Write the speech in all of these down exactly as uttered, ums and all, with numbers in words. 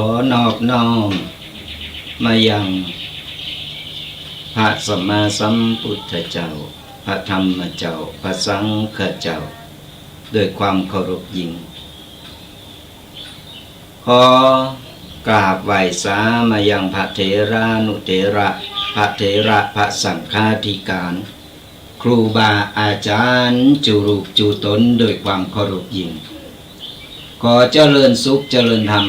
ขอนอบน้อมมายังพระสัมมาสัมพุทธเจ้า พระธรรมเจ้า พระสังฆเจ้า ด้วยความเคารพยิ่ง ขอกราบไหว้สามายังพระเถรานุเถระ พระเถระ พระสังฆาธิการ ครูบาอาจารย์ จุรูปจุต๋น ด้วยความเคารพยิ่ง ขอเจริญสุขเจริญธรรม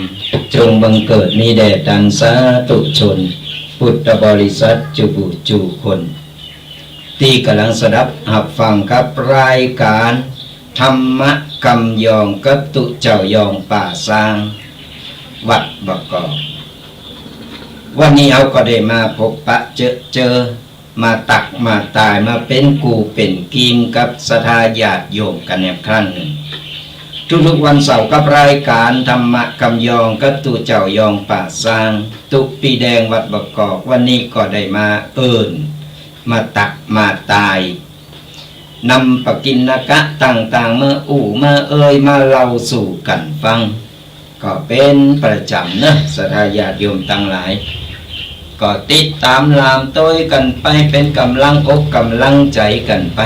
จงบังเกิดมีแด่ตันสาธุชน พุทธบริษัทจุบูจุคน ตี้ก่ำลังสดับฮับฟังกับรายก๋าน ธรรมะกำยองกับตุ๊เจ้ายองป่าซาง วัดบ่อกอก วันนี้เฮาก็ได้มาพบปะเจอเจอ มาตักมาตาย มาเป๋นกู่เป๋นกีมกับศรัทธาญาติโยมกั๋นแหมครั้งนึ่ง ทุกๆวันเสาร์กับรายก๋านธรรมะกำยองกับตุ๊เจ้ายองป่าซาง ตุ๊ปีแดงวัดบ่อกอก วันนี้ก็ได้มาเอิ้น มาตักมาตาย นำปกิณกะต่างๆ มาอู้มาเอ่ยมาเล่าสู่กั๋นฟัง ก็เป๋นประจ๋ำเนาะ ศรัทธาญาติโยมตังหลาย ก็ติดต๋ามหลามโต้ยกั๋นไป เป๋นก๋ำลังอกก๋ำลังใจ๋กั๋นไป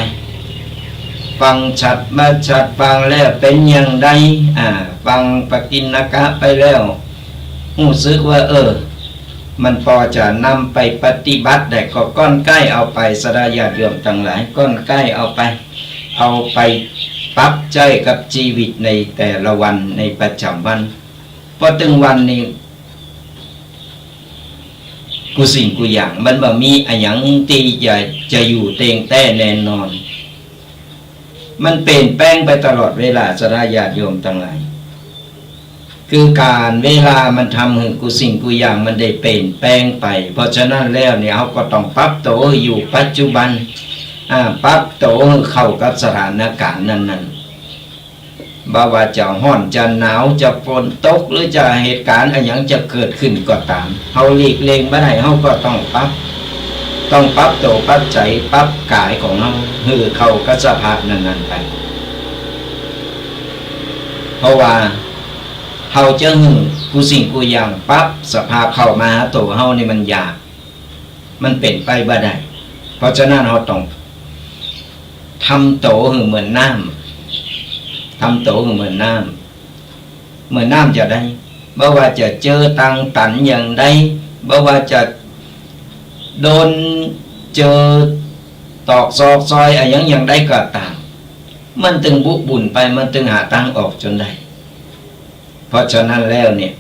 ฟังฉัดบ่ฉัด ฟังแล้วเป๋นอย่างใด อ่า ฟังปกิณกะไปแล้ว ฮู้สึกว่า เออ มันปอจะนำไปปฏิบัติได้ก็ก้อนใก้เอาไป ศรัทธาญาติโยมตังหลาย ก้อนใก้เอาไป เอาไปปรับใจ๊กับจีวิตในแต่ละวัน ในประจ๋ำวัน ปอเถิงวันนี้ กู้สิ่งกู้อย่างมันบ่มีอะหยังตี้จะ จะอยู่เต็งแต๊แน่นอน มันเปลี่ยนแปลงไปตลอดเวลา ศรัทธาญาติโยมตังหลาย คือก๋าลเวลามันทำหื้อกู้สิ่งกู้อย่างมันได้เปลี่ยนแปลงไป เพราะฉะนั้นแล้วเนี่ย เฮาก็ต้องปรับตั๋วอยู่ปัจจุบัน อ่า ปรับตั๋วหื้อเข้ากับสถานก๋าลนั้นๆ บ่ว่าจะฮ้อนจะหนาวจะฝนตก หรือจะเหตุก๋าลอะหยังจะเกิดขึ้นก็ต๋าม เฮาหลีกเลี่ยงบ่ได้ เฮาก็ต้องปรับ ต้องปรับตั๋วปรับใจ๋ปรับก๋ายของเฮาหื้อเข้ากับสภาพนั้นๆ ไป เพราะว่าเฮาจะหื้อกู้สิ่งกู้อย่างปรับสภาพเข้ามาหาตั๋วเฮานี่มันยาก มันเป๋นไปบ่ได้ เพราะฉะนั้นเฮาต้องทำตั๋วหื้อเหมือนน้ำ ทำตั๋วหื้อเหมือนน้ำ เหมือนน้ำจะใด บ่ว่าจะเจอตางตันอย่างใด บ่ว่าจะโดนเจอตอกซอกซอยอะหยังอย่างใดก็ต๋าม มันตึงบุบุนไป มันตึงหาตางออกจ๋นได้ เพราะฉะนั้นแล้วเนี่ย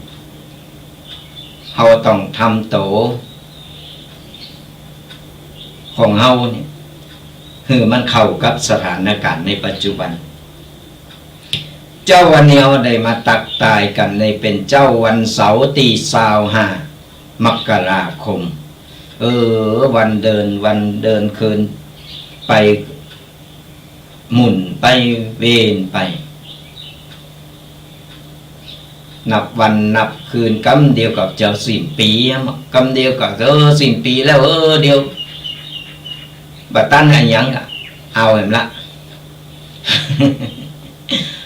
เฮาต้องทำตั๋วของเฮาเนี่ย หื้อมันเข้ากับสถานก๋าลในปัจจุบัน เจ๊าวันนี้เฮาได้มาตักตายกั๋นในเป๋นเจ๊าวันเสาร์ตี้ซาวห้า มกราคม เออ วันเดิน วันเดินคืนไป หมุนไปเวียนไป นับวันนับคืน กำเดียวก็จะสิ้นปี๋ กำเดียวก็ เออ สิ้นปี๋แล้ว เออ เดี๋ยว บ่ตันอะหยังก็ เอาแหมละ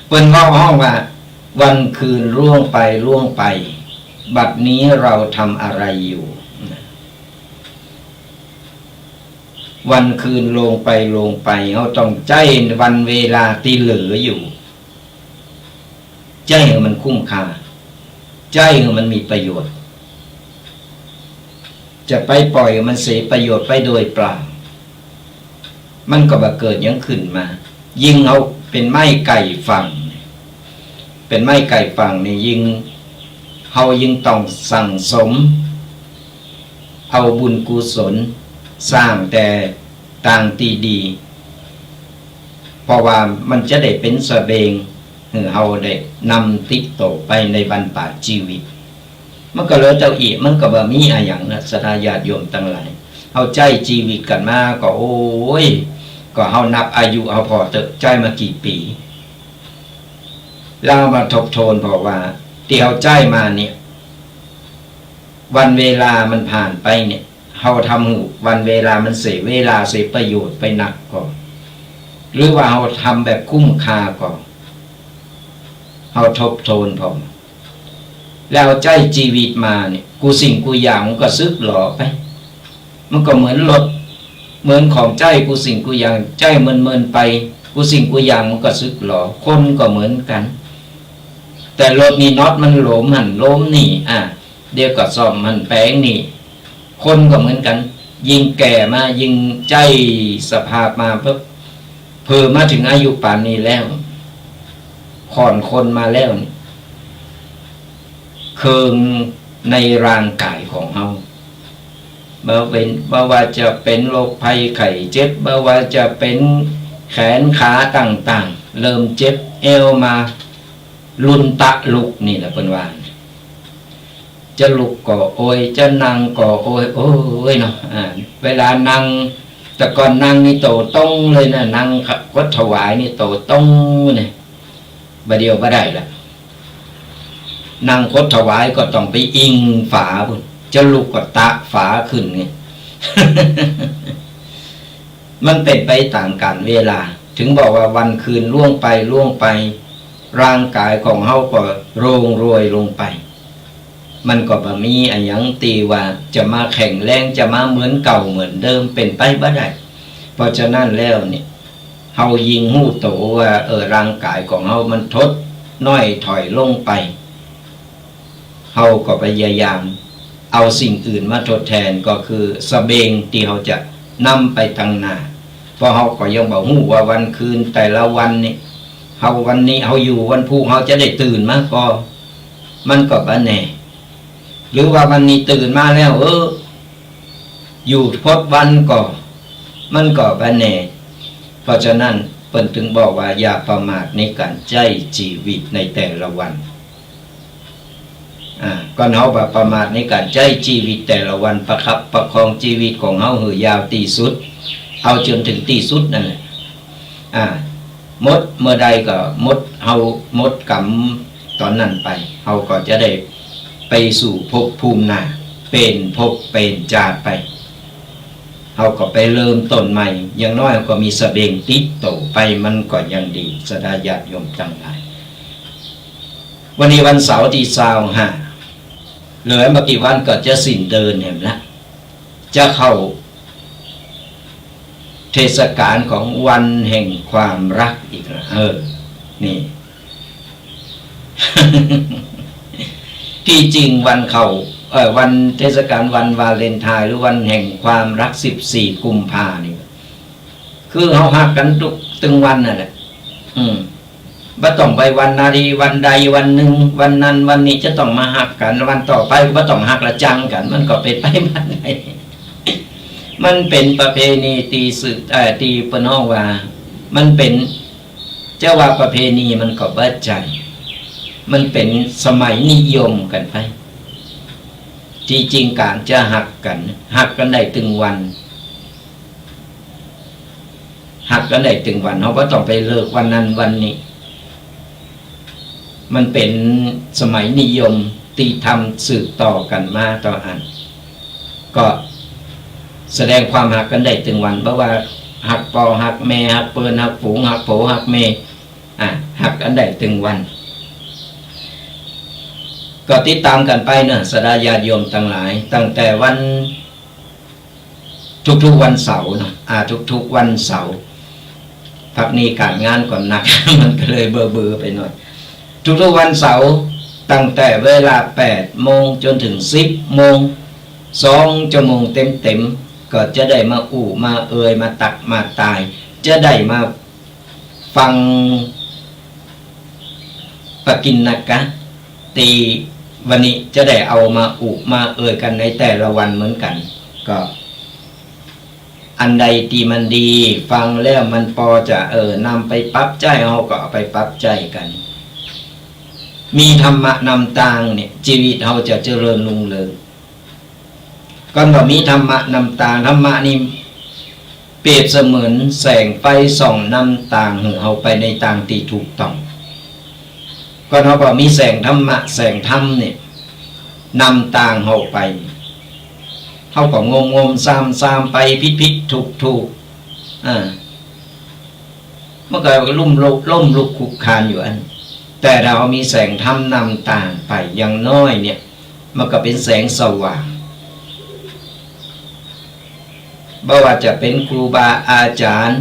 เปิ้นเว้าฮ้องว่า วันคืนล่วงไปล่วงไป บัดนี้เราทำอะไรอยู่ วันคืนล่วงไปล่วงไป เฮาต้องใจ๊วันเวลาตี้เหลืออยู่ ใจ๊หื้อมันคุ้มค่า ใจ๊หื้อมันมีประโยชน์ จะไปป่อยมันเสียประโยชน์ไปโดยเปล่า มันก็บ่เกิดหยังขึ้นมา ยิ่งเฮาเป๋นไม้ใก้ฝั่ง เป๋นไม้ใก้ฝั่งนี่ยิ่ง เฮายิ่งต้องสั่งสม เอาบุญกุศล สร้างแต่ตางตี้ดี เพราะว่ามันจะได้เป๋นสะเบง หื้อเฮาได้นำติดตั๋วไปในบรรปลายจีวิต มันก็เหลือเต้าอี้ มันก็บ่มีอะหยังนะ ศรัทธาญาติโยมตังหลาย เฮาใจ๊จีวิตกั๋นมาก็ โอ้ย ก็เฮานับอายุเฮาผ่อเต๊อะ ใจ๊มากี่ปี๋ แล้วมาทบทวนผ่อว่า ตี้เฮาใจ๊มาเนี่ย วันเวลามันผ่านไปเนี่ย เฮาทำหื้อวันเวลามันเสียเวลาเสียประโยชน์ไปนักก่อ หรือว่าเฮาทำแบบคุ้มค่าก่อ เฮาทบทวนผ่อ แล้วใจ๊จีวิตมาเนี่ย กู้สิ่งกู้อย่างมันก็สึกหลอไป มันก็เหมือนรถ เหมือนของใจ๊กู้สิ่งกู้อย่าง ใจ๊เมินๆ ไป กู้สิ่งกู้อย่างมันก็สึกหลอ คนก็เหมือนกั๋น แต่รถนี่น็อตมันหลวมหั้นหลวมนี่ อ่ะ เดี๋ยวก็ซ่อมหั้นแป๋งนี่ คนก็เหมือนกั๋น ยิ่งแก่มายิ่งใจ๊สภาพมาปุ๊บ เผลอมาเถิงอายุป๋านนี้แล้ว ผ่อนคนมาแล้วนี่ เคืองในร่างก๋ายของเฮา บ่เป๋น บ่ว่าจะเป๋นโรคภัยไข้เจ็บ บ่ว่าจะเป๋นแขนขาต่างๆ เริ่มเจ็บเอวมา ลุนตะลุกนี่แหละเปิ้นว่า จะลุกก็โอย จะนั่งก็โอย โอ้ยเนาะ อ่า เวลานั่ง แต่ก่อนนั่งนี่โตตรงเลยนะ นั่งขดถวายนี่โตตรงเนี่ย บ่าเดี่ยวบ่ได้ละ นั่งขดถวายก็ต้องไปอิงฝาพุ้น จะลุกก็ตะฝาขึ้นไง มันเป๋นไปต๋ามกาลเวลา เถิงบอกว่าวันคืนล่วงไปล่วงไป ร่างก๋ายของเฮาก็โรยโรยลงไป มันก็บ่มีอะหยังตี้ว่าจะมาแข็งแรง จะมาเหมือนเก่าเหมือนเดิม เป๋นไปบ่ได้ เพราะฉะนั้นแล้วเนี่ย เฮายิ่งฮู้โตว่า เออ ร่างก๋ายของเฮามันถดน้อยถอยลงไป เฮาก็พยายามเอาสิ่งอื่นมาทดแทน ก็คือสะเบงตี้เฮาจะนำไปตังหน้า เพราะเฮาก็ยังบ่ฮู้ว่าวันคืนแต่ละวันนี่ เฮาวันนี้เฮาอยู่ วันพุธเฮาจะได้ตื่นมาก่อ มันก็บ่แน่ หรือว่าวันนี้ตื่นมาแล้ว เออ อยู่พดวันก่อ มันก็บ่แน่ เพราะฉะนั้นเปิ้นเถิงบอกว่าอย่าประมาทในก๋านใจ๊จีวิตในแต่ละวัน อ่า ก่อนเฮาบ่ประมาทในก๋านใจ๊จีวิตแต่ละวัน ประคับประคองจีวิตของเฮาหื้อยาวตี้สุด เอาจ๋นเถิงตี้สุดนั่นแหละ อ่า หมดเมื่อใดก็หมด เฮาหมดกรรมต๋อนนั้นไป เฮาก็จะได้ไปสู่ภพภูมิหน้า เป๋นภพเป๋นจาติไป เฮาก็ไปเริ่มต้นใหม่ อย่างน้อยเฮาก็มีสะเบงติดโตไป มันก็ยังดี ศรัทธาญาติโยมตังหลาย วันนี้วันเสาร์ตี้ซาวห้า เหลือบ่กี่วันก็จะสิ้นเดือนแหมละ จะเข้าเทศกาลของวันแห่งความรักอีกละ เออ นี่ ตี้จริงวันเข้า เอ่อ วันเทศกาลวันวาเลนไทน์ หรือวันแห่งความรัก สิบสี่ กุมภานี่ คือเฮาฮักกั๋นทุก ตึงวันนั่นแหละ อืม บ่ต้องไปวันนารี วันใดวันนึ่ง วันนั้นวันนี้จะต้องมาฮักกั๋น วันต่อไปก็บ่ต้องฮักละ จังกั๋น มันก็เป๋นไปบ่ได้ มันเป๋นประเพณีตี้สืบ เอ่อ ตี้เปิ้นฮ้องว่า มันเป๋น จะว่าประเพณีมันก็บ่ใจ้ มันเป๋นสมัยนิยมกั๋นไป ตี้จริงก๋านจะฮักกั๋น ฮักกั๋นได้ตึงวัน ฮักกั๋นได้ตึงวัน เฮาบ่ต้องไปเลือกวันนั้นวันนี้ มันเป๋นสมัยนิยมตี้ทำสืบต่อกั๋นมาต่ออัน ก็แสดงความฮักกั๋นได้ตึงวัน บ่ว่าฮักป้อฮักแม่ ฮักเปิ้นฮักฝูง ฮักผัวฮักเมีย อ่ะ ฮักกั๋นได้ตึงวัน ก็ติดต๋ามกั๋นไปเนาะ ศรัทธาญาติโยมตังหลาย ตั้งแต่วัน ทุกๆ วันเสาร์เนาะ อ่า ทุกๆ วันเสาร์ พักนี้ก๋านงานก็หนัก มันก็เลยเบลอๆ ไปหน่อย ทุกๆ วันเสาร์ ตั้งแต่เวลาแปดโมงจ๋นเถิงสิบโมง สองชั่วโมงเต็มๆ ก็จะได้มาอู้มาเอ่ย มาตักมาตาย จะได้มา ฟังปกิณณกะ ตี้วันนี้จะได้เอามาอุมาเอ่ยกั๋นในแต่ละวันเหมือนกั๋น ก็อันใดตี้มันดี ฟังแล้วมันปอจะ เออ นำไปปรับใจ๊ เฮาก็เอาไปปรับใจ๊กั๋น มีธรรมะนำตางเนี่ย จีวิตเฮาจะเจริญรุ่งเรือง ก่อนบ่มีธรรมะนำตาง ธรรมะนี่เปรียบเสมือนแสงไฟส่องนำตางหื้อเฮาไปในตางตี้ถูกต้อง ก่อนเฮาบ่มีแสงธรรมะ แสงธรรมเนี่ยนำตางเฮาไป เฮาก็งมๆ ซามๆ ไปผิดๆ ถูกๆ อ่า มันก็ล้มลุก ล้มลุกคลุกคลานอยู่อั้น แต่ถ้าเฮามีแสงธรรมนำตางไป อย่างน้อยเนี่ย มันก็เป๋นแสงสว่าง บ่ว่าจะเป๋นครูบาอาจ๋ารย์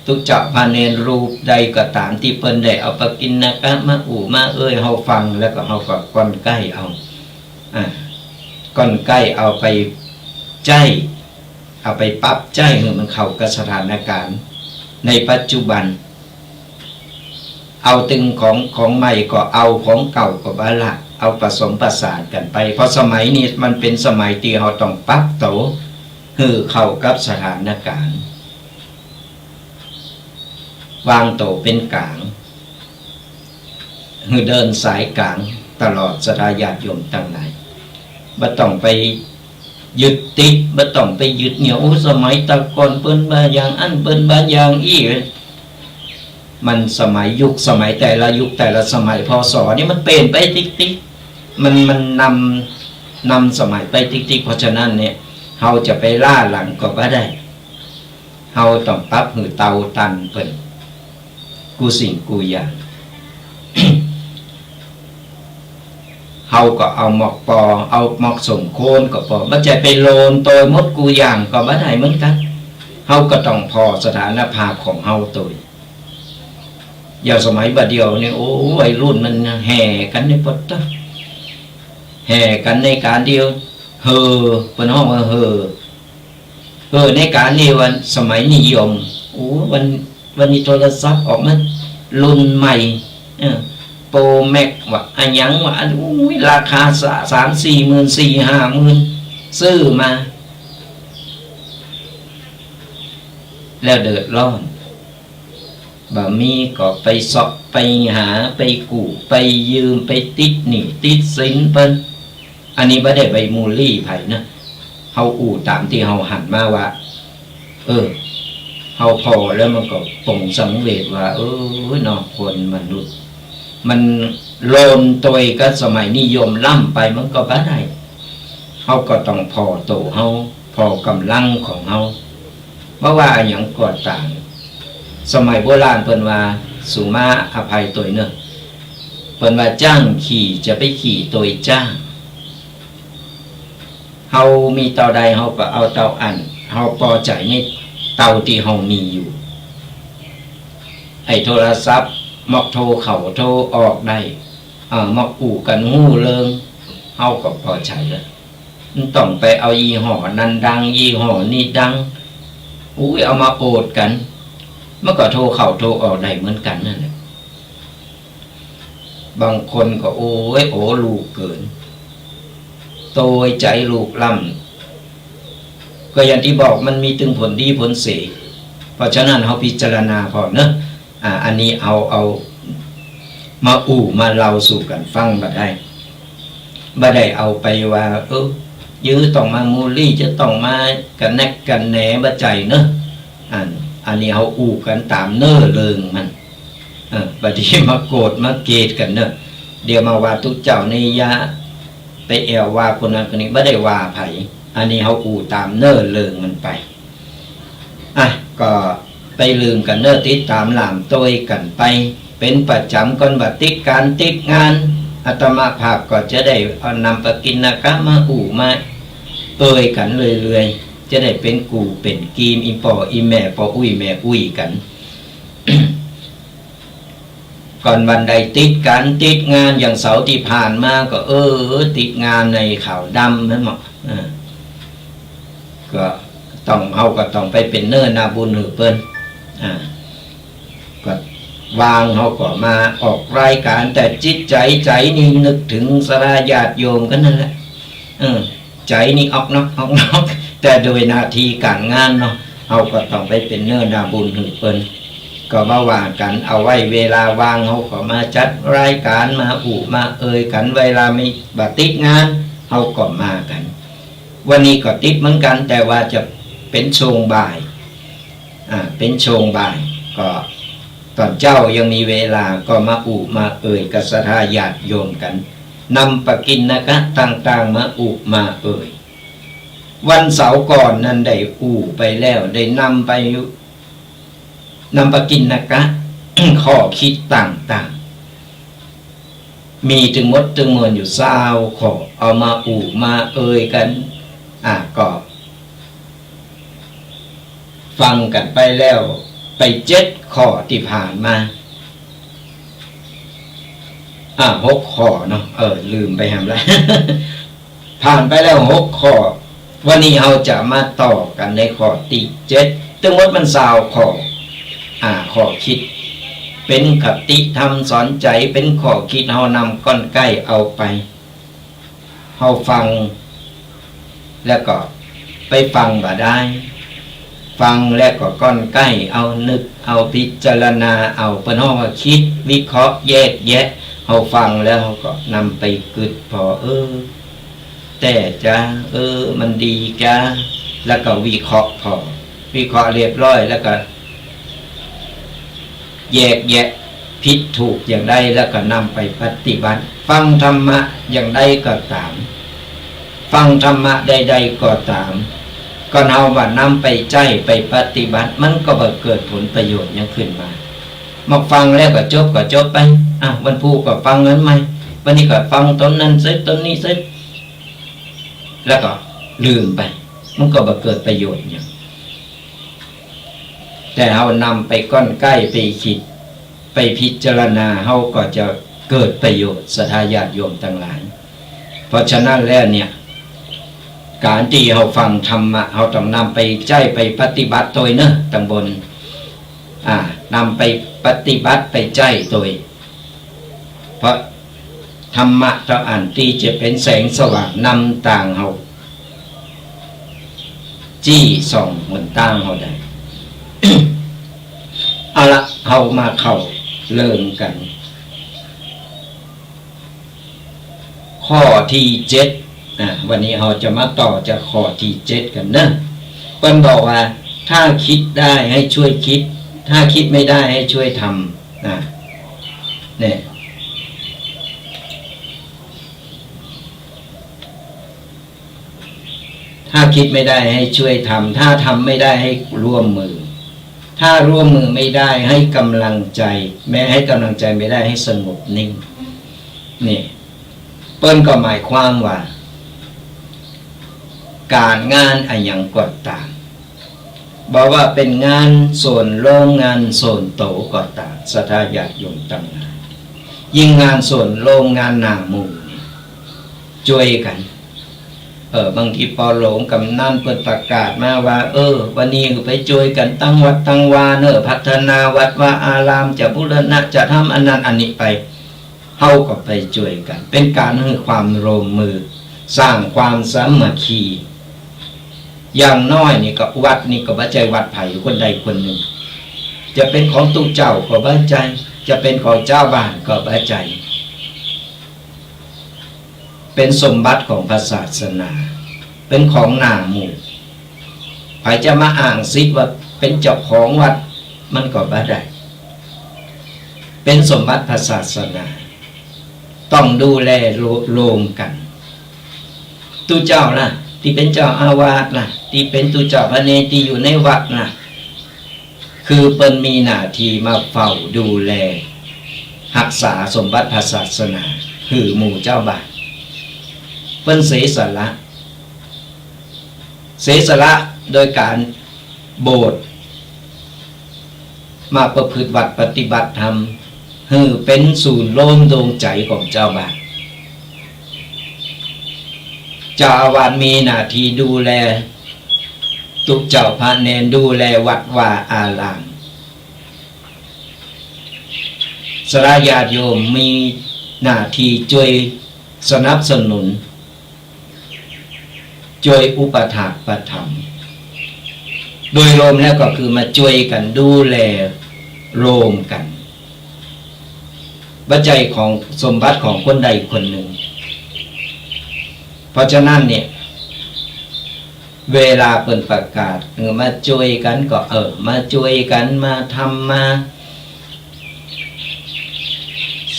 ตุ๊เจ้าพระเณรรูปใดก็ต๋าม ตี้เปิ้นได้เอาปกิณกะมาอู้มาเอ่ยเฮาฟัง แล้วก็เฮาก็ก่อนใก้เอา อ่า ก่อนใก้เอาไปใจ๊ เอาไปปรับใจ๊หื้อมันเข้ากับสถานก๋ารณ์ในปัจจุบัน เอาตึงของ ของใหม่ก็เอา ของเก่าก็บ่ละ เอาผสมผสานกั๋นไป เพราะสมัยนี้มันเป๋นสมัยตี้เฮาต้องปรับโตหื้อเข้ากับสถานก๋ารณ์ วางโตเป๋นก๋าง หื้อเดินสายก๋างตลอดศรัทธาญาติโยมตังหลาย บ่ต้องไปยึดติด บ่ต้องไปยึดเหนี่ยว โอ้ สมัยตะก่อนเปิ้นว่าอย่างอั้น เปิ้นว่าอย่างอี้ มันสมัยยุคสมัยแต่ละยุคแต่ละสมัย พ.ศ. นี่มันเปลี่ยนไปติ๊กๆ มัน มันนำ นำสมัยไปติ๊กๆ เพราะฉะนั้นเนี่ย เฮาจะไปล้าหลังก็บ่ได้ เฮาต้องปรับหื้อเต้าตันเปิ้น กู้สิ่งกู้อย่าง เฮาก็เอาหมอกปอ เอาหมอกสมควรก็ปอ บ่ใจ้ไปโลนโตยหมดกู้อย่างก็บ่ได้เหมือนกั๋น เฮาก็ต้องผ่อสถานภาพของเฮาโตย อย่างสมัยบ่าเดี่ยวนี่ โอ้ วัยรุ่นมันแห่กั๋นในปอดตะ แห่กั๋นในก๋านเดียว เฮ่อ เปิ้นฮ้องว่าเฮ่อ เฮ่อในก๋านนี้ว่าสมัยนิยม โอ้ วัน วันนี้โทรศัพท์ออกมารุ่นใหม่ เออ โปรแม็กซ์วะ อะหยังวะ อัน อุ้ย ราคาสะ สามสี่หมื่น สี่ห้าหมื่น ซื้อมา แล้วเดือดร้อน บ่มีก็ไปเซาะไปหา ไปกู้ ไปยืม ไปติดหนี้ติดสินเปิ้น อันนี้บ่ได้ไปบูลลี่ใผนะ เฮาอู้ต๋ามตี้เฮาหันมาว่า เออ เฮาผ่อแล้วมันก็ปลงสังเวชว่า เออ เนาะ คนมนุษย์ มันโลนโตยกับสมัยนิยมล้ำไป มันก็บ่ได้ เฮาก็ต้องผ่อโตเฮา ผ่อก๋ำลังของเฮา บ่ว่าอะหยังก็ต๋าม สมัยโบราณเปิ้นว่า สูมาอภัยโตยเน่อ เปิ้นว่าจ้างขี่จะไปขี่โตยจ้าง เฮามีเต้าใดเฮาก็เอาเต้าอั้น เฮาปอใจ๋ในเต้าตี้เฮามีอยู่ ไอ้โทรศัพท์ หมอกโทรเข้าโทรออกได้ อ่า หมอกอู้กั๋นฮู้เรื่อง เฮาก็ปอใจ๋แล้ว บ่ต้องไปเอายี่ห้อนั้นดัง ยี่ห้อนี้ดัง อุ้ย เอามาโอดกั๋น มันก็โทรเข้าโทรออกได้เหมือนกั๋นนั่นแหละ บางคนก็ โอ้ย โอ้ลูกเกิ๋น โตยใจ๋ลูกล้ำ ก็อย่างตี้บอก มันมีตึงผลดีผลเสีย เพราะฉะนั้นเฮาพิจารณาผ่อเนาะ อ่า อันนี้เอา เอามาอู้มาเล่าสู่กั๋นฟังบ่ได้ บ่ได้เอาไปว่า เออ จื้อต้องมาบูลลี่ จะต้องมากระแนะกระแหน บ่ใจ้เนาะ อัน อันนี้เฮาอู้กั๋นต๋ามเน่อเรื่องมัน เออ บ่ดีมาโกรธมาเกลียดกั๋นเนาะ เดี๋ยวมาว่าตุ๊เจ้านี่ยะ ไปแอ่วว่าคนนั้นคนนี้ บ่ได้ว่าใผ อันนี้เฮาอู้ต๋ามเน่อเรื่องมันไป อ่ะ ก็ไปลืมกั๋นเน่อ ติดต๋ามหลามโตยกั๋นไป เป๋นประจ๋ำ ก่อนบ่าติดก๋านติดงาน อาตมาภาพก็จะได้เอานำปกิณกะมาอู้มาเอ่ยกั๋นเรื่อยๆ จะได้เป๋นกู่เป๋นกีม อี่ป้ออี่แม่ ป้ออุ๊ยแม่อุ๊ยกั๋น ก่อนบ่าได้ติดก๋านติดงาน อย่างเสาร์ตี้ผ่านมาก็ เออ ติดงานในขาวดำหั้นเนาะ เออ ก็ต้อง เฮาก็ต้องไปเป๋นเน่อนาบุญหื้อเปิ้น อ่า ก็ว่างเฮาก็มาออกรายก๋าน แต่จิตใจ๋ ใจ๋นี่นึกเถิงศรัทธาญาติโยมกั๋นนั่นแหละ เออ ใจ๋นี่ออกนอก ออกนอก แต่โดยหน้าตี้ก๋านงานเนาะ เฮาก็ต้องไปเป๋นเน่อนาบุญหื้อเปิ้น ก็บ่ว่ากั๋น เอาไว้เวลาว่างเฮาก็มาจัดรายก๋าน มาอู้มาเอ่ยกั๋น เวลามีบ่าติดงาน เฮาก็มากั๋น วันนี้ก็ติดเหมือนกั๋น แต่ว่าจะเป๋นช่วงบ่าย อ่า เป๋นช่วงบ่าย ก็ต๋อนเจ๊ายังมีเวลา ก็มาอู้มาเอ่ยกับศรัทธาญาติโยมกั๋น นำปกิณกะต่างๆ มาอู้มาเอ่ย วันเสาร์ก่อนนั้นได้อู้ไปแล้ว ได้นำไป นำปกิณกะ ข้อคิดต่าง มีตึงหมดตึงมวลอยู่ซาวข้อ เอามาอู้มาเอ่ยกั๋น อ่า ก็ฟังกั๋นไปแล้ว ไปเจ็ดข้อตี้ผ่านมา อ่า หกข้อเนาะ เออ ลืมไปแหมละ ผ่านไปแล้วหกข้อ วันนี้เฮาจะมาต่อกั๋นในข้อตี้เจ็ด ตึงหมดมันซาวข้อ อ่า ข้อคิด เป๋นคติธรรมสอนใจ๋ เป๋นข้อคิดเฮานำก้อนใก้เอาไป เฮาฟัง แล้วก็ไปฟังบ่ดาย ฟังแล้วก็ก้อนใก้เอานึก เอาพิจารณาเอา เปิ้นฮ้องว่าคิด วิเคราะห์ แยกแยะ เฮาฟังแล้วเฮาก็นำไปกึ๊ดผ่อ เออ แต๊จ๊ะ เออ มันดีก๊ะ แล้วก็วิเคราะห์ผ่อ วิเคราะห์เรียบร้อย แล้วก็แยกแยะผิดถูกอย่างใด แล้วก็นำไปปฏิบัติ ฟังธรรมะอย่างใดก็ต๋าม ฟังธรรมะใดๆ ก็ต๋าม ก่อนเฮาว่านำไปใจ๊ไปปฏิบัติ มันก็บ่เกิดผลประโยชน์หยังขึ้นมา มาฟังแล้วก็จบก็จบไป อ่ะ วันพูดก็ฟังอันใหม่ วันนี้ก็ฟังต๋นนั้นเสร็จ ต๋นนี้เสร็จ แล้วก็ลืมไป มันก็บ่เกิดประโยชน์หยัง แต่เฮานำไปก้อนใก้ไปคิด ไปพิจารณา เฮาก็จะเกิดประโยชน์ ศรัทธาญาติโยมตังหลาย เพราะฉะนั้นแล้วเนี่ย ก๋านตี้เฮาฟังธรรมะ เฮาต้องนำไปใจ๊ไปปฏิบัติโตยเนาะ ตังบน อ่า นำไปปฏิบัติไปใจ๊โตย เพราะธรรมะเต้าอั้นตี้จะเป๋นแสงสว่างนำตางเฮา จี้ส่องหนตางเฮาได้ เอาละ เฮามาเข้าเริ่มกั๋น ข้อตี้เจ็ด อ่ะ วันนี้เฮาจะมาต่อจากข้อตี้เจ็ดกั๋นเนาะ เปิ้นบอกว่า ถ้าคิดได้ให้ช่วยคิด ถ้าคิดไม่ได้ให้ช่วยทำ อ่ะ เนี่ย ถ้าคิดไม่ได้ให้ช่วยทำ ถ้าทำไม่ได้ให้ร่วมมือ ถ้าร่วมมือไม่ได้ให้กำลังใจ แม้ให้กำลังใจไม่ได้ให้สงบนิ่ง นี่ เปิ้นก็หมายความว่า ก๋านงานอะหยังก็ต๋าม บ่ว่าเป๋นงานส่วนรวม งานส่วนโต๋ก็ต๋าม ศรัทธาญาติโยมตังหลาย ยิ่งงานส่วนรวม งานหน้าหมู่นี่ จ้วยกั๋น เออ บางทีปอหลวงกำนันเปิ้นประกาศมาว่า เออ วันนี้ไปจ้วยกั๋นตังวัดตังวาเนาะ พัฒนาวัดวาอาราม จะบูรณะ จะทำอันนั้นอันนี้ไป เฮาก็ไปจ้วยกั๋น เป๋นก๋านหื้อความร่วมมือ สร้างความสามัคคี อย่างน้อยนี่ก็วัดนี่ก็บ่ใจ้วัดใผคนใดคนนึ่ง จะเป๋นของตุ๊เจ้าก็บ่ใจ้ จะเป๋นของจาวบ้านก็บ่ใจ้ เป๋นสมบัติของพระศาสนา เป๋นของหน้าหมู่ ใผจะมาอ้างสิทธิ์ว่าเป๋นเจ้าของวัด มันก็บ่ได้ เป๋นสมบัติพระศาสนา ต้องดูแลโล- รวมกั๋น ตุ๊เจ้าล่ะ ตี้เป๋นเจ้าอาวาสล่ะ ตี้เป๋นตุ๊เจ้าพระเณรตี้อยู่ในวัดล่ะ คือเปิ้นมีหน้าตี้มาเฝ้าดูแล ฮักษาสมบัติพระศาสนา หื้อหมู่จาวบ้าน เปิ้นเสียสละ เสียสละโดยก๋านบวช มาประพฤติวัตรปฏิบัติธรรม หื้อเป๋นศูนย์รวมดวงใจ๋ของจาวบ้าน เจ้าอาวาสมีหน้าตี้ดูแล ตุ๊เจ้าพระเณรดูแลวัดวาอาราม ศรัทธาญาติโยมมีหน้าตี้จ้วยสนับสนุน จ้วยอุปถัมภ์ประถม โดยรวมแล้วก็คือมาจ้วยกั๋นดูแลรวมกั๋น บ่ใจ้ของสมบัติของคนใดคนนึ่ง เพราะฉะนั้นเนี่ย เวลาเปิ้นประกาศ เออ มาจ้วยกั๋นก็ เออ มาจ้วยกั๋น มาทำ มา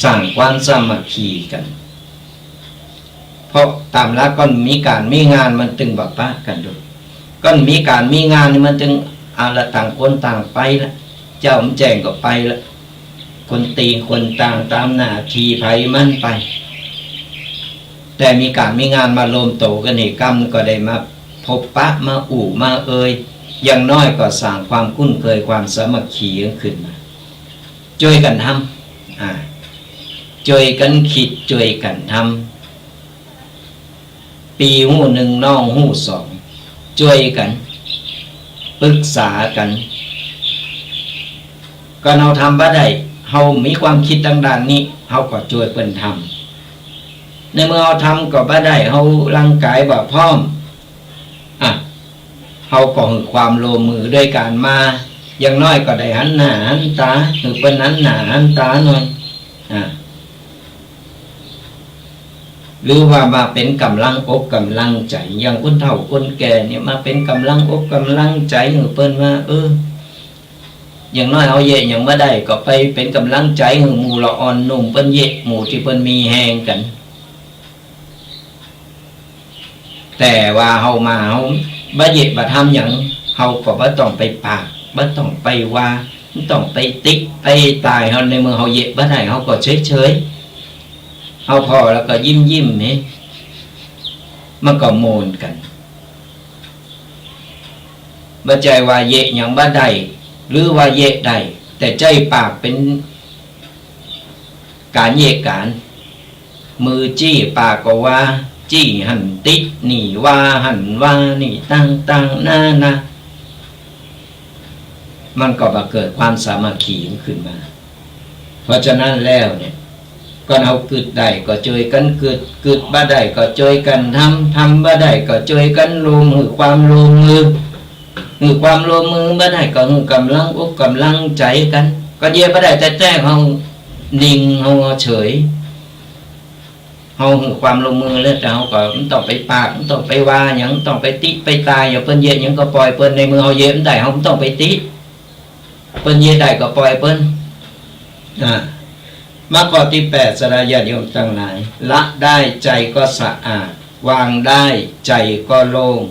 สร้างความสามัคคีกั๋น เพราะต๋ามหลักก่อนมีก๋านมีงานมันตึงบ่ปะกั๋นดู ก่อนมีก๋านมีงานนี่มันตึง เอาละ ต่างคนต่างไปละ เจ้ามันแจ้งก็ไปละ คนตี๋คนต่างต๋ามหน้าตี้ใผมันไป แต่มีก๋านมีงานมาโฮมโตกั๋น หื้อก้ำก็ได้มาพบปะ มาอู้มาเอ่ย อย่างน้อยก็สร้างความคุ้นเคย ความสามัคคีกั๋นขึ้นมา จ้วยกั๋นทำ อ่า จ้วยกั๋นกึ๊ด จ้วยกั๋นทำ ปี้ฮู้นึ่ง น้องฮู้สอง จ้วยกั๋น ปึกษากั๋น ก็เฮาทำบ่ได้ เฮามีความกึ๊ดตางด้านนี้ เฮาก็จ้วยเปิ้นทำ ในเมื่อเฮาทำก็บ่ได้ เฮาร่างก๋ายบ่พร้อม อ่ะ เฮาก็หื้อความร่วมมือด้วยก๋านมา อย่างน้อยก็ได้หันหน้าหันต๋า หื้อเปิ้นหันหน้าหันต๋าหน่อย อ่ะ หรือว่ามาเป๋นก๋ำลังอกก๋ำลังใจ๋ อย่างคนเฒ่าคนแก่เนี่ย มาเป๋นก๋ำลังอกก๋ำลังใจ๋หื้อเปิ้นว่า เออ อย่างน้อยเฮาเยียะหยังบ่ได้ ก็ไปเป๋นก๋ำลังใจ๋หื้อหมู่ละอ่อนหนุ่มเปิ้นเยียะ หมู่ตี้เปิ้นมีแฮงกั๋น แต่ว่าเฮามา เฮาบ่เยียะบ่ทำหยัง เฮาก็บ่ต้องไปปาก บ่ต้องไปว่า บ่ต้องไปติ๊กไปตาย เฮา ในเมื่อเฮาเยียะบ่ได้ เฮาก็เฉยๆ เฮาผ่อแล้วก็ยิ้มๆ นี่ มันก็ม่วนกั๋น บ่ใจ้ว่าเยียะหยังบ่ได้ หรือว่าเยียะได้ แต่ใจ๊ปากเป๋นก๋านเยียะก๋าน มือจี้ปากก็ว่า จี้หั้น ติ๊กนี่ ว่าหั้น ว่านี่ ต่างๆ นานา มันก็บ่เกิดความสามัคคีขึ้นมา เพราะฉะนั้นแล้วเนี่ย ก่อนเฮากึ๊ดได้ก็จ้วยกั๋นกึ๊ด กึ๊ดบ่ได้ก็จ้วยกั๋นทำ ทำบ่ได้ก็จ้วยกั๋นร่วม หื้อความร่วมมือ หื้อความร่วมมือบ่ได้ก็หื้อก๋ำลังอกก๋ำลังใจ๋กั๋น ก็เยียะบ่ได้แต๊ๆ เฮานิ่ง เฮาเฉย เฮาหื้อความร่วมมือแล้ว แต่เฮาก็บ่ต้องไปปาก บ่ต้องไปว่าหยัง บ่ต้องไปติ๊กไปตาย เปิ้นเยียะหยังก็ป่อยเปิ้น ในเมื่อเฮาเยียะบ่ได้ เฮาบ่ต้องไปติ๊ก เปิ้นเยียะได้ก็ป่อยเปิ้น อ่า มาข้อตี้แปด ศรัทธาญาติโยมตังหลาย ละได้ใจ๋ก็สะอาด วางได้ใจ๋ก็โล่ง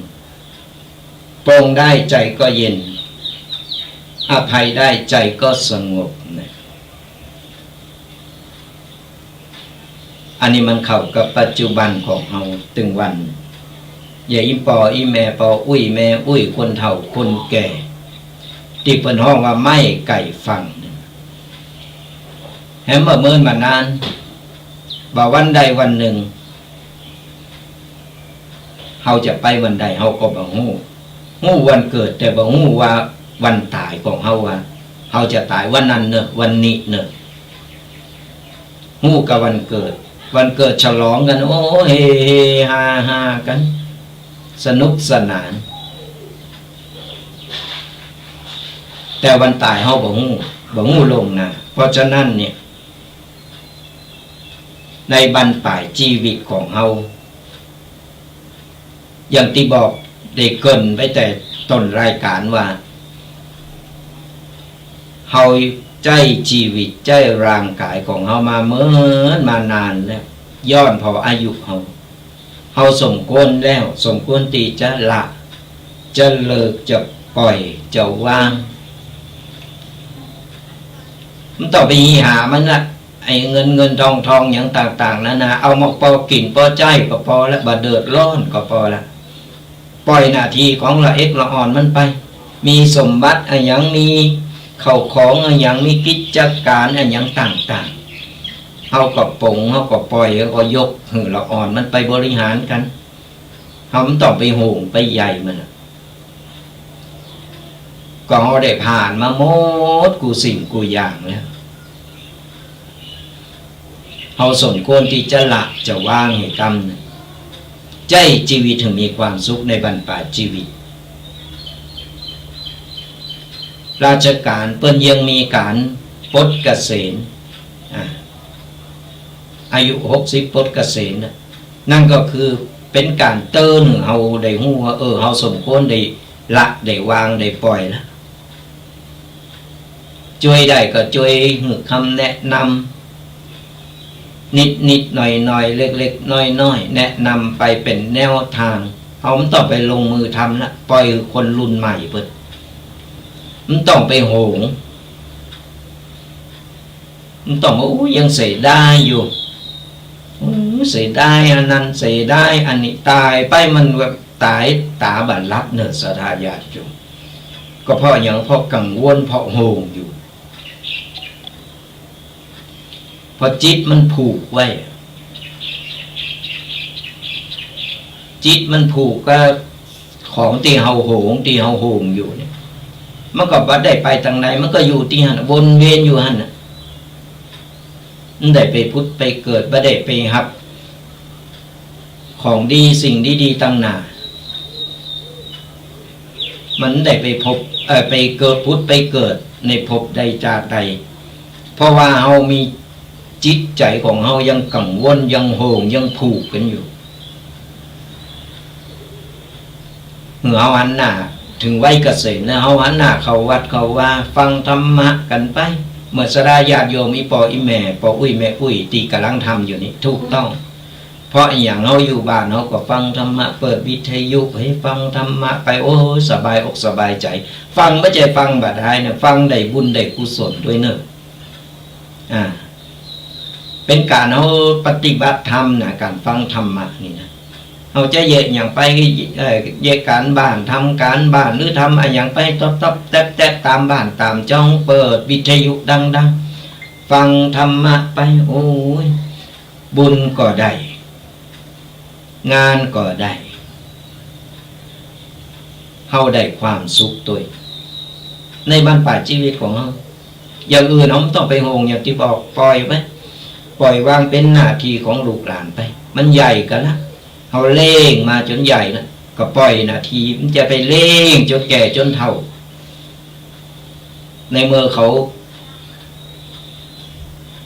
ปลงได้ใจ๋ก็เย็น อภัยได้ใจ๋ก็สงบนะ อันนี้มันเข้ากับปัจจุบันของเฮาตึงวัน อย่างอี่ป้ออี่แม่ ป้ออุ๊ยแม่อุ๊ย คนเฒ่าคนแก่ ตี้เปิ้นฮ้องว่าไม้ไก่ฝั่ง แหมบ่เมินบ่นาน บ่วันใดวันนึ่ง เฮาจะไปวันใดเฮาก็บ่ฮู้ ฮู้วันเกิดแต่บ่ฮู้ว่าวันต๋ายของเฮา ว่าเฮาจะต๋ายวันนั้นเนาะ วันนี้เนาะ ฮู้กะวันเกิด วันเกิดฉลองกั๋น โอ้ เฮเฮฮาฮากั๋น สนุกสนาน แต่วันต๋ายเฮาบ่ฮู้ บ่ฮู้ล่วงหน้า เพราะฉะนั้นเนี่ย ในบั้นป๋ายจีวิตของเฮา อย่างตี้บอกได้เกริ่นไปแต่ต้นรายก๋านว่า เฮาใจ๊จีวิต ใจ๊ร่างก๋ายของเฮามามานานแล้ว ย้อนผ่ออายุเฮา เฮาสมควรแล้ว สมควรตี้จะละ จะเลิก จะป่อย จะวาง บ่ต้องไปหามันละ ไอ้เงินเงินทองทองหยังต่างๆ นานา เอามาปอกิ๋นปอใจ๊ก็ปอละ บ่เดือดร้อนก็ปอละ ป่อยหน้าตี้ของละเอ็กละอ่อนมันไป มีสมบัติอะหยัง มีเข้าของอะหยัง มีกิจก๋านอะหยังต่างๆ เฮาก็ป๋ง เฮาก็ป่อย เฮาก็ยกหื้อละอ่อนมันไปบริหารกั๋น เฮาบ่ต้องไปห่วงไปใยมันน่ะ ก็เฮาได้ผ่านมาหมดกู้สิ่งกู้อย่างแล้ว เฮาสมควรตี้จะละจะวางหื้อก้ำหนึ่ง ใจ๊จีวิตหื้อมีความสุขในบั้นป๋ายจีวิต ราชก๋านเปิ้นยังมีก๋านปลดเกษียณ อ่า อายุหกสิบปลดเกษียณน่ะ นั่นก็คือเป๋นก๋านเตื๋อนหื้อเฮาได้ฮู้ว่า เออ เฮาสมควรได้ละ ได้วาง ได้ป่อยละ จ้วยได้ก็จ้วยหื้อคำแนะนำ นิดๆ หน่อยๆ เล็กๆ น้อยๆ แนะนำไปเป๋นแนวตาง เฮาบ่ต้องไปลงมือทำละ ป่อยหื้อคนรุ่นใหม่เปิ้น บ่ต้องไปโหง มันต้องว่า อู้ ยังเสียดายอยู่ อู้ เสียดายอันนั้น เสียดายอันนี้ ต๋ายไปมันแบบต๋ายต๋าบ่หลับเน่อ ศรัทธาญาติโยม ก็เพราะหยัง เพราะกังวล เพราะห่วงอยู่ เพราะจิตมันผูกไว้ จิตมันผูกกับของตี้เฮาหวง ตี้เฮาห่วงอยู่เนี่ย มันก็บ่ได้ไปตางใด มันก็อยู่ตี้หั้นน่ะ วนเวียนอยู่หั้นน่ะ มันได้ไปผุดไปเกิด บ่ได้ไปฮับของดีสิ่งดีๆ ตางหน้า มันได้ไปพบ เอ่อ ไปเกิด ผุดไปเกิดในภพใดชาติใด เพราะว่าเฮามีจิตใจ๋ของเฮายังกังวล ยังห่วง ยังผูกกั๋นอยู่ เมื่อเฮาหันหน้า เถิงวัยเกษียณแล้ว เฮาหันหน้าเข้าวัดเข้าวา ฟังธรรมะกั๋นไป เมื่อศรัทธาญาติโยม อี่ป้ออี่แม่ ป้ออุ๊ยแม่อุ๊ย ตี้ก่ำลังทำอยู่นี่ ถูกต้อง เพราะอะหยัง เฮาอยู่บ้านเฮาก็ฟังธรรมะ เปิดวิทยุหื้อฟังธรรมะไป โอ้ สบายอกสบายใจ๋ ฟังบ่ใจ้ฟังบ่ดายเน่อ ฟังได้บุญได้กุศลตวยเน่อ อ่า เป๋นก๋านเฮาปฏิบัติธรรมน่ะ ก๋านฟังธรรมะนี่นะ เฮาจะเยียะหยังไป เอ่อ เยียะก๋านบ้าน ทำก๋านบ้าน หรือทำอะหยังไป ต๊อบๆ แต๊บๆ ต๋ามบ้านต๋ามจ้อง เปิดวิทยุดังๆ ฟังธรรมะไป โอ้ย บุญก็ได้ งานก็ได้ เฮาได้ความสุขตวย ในบรรปลายจีวิตของเฮา อย่างอื่นเฮาบ่ต้องไปห่วง อย่างตี้บอก ปล่อยไป ปล่อยวางเป๋นหน้าตี้ของลูกหลานไป มันใหญ่กั๋นละ เฮาเลี้ยงมาจ๋นใหญ่ละ ก็ปล่อยหน้าตี้ มันจะไปเลี้ยงจ๋นแก่จ๋นเฒ่า ในเมื่อเขา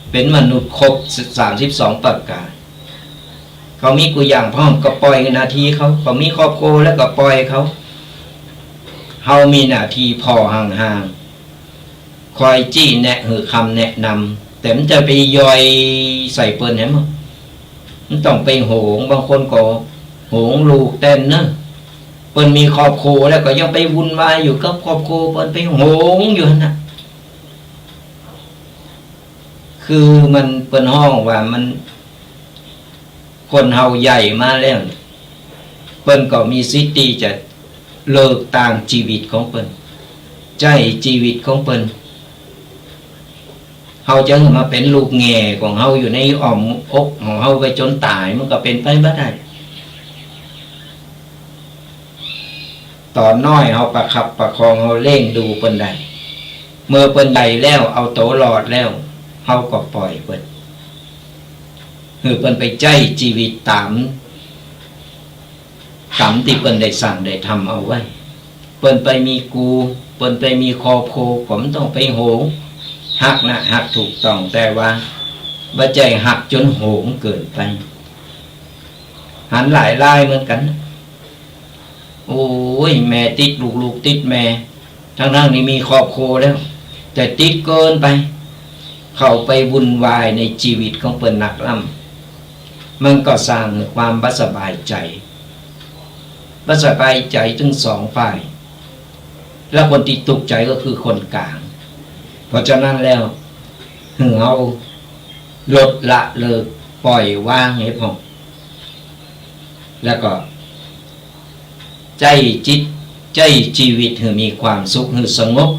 เป๋นมนุษย์ครบสามสิบสองประก๋าน เขามีกู้อย่างพร้อมก็ปล่อยหน้าตี้เขา เขามีครอบครัวแล้วก็ปล่อยเขา เฮามีหน้าตี้ผ่อห่างๆ คอยจี้แนะหื้อคำแนะนำ แต่บ่ใจ้ไปย่อยใส่เปิ้นแหม บ่ต้องไปหวง บางคนก็หวงลูกแต๊เนาะ เปิ้นมีครอบครัวแล้วก็ยังไปวุ่นวายอยู่กับครอบครัวเปิ้น ไปหวงอยู่หั้นน่ะ คือมัน เปิ้นฮ้องว่ามัน คนเฮาใหญ่มาแล้ว เปิ้นก็มีสิทธิ์ตี้จะเลือกตางจีวิตของเปิ้น ใจ๊จีวิตของเปิ้น เฮาจะหื้อมาเป๋นลูกแง่ของเฮาอยู่ในอ้อมอกของเฮาไปจ๋นต๋าย มันก็เป๋นไปบ่ได้ ต๋อนน้อยเฮาประคับประคอง เฮาเลี้ยงดูเปิ้นได้ เมื่อเปิ้นใหญ่แล้ว เอาตั๋วรอดแล้ว เฮาก็ปล่อยเปิ้น หื้อเปิ้นไปใจ๊จีวิตต๋าม กรรมตี้เปิ้นได้สร้างได้ทำเอาไว้ เปิ้นไปมีกู้ เปิ้นไปมีครอบครัว ก็บ่ต้องไปหวง ฮักนะ ฮักถูกต้อง แต่ว่าบ่ใจ้ฮักจ๋นหวงเกินไป หันหลายรายเหมือนกั๋น โอ้ย แม่ติดลูก ลูกติดแม่ ตังๆ ตี้มีครอบครัวแล้ว แต่ติดเกินไป เข้าไปวุ่นวายในจีวิตของเปิ้นนักล้ำ มันก็สร้างความบ่สบายใจ๋ บ่สบายใจ๋ตึงสองฝ่าย และคนตี้ตุ๊กใจ๋ก็คือคนก๋าง เพราะฉะนั้นแล้ว หื้อเฮาลดละเลิก ปล่อยวางหื้อพ่อง แล้วก็ ใจ๊จิต ใจ๊จีวิตหื้อมีความสุข หื้อสงบ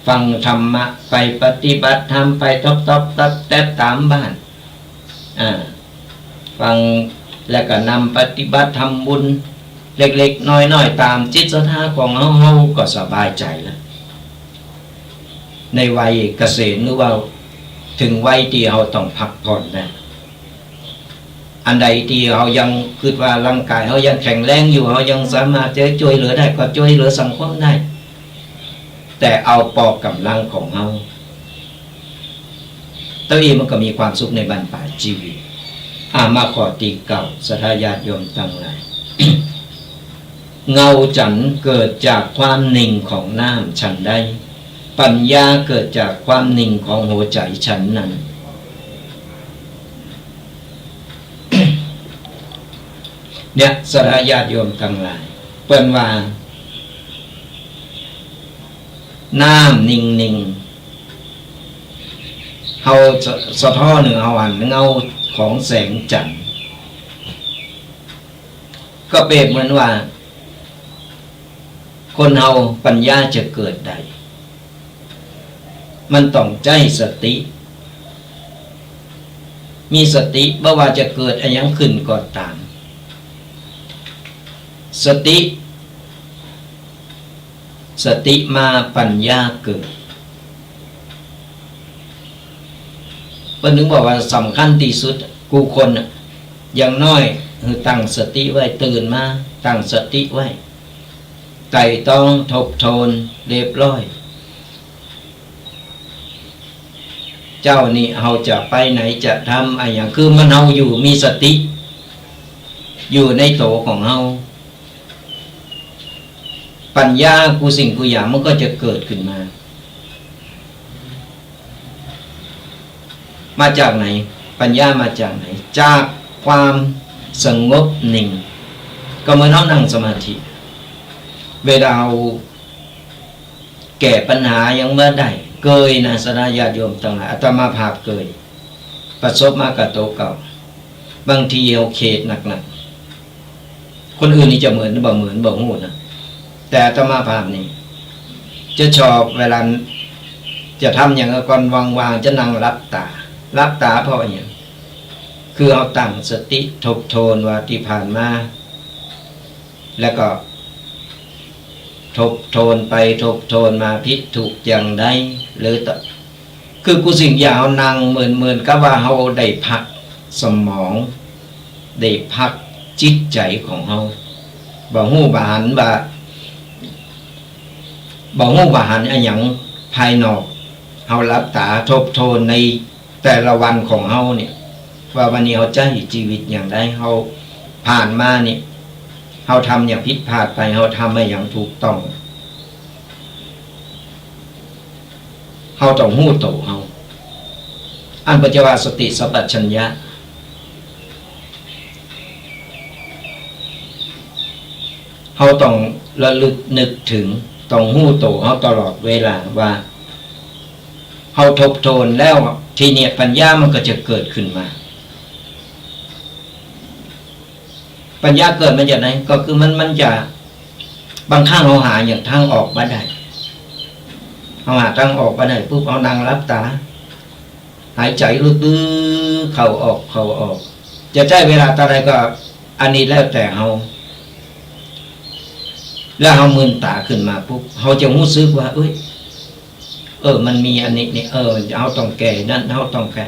ฟังธรรมะไป ปฏิบัติธรรมไป ต๊อบๆ แต๊บๆ ต๋ามบ้าน อ่า ฟัง แล้วก็นำปฏิบัติทำบุญเล็กๆ น้อยๆ ต๋ามจิตศรัทธาของเฮา เฮาก็สบายใจ๋แล้ว ในวัยเกษียณ หรือว่าเถิงวัยตี้เฮาต้องพักผ่อนแล้ว อันใดตี้เฮายังกึ๊ดว่าร่างก๋ายเฮายังแข็งแรงอยู่ เฮายังสามารถจะจ้วยเหลือได้ ก็จ้วยเหลือสังคมได้ แต่เอาปอกำลังของเฮา เต้าอี้มันก็มีความสุขในบรรปลายจีวิต อ่า มาข้อตี้เก้า ศรัทธาญาติโยมตังหลาย เงาจั๋นเกิดจากความนิ่งของน้ำฉันใด ปัญญาเกิดจากความนิ่งของหัวใจ๋ฉันนั้น เนี่ย ศรัทธาญาติโยมตังหลาย เปิ้นว่า น้ำนิ่งๆ เฮาสะ สะท้อนเถิงเฮาหันเงาของแสงจันทร์ ก็เปรียบเหมือนว่า คนเฮาปัญญาจะเกิดได้ มันต้องใจ๊สติ มีสติ บ่ว่าจะเกิดอะหยังขึ้นก็ต๋าม สติ สติมาปัญญาเกิด เปิ้นเถิงบอกว่าสำคัญตี้สุด กู้คนน่ะ อย่างน้อยหื้อตั้งสติไว้ ตื่นมาตั้งสติไว้ ไตร่ตรองทบทวนเรียบร้อย เจ๊านี้เฮาจะไปไหน จะทำอะหยัง คือมันเฮาอยู่ มีสติ อยู่ในตั๋วของเฮา ปัญญากู้สิ่งกู้อย่างมันก็จะเกิดขึ้นมา มาจากไหน ปัญญามาจากไหน จากความสงบนิ่ง ก็เหมือนเฮานั่งสมาธิ เวลาเฮาแก้ปัญหาหยังบ่ได้ เกยนะ ศรัทธาญาติโยมตังหลาย อาตมาภาพเกย ประสบมากับตั๋วเก่า บางทีเฮาเขดหนักๆ คนอื่นนี่จะเหมือนบ่เหมือนบ่ฮู้นะ แต่อาตมาภาพนี่ จะชอบเวลาจะทำหยังก่อน ว่างๆ จะนั่งหลับต๋า หลับต๋าเพราะอะหยัง คือเฮาตั้งสติทบทวนว่าตี้ผ่านมา แล้วก็ทบทวนไปทบทวนมา ผิดถูกอย่างใด หรือตะ คือกู้สิ่งอย่างเฮานั่งเหมือน เหมือนกับว่าเฮาได้พักสมอง ได้พักจิตใจ๋ของเฮา บ่ฮู้บ่หันว่า บ่ฮู้บ่หันอะหยังภายนอก เฮาหลับต๋าทบทวนในแต่ละวันของเฮาเนี่ย ว่าวันนี้เฮาใจ๊จีวิตอย่างใด เฮาผ่านมานี่ เฮาทำหยังผิดพลาดไป เฮาทำอะหยังถูกต้อง เฮาต้องฮู้ตั๋วเฮา อันเปิ้นจะว่าสติสัมปชัญญะ เฮาต้องระลึกนึกถึง ต้องฮู้ตั๋วเฮาตลอดเวลาว่า เฮาทบทวนแล้ว ทีเนี้ยปัญญามันก็จะเกิดขึ้นมา ปัญญาเกิดมาจากไหน ก็คือมัน มันจะ บางครั้งเฮาหาหยังทางออกบ่ได้ เฮาหาทางออกบ่ได้ปุ๊บ เฮานั่งหลับต๋า หายใจ๋ลึกๆ เข้าออก เข้าออก จะใจ๊เวลาเต้าใดก็ อันนี้แล้วแต่เฮา แล้วเฮามืนต๋าขึ้นมาปุ๊บ เฮาจะฮู้สึกว่า เอ้ย เออ มันมีอันนี้นี่ เออ เฮาต้องแก้นั้น เฮาต้องแก้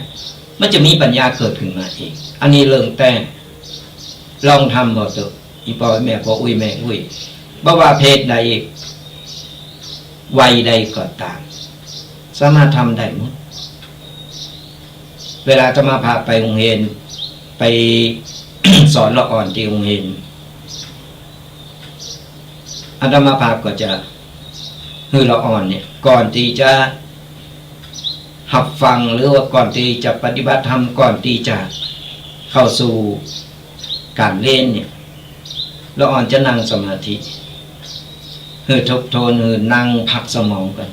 มันจะมีปัญญาเกิดขึ้นมาเอง อันนี้เรื่องแต่ ลองทำเบิ่งเต๊อะ อี่ป้อแม่ป้ออุ๊ยแม่อุ๊ย บ่ว่าเพศใด วัยใดก็ต๋าม สามารถทำได้หมด เวลาอาตมาภาพไปโฮงเฮียน ไปสอนละอ่อนตี้โฮงเฮียน อาตมาภาพก็จะหื้อละอ่อนเนี่ย ก่อนตี้จะฮับฟัง หรือว่าก่อนตี้จะปฏิบัติธรรม ก่อนตี้จะเข้าสู่ก๋านเฮียนเนี่ย ละอ่อนจะนั่งสมาธิ หื้อทบทวน หื้อนั่งพักสมองก่อน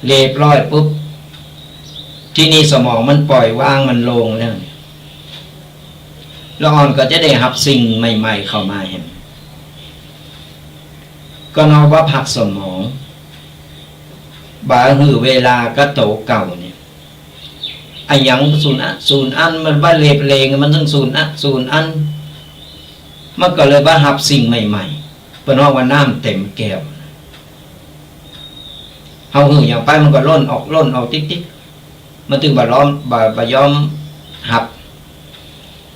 เรียบร้อยปุ๊บ ทีนี้สมองมันปล่อยวาง มันโล่งแล้วเนี่ย ละอ่อนก็จะได้ฮับสิ่งใหม่ๆ เข้ามาแหม ก็เฮาบ่พักสมอง บ่หื้อเวลากับตั๋วเก่าเนี่ย อะหยังสูญอะ สูญอั้น มันบ่เรียบเรียง มันตึงสูญอะ สูญอั้น มันก็เลยบ่ฮับสิ่งใหม่ๆ เปิ้นฮ้องว่าน้ำเต็มแก้ว เฮาหื้อหยังไปมันก็ล้นออก ล้นออกติ๊กๆ มันตึงบ่ล้อม บ่ บ่ยอมฮับ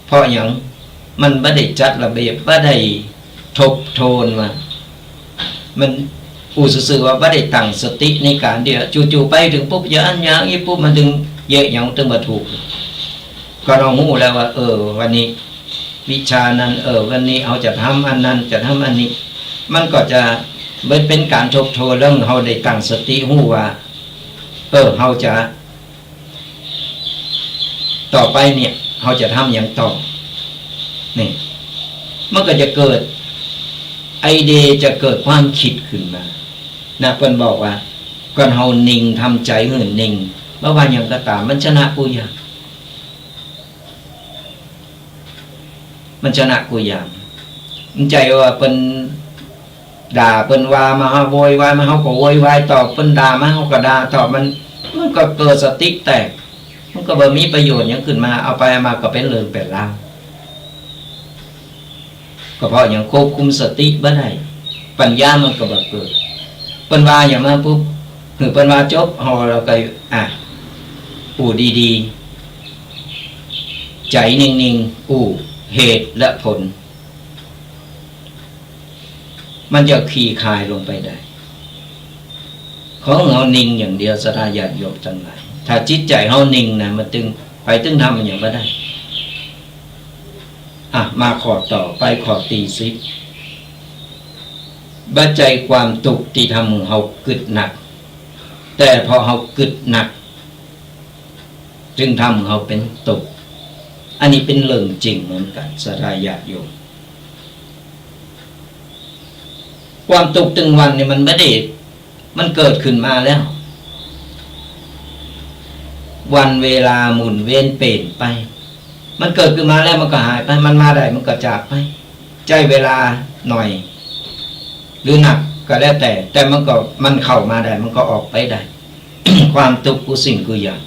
เพราะหยัง มันบ่ได้จัดระเบียบ บ่ได้ทบทวนว่า มันอู้ซื่อๆ ว่าบ่ได้ตั้งสติในก๋านเดียว จู่ๆ ไปเถิงปุ๊บ อย่างอั้นอย่างอี้ปุ๊บ มันตึงเยียะหยังตึงบ่ถูก ก็เฮาฮู้แล้วว่า เออ วันนี้วิชานั้น เออ วันนี้เฮาจะทำอันนั้น จะทำอันนี้ มันก็จะบ่เป็นก๋านทบทวน แล้วเฮาได้ตั้งสติฮู้ว่า เออ เฮาจะ ต่อไปเนี่ย เฮาจะทำหยังต่อ นี่ มันก็จะเกิดไอเดีย จะเกิดความคิดขึ้นมา นะ เปิ้นบอกว่า ก่อนเฮานิ่ง ทำใจ๋หื้อนิ่ง บ่ว่าหยังก็ต๋าม มันชนะกู้อย่าง มันชนะกู้อย่าง บ่ใจ้ว่าเปิ้นด่าเปิ้นว่ามา เฮาโวยวายมา เฮาก็โวยวายตอบ เปิ้นด่ามา เฮาก็ด่าตอบ มัน มันก็เกิดสติแตก มันก็บ่มีประโยชน์หยังขึ้นมา เอาไปเอามาก็เป๋นเรื่องเป๋นราว ก็เพราะหยัง ควบคุมสติบ่ได้ ปัญญามันก็บ่เกิด เปิ้นว่าหยังมาปุ๊บ หื้อเปิ้นว่าจบ เฮา เฮาก็ อ่ะ อู้ดีๆ ใจ๋นิ่งๆ อู้เหตุและผล มันจะคลี่คลายลงไปได้ ขอหื้อเฮานิ่งอย่างเดียว ศรัทธาญาติโยมตังหลาย ถ้าจิตใจ๋เฮานิ่งนะ มันตึง ใผตึงทำมันหยังบ่ได้ อ่ะ มาข้อต่อไป ข้อตี้สิบ บ่ใจ้ความตุ๊กข์ตี้ทำหื้อเฮากึ๊ดหนัก แต่เพราะเฮากึ๊ดหนัก จึงทำหื้อเฮาเป๋นตุ๊กข์ อันนี้เป๋นเรื่องจริงเหมือนกั๋น ศรัทธาญาติโยม ความตุ๊กข์ตึงวันนี่มันบ่ได้ มันเกิดขึ้นมาแล้ว วันเวลาหมุนเวียนเปลี่ยนไป มันเกิดขึ้นมาแล้วมันก็หายไป มันมาได้มันก็จากไป ใจ๊เวลาหน่อย หรือนักก็แล้วแต่ แต่มันก็ มันเข้ามาได้ มันก็ออกไปได้ ความตุ๊กข์กู้สิ่งกู้อย่าง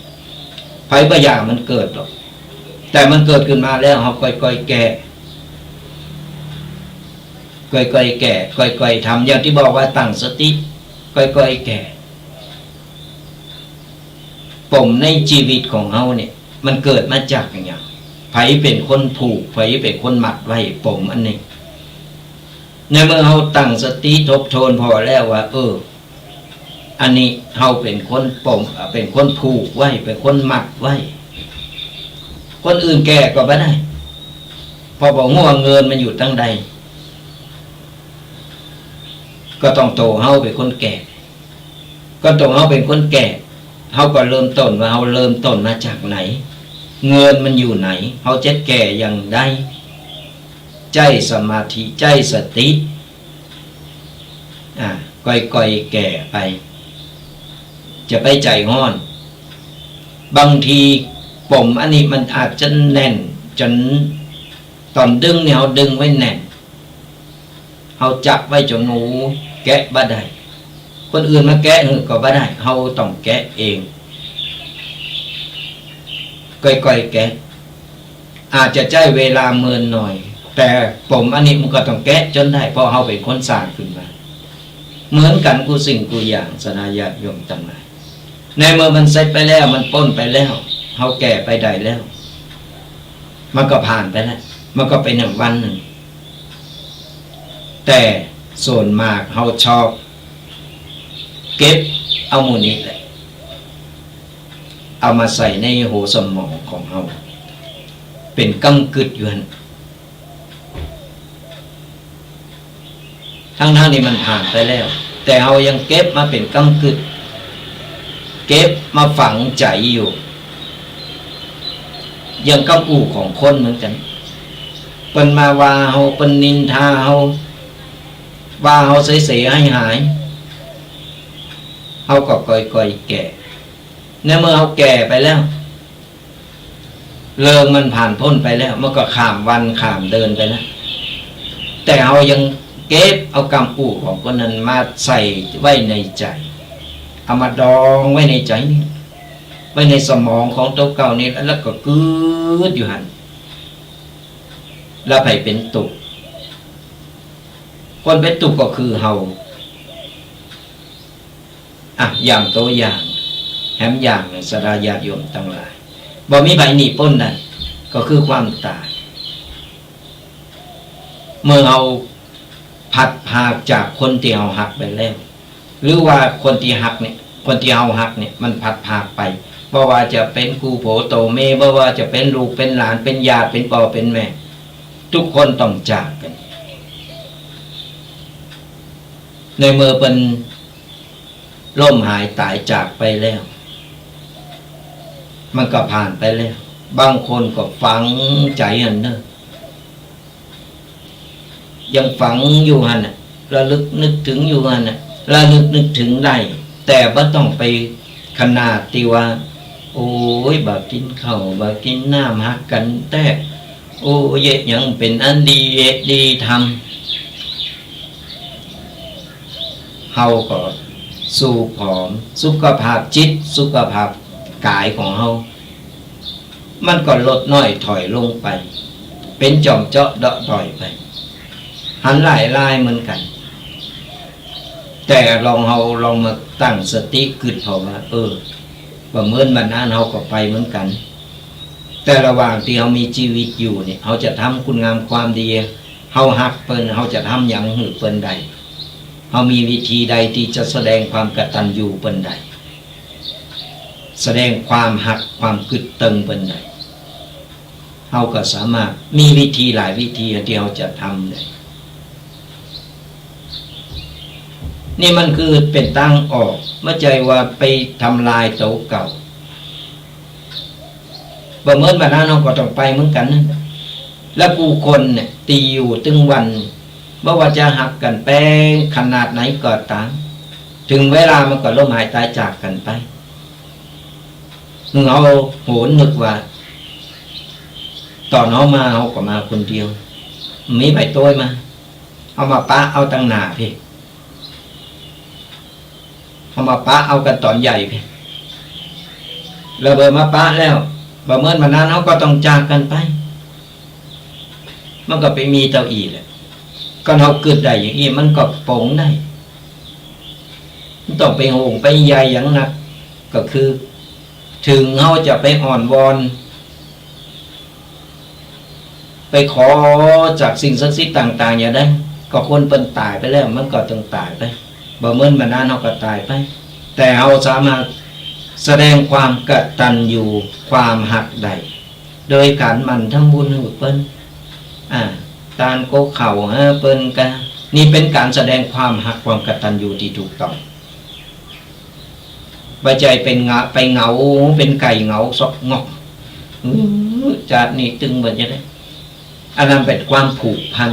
ใผบ่อยากหื้อมันเกิดหรอก แต่มันเกิดขึ้นมาแล้ว เฮาก้อยๆ แก้ ก้อยๆ แก้ ก้อยๆ ทำ อย่างตี้บอกว่าตั้งสติ ก้อยๆ แก้ ปมในชีวิตของเฮาเนี่ย มันเกิดมาจากอะหยัง ใผเป๋นคนผูก ใผเป๋นคนมัดไว้ ปมอันนี้ ในเมื่อเฮาตั้งสติทบทวนผ่อแล้วว่า เออ อันนี้เฮาเป๋นคนปม เป๋นคนผูกไว้ เป๋นคนมัดไว้ คนอื่นแก้ก็บ่ได้ เพราะบ่ฮู้ว่าเงินมันอยู่ตังใด ก็ต้องโตเฮาเป๋นคนแก้ ก็โตเฮาเป๋นคนแก้ เฮาก็เริ่มต้นว่าเฮาเริ่มต้นมาจากไหน เงินมันอยู่ไหน เฮาจะแก้อย่างใด ใจ๊สมาธิ ใจ๊สติ อ่า ก้อยๆ แก้ไป จะไปใจ๋ฮ้อน บางทีปมอันนี้มันอาจจะแน่นจ๋น ต๋อนดึงนี่เฮาดึงไว้แน่น เฮาจับไว้จ๋น โอ้ แกะบ่ได้ คนอื่นมาแกะหื้อก็บ่ได้ เฮาต้องแกะเอง ก้อยๆ แกะ อาจจะใจ๊เวลาเมินหน่อย แต่ปมอันนี้มันก็ต้องแกะจ๋นได้ เพราะเฮาเป๋นคนสร้างขึ้นมา เหมือนกั๋นกู้สิ่งกู้อย่าง ศรัทธาญาติโยมตังหลาย ในเมื่อมันเสร็จไปแล้ว มันป๊นไปแล้ว เฮาแก้ไปได้แล้ว มันก็ผ่านไปแล้ว มันก็เป๋นอย่างวันนึ่ง แต่ส่วนมากเฮาชอบเก็บเอาหมู่นี้แหละ เอามาใส่ในหัวสมองของเฮา เป๋นก้ำกึ๊ดอยู่หั้น ทั้งๆ ตี้มันผ่านไปแล้ว แต่เฮายังเก็บมาเป๋นก้ำกึ๊ด เก็บมาฝังใจ๋อยู่ อย่างก้ำอู้ของคนเหมือนกั๋น เปิ้นมาว่าเฮา เปิ้นนินทาเฮา ว่าเฮาเสียๆ หายๆ เฮาก็ก้อยๆ แก้ ในเมื่อเฮาแก้ไปแล้ว เรื่องมันผ่านป๊นไปแล้ว มันก็ข้ามวันข้ามเดือนไปแล้ว แต่เฮายังเก็บเอาก้ำอู้ของคนนั้นมาใส่ไว้ในใจ๋ เอามาดองไว้ในใจ๋นี่ ไว้ในสมองของตั๋วเก่านี่ แล้วก็กึ๊ดอยู่หั้น แล้วใผเป๋นตุ๊กข์ คนเป๋นตุ๊กข์ก็คือเฮา อ่ะ อย่างตั๋วอย่าง แหมอย่างหนึ่ง ศรัทธาญาติโยมตังหลาย บ่มีใผหนีป๊นได้ ก็คือความต๋าย เมื่อเฮาพลัดพรากจากคนตี้เฮาฮักไปแล้ว หรือว่าคนตี้ฮักเนี่ย คนตี้เฮาฮักเนี่ย มันพลัดพรากไป บ่ว่าจะเป๋นกู้ผัวตั๋วเมีย บ่ว่าจะเป๋นลูกเป๋นหลาน เป๋นญาติ เป๋นป้อเป๋นแม่ ทุกคนต้องจากกั๋น ในเมื่อเปิ้น ล้มหายต๋ายจากไปแล้ว มันก็ผ่านไปแล้ว บางคนก็ฝังใจ๋หั้นเน่อ ยังฝังอยู่หั้นน่ะ ระลึกนึกถึงอยู่หั้นน่ะ ระลึกนึกถึงได้ แต่บ่ต้องไปขนาดตี้ว่า โอ้ย บ่ากิ๋นข้าว บ่ากิ๋นน้ำ หักกั๋นแต๊ โอ้ย เยียะหยังเป๋นอันดี เยียะดีธรรม เฮาก็สู้ผอม สุขภาพจิต สุขภาพก๋ายของเฮา มันก็ลดน้อยถอยลงไป เป๋นจ่อมเจาะเดาะด้อยไป หันหลายรายเหมือนกั๋น แต่ลองเฮาลองมาตั้งสติกึ๊ดผ่อว่า เออ บ่าเมินบ่านานเฮาก็ไปเหมือนกั๋น แต่ระหว่างตี้เฮามีจีวิตอยู่เนี่ย เฮาจะทำคุณงามความดี เฮาฮักเปิ้น เฮาจะทำหยังหื้อเปิ้นได้ เฮามีวิธีใดตี้จะแสดงความกตัญญูเปิ้นได้ แสดงความฮักความกึ๊ดเติงเปิ้นได้ เฮาก็สามารถมีวิธีหลายวิธีตี้เฮาจะทำได้ นี่มันคือเป๋นตางออก บ่ใจ้ว่าไปทำลายตั๋วเก่า บ่าเมินบ่านานเฮาก็ต้องไปเหมือนกั๋น แล้วกู้คนเนี่ย ตี้อยู่ตึงวัน บ่ว่าจะฮักกั๋นแปงขนาดไหนก็ต๋าม เถิงเวลามันก็ล้มหายต๋ายจากกั๋นไป เฮาหวนนึกว่า ต๋อนเฮามา เฮาก็มาคนเดียว มีใผโต้ยมา เฮามาปะเอาตังหน้าพี้ เฮามาปะเอากั๋นต๋อนใหญ่พี้ แล้วเมื่อมาปะแล้ว บ่าเมินบ่านานเฮาก็ต้องจากกั๋นไป มันก็ไปมีเต้าอี้แหละ ก็เฮากึ๊ดได้อย่างอี้ มันก็ป๋งได้ บ่ต้องไปห่วงไปใยหยังนัก ก็คือ เถิงเฮาจะไปอ้อนวอน ไปขอจากสิ่งศักดิ์สิทธิ์ต่างๆ อย่างใด ก็คนเปิ้นต๋ายไปแล้ว มันก็ต้องต๋ายไป บ่าเมินบ่านานเฮาก็ต๋ายไป แต่เฮาสามารถแสดงความกตัญญู ความฮักได้ โดยก๋านหมั่นทำบุญหื้อเปิ้น อ่า ตานโกข้าวหื้อเปิ้นกา นี่เป๋นก๋านแสดงความฮักความกตัญญูตี้ถูกต้อง บ่ใจ้เป๋นเหงา ไปเหงา เป๋นไก่เหงาซอกงอก อื้อ จาตินี้ตึงบ่าจะได้ อันนั้นเป๋นความผูกพัน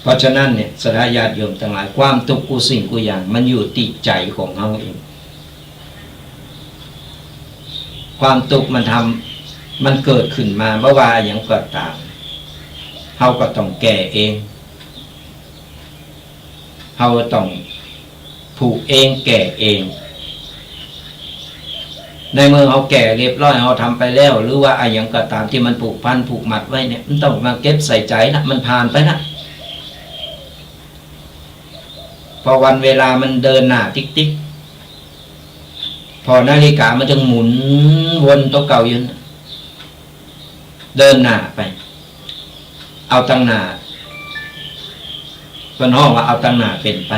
เพราะฉะนั้นเนี่ย ศรัทธาญาติโยมตังหลาย ความตุ๊กข์กู้สิ่งกู้อย่าง มันอยู่ตี้ใจ๋ของเฮาเอง ความตุ๊กข์มันทำ มันเกิดขึ้นมา บ่ว่าอะหยังก็ต๋าม เฮาก็ต้องแก้เอง เฮาต้องผูกเองแก้เอง ในเมื่อเฮาแก้เรียบร้อย เฮาทำไปแล้ว หรือว่าอะหยังก็ต๋ามตี้มันผูกพันผูกมัดไว้เนี่ย บ่ต้องมาเก็บใส่ใจ๋ละ มันผ่านไปละ เพราะวันเวลามันเดินหน้าติ๊กๆ ผ่อนาฬิกามันจึงหมุนวนตั๋วเก่าอยู่นะ เดินหน้าไป เอาตังหน้า เปิ้นฮ้องว่าเอาตังหน้าเป๋นไป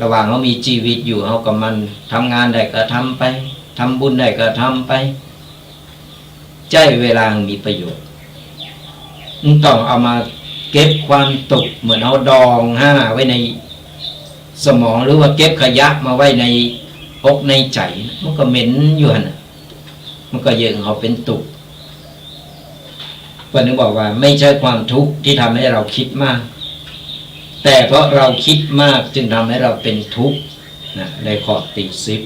ระหว่างเฮามีจีวิตอยู่ เฮาก็หมั่นทำงานได้ก็ทำไป ทำบุญได้ก็ทำไป ใจ๊เวลาหื้อมีประโยชน์ บ่ต้องเอามาเก็บความตุ๊กข์ เหมือนเฮาดองห้าไว้ในสมอง หรือว่าเก็บขยะมาไว้ในอกในใจ๋ มันก็เหม็นอยู่หั้นน่ะ มันก็เยียะหื้อเฮาเป๋นตุ๊กข์ เปิ้นถึงบอกว่า ไม่ใช่ความทุกข์ที่ทำให้เราคิดมาก แต่เพราะเราคิดมากจึงทำให้เราเป็นทุกข์ นะ ในข้อตี้สิบ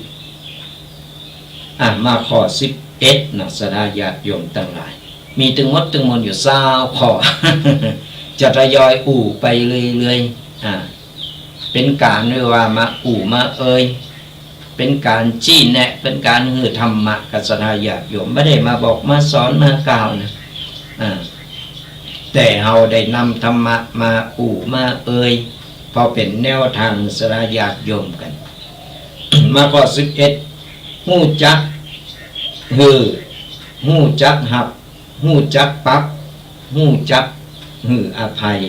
อ่ะ มาข้อสิบเอ็ดนะ ศรัทธาญาติโยมตังหลาย มีตึงหมดตึงมวลอยู่ซาวข้อ จะทยอยอู้ไปเรื่อยๆ อ่ะ เป๋นก๋านเรียกว่ามาอู้มาเอ่ย เป๋นก๋านชี้แนะ เป๋นก๋านหื้อธรรมะกับศรัทธาญาติโยม บ่ได้มาบอกมาสอนมากล่าวนะ อ่า แต่เฮาได้นำธรรมะมาอู้มาเอ่ย พอเป๋นแนวตางศรัทธาญาติโยมกั๋น มาข้อสิบเอ็ด ฮู้จักหื้อ ฮู้จักฮับ ฮู้จักปรับ ฮู้จักหื้ออภัย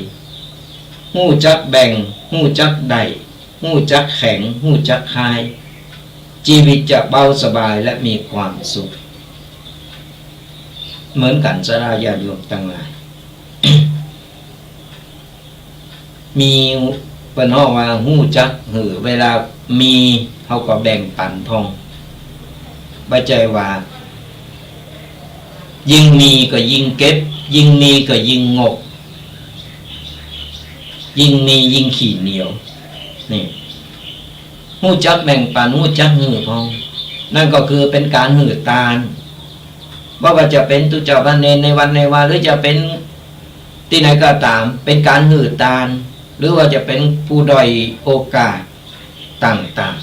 ฮู้จักแบ่ง ฮู้จักได้ ฮู้จักแข็ง ฮู้จักคาย จีวิตจะเบาสบายและมีความสุข เหมือนกั๋นศรัทธาญาติโยมตังหลาย มี เปิ้นฮ้องว่าฮู้จักหื้อ เวลามีเฮาก็แบ่งปั๋นพ่อง บ่ใจ้ว่า ยิ่งมีก็ยิ่งเก็บ ยิ่งมีก็ยิ่งงก ยิ่งมียิ่งขี้เหนียว นี่ ฮู้จักแบ่งปั๋น ฮู้จักหื้อพอง นั่นก็คือเป๋นก๋านหื้อตาน บ่ว่าจะเป๋นตุ๊เจ้าพระเณรในวัดในวา หรือจะเป๋นตี้ไหนก็ต๋าม เป๋นก๋านหื้อตาน หรือว่าจะเป๋นผู้ด้อยโอกาสต่าง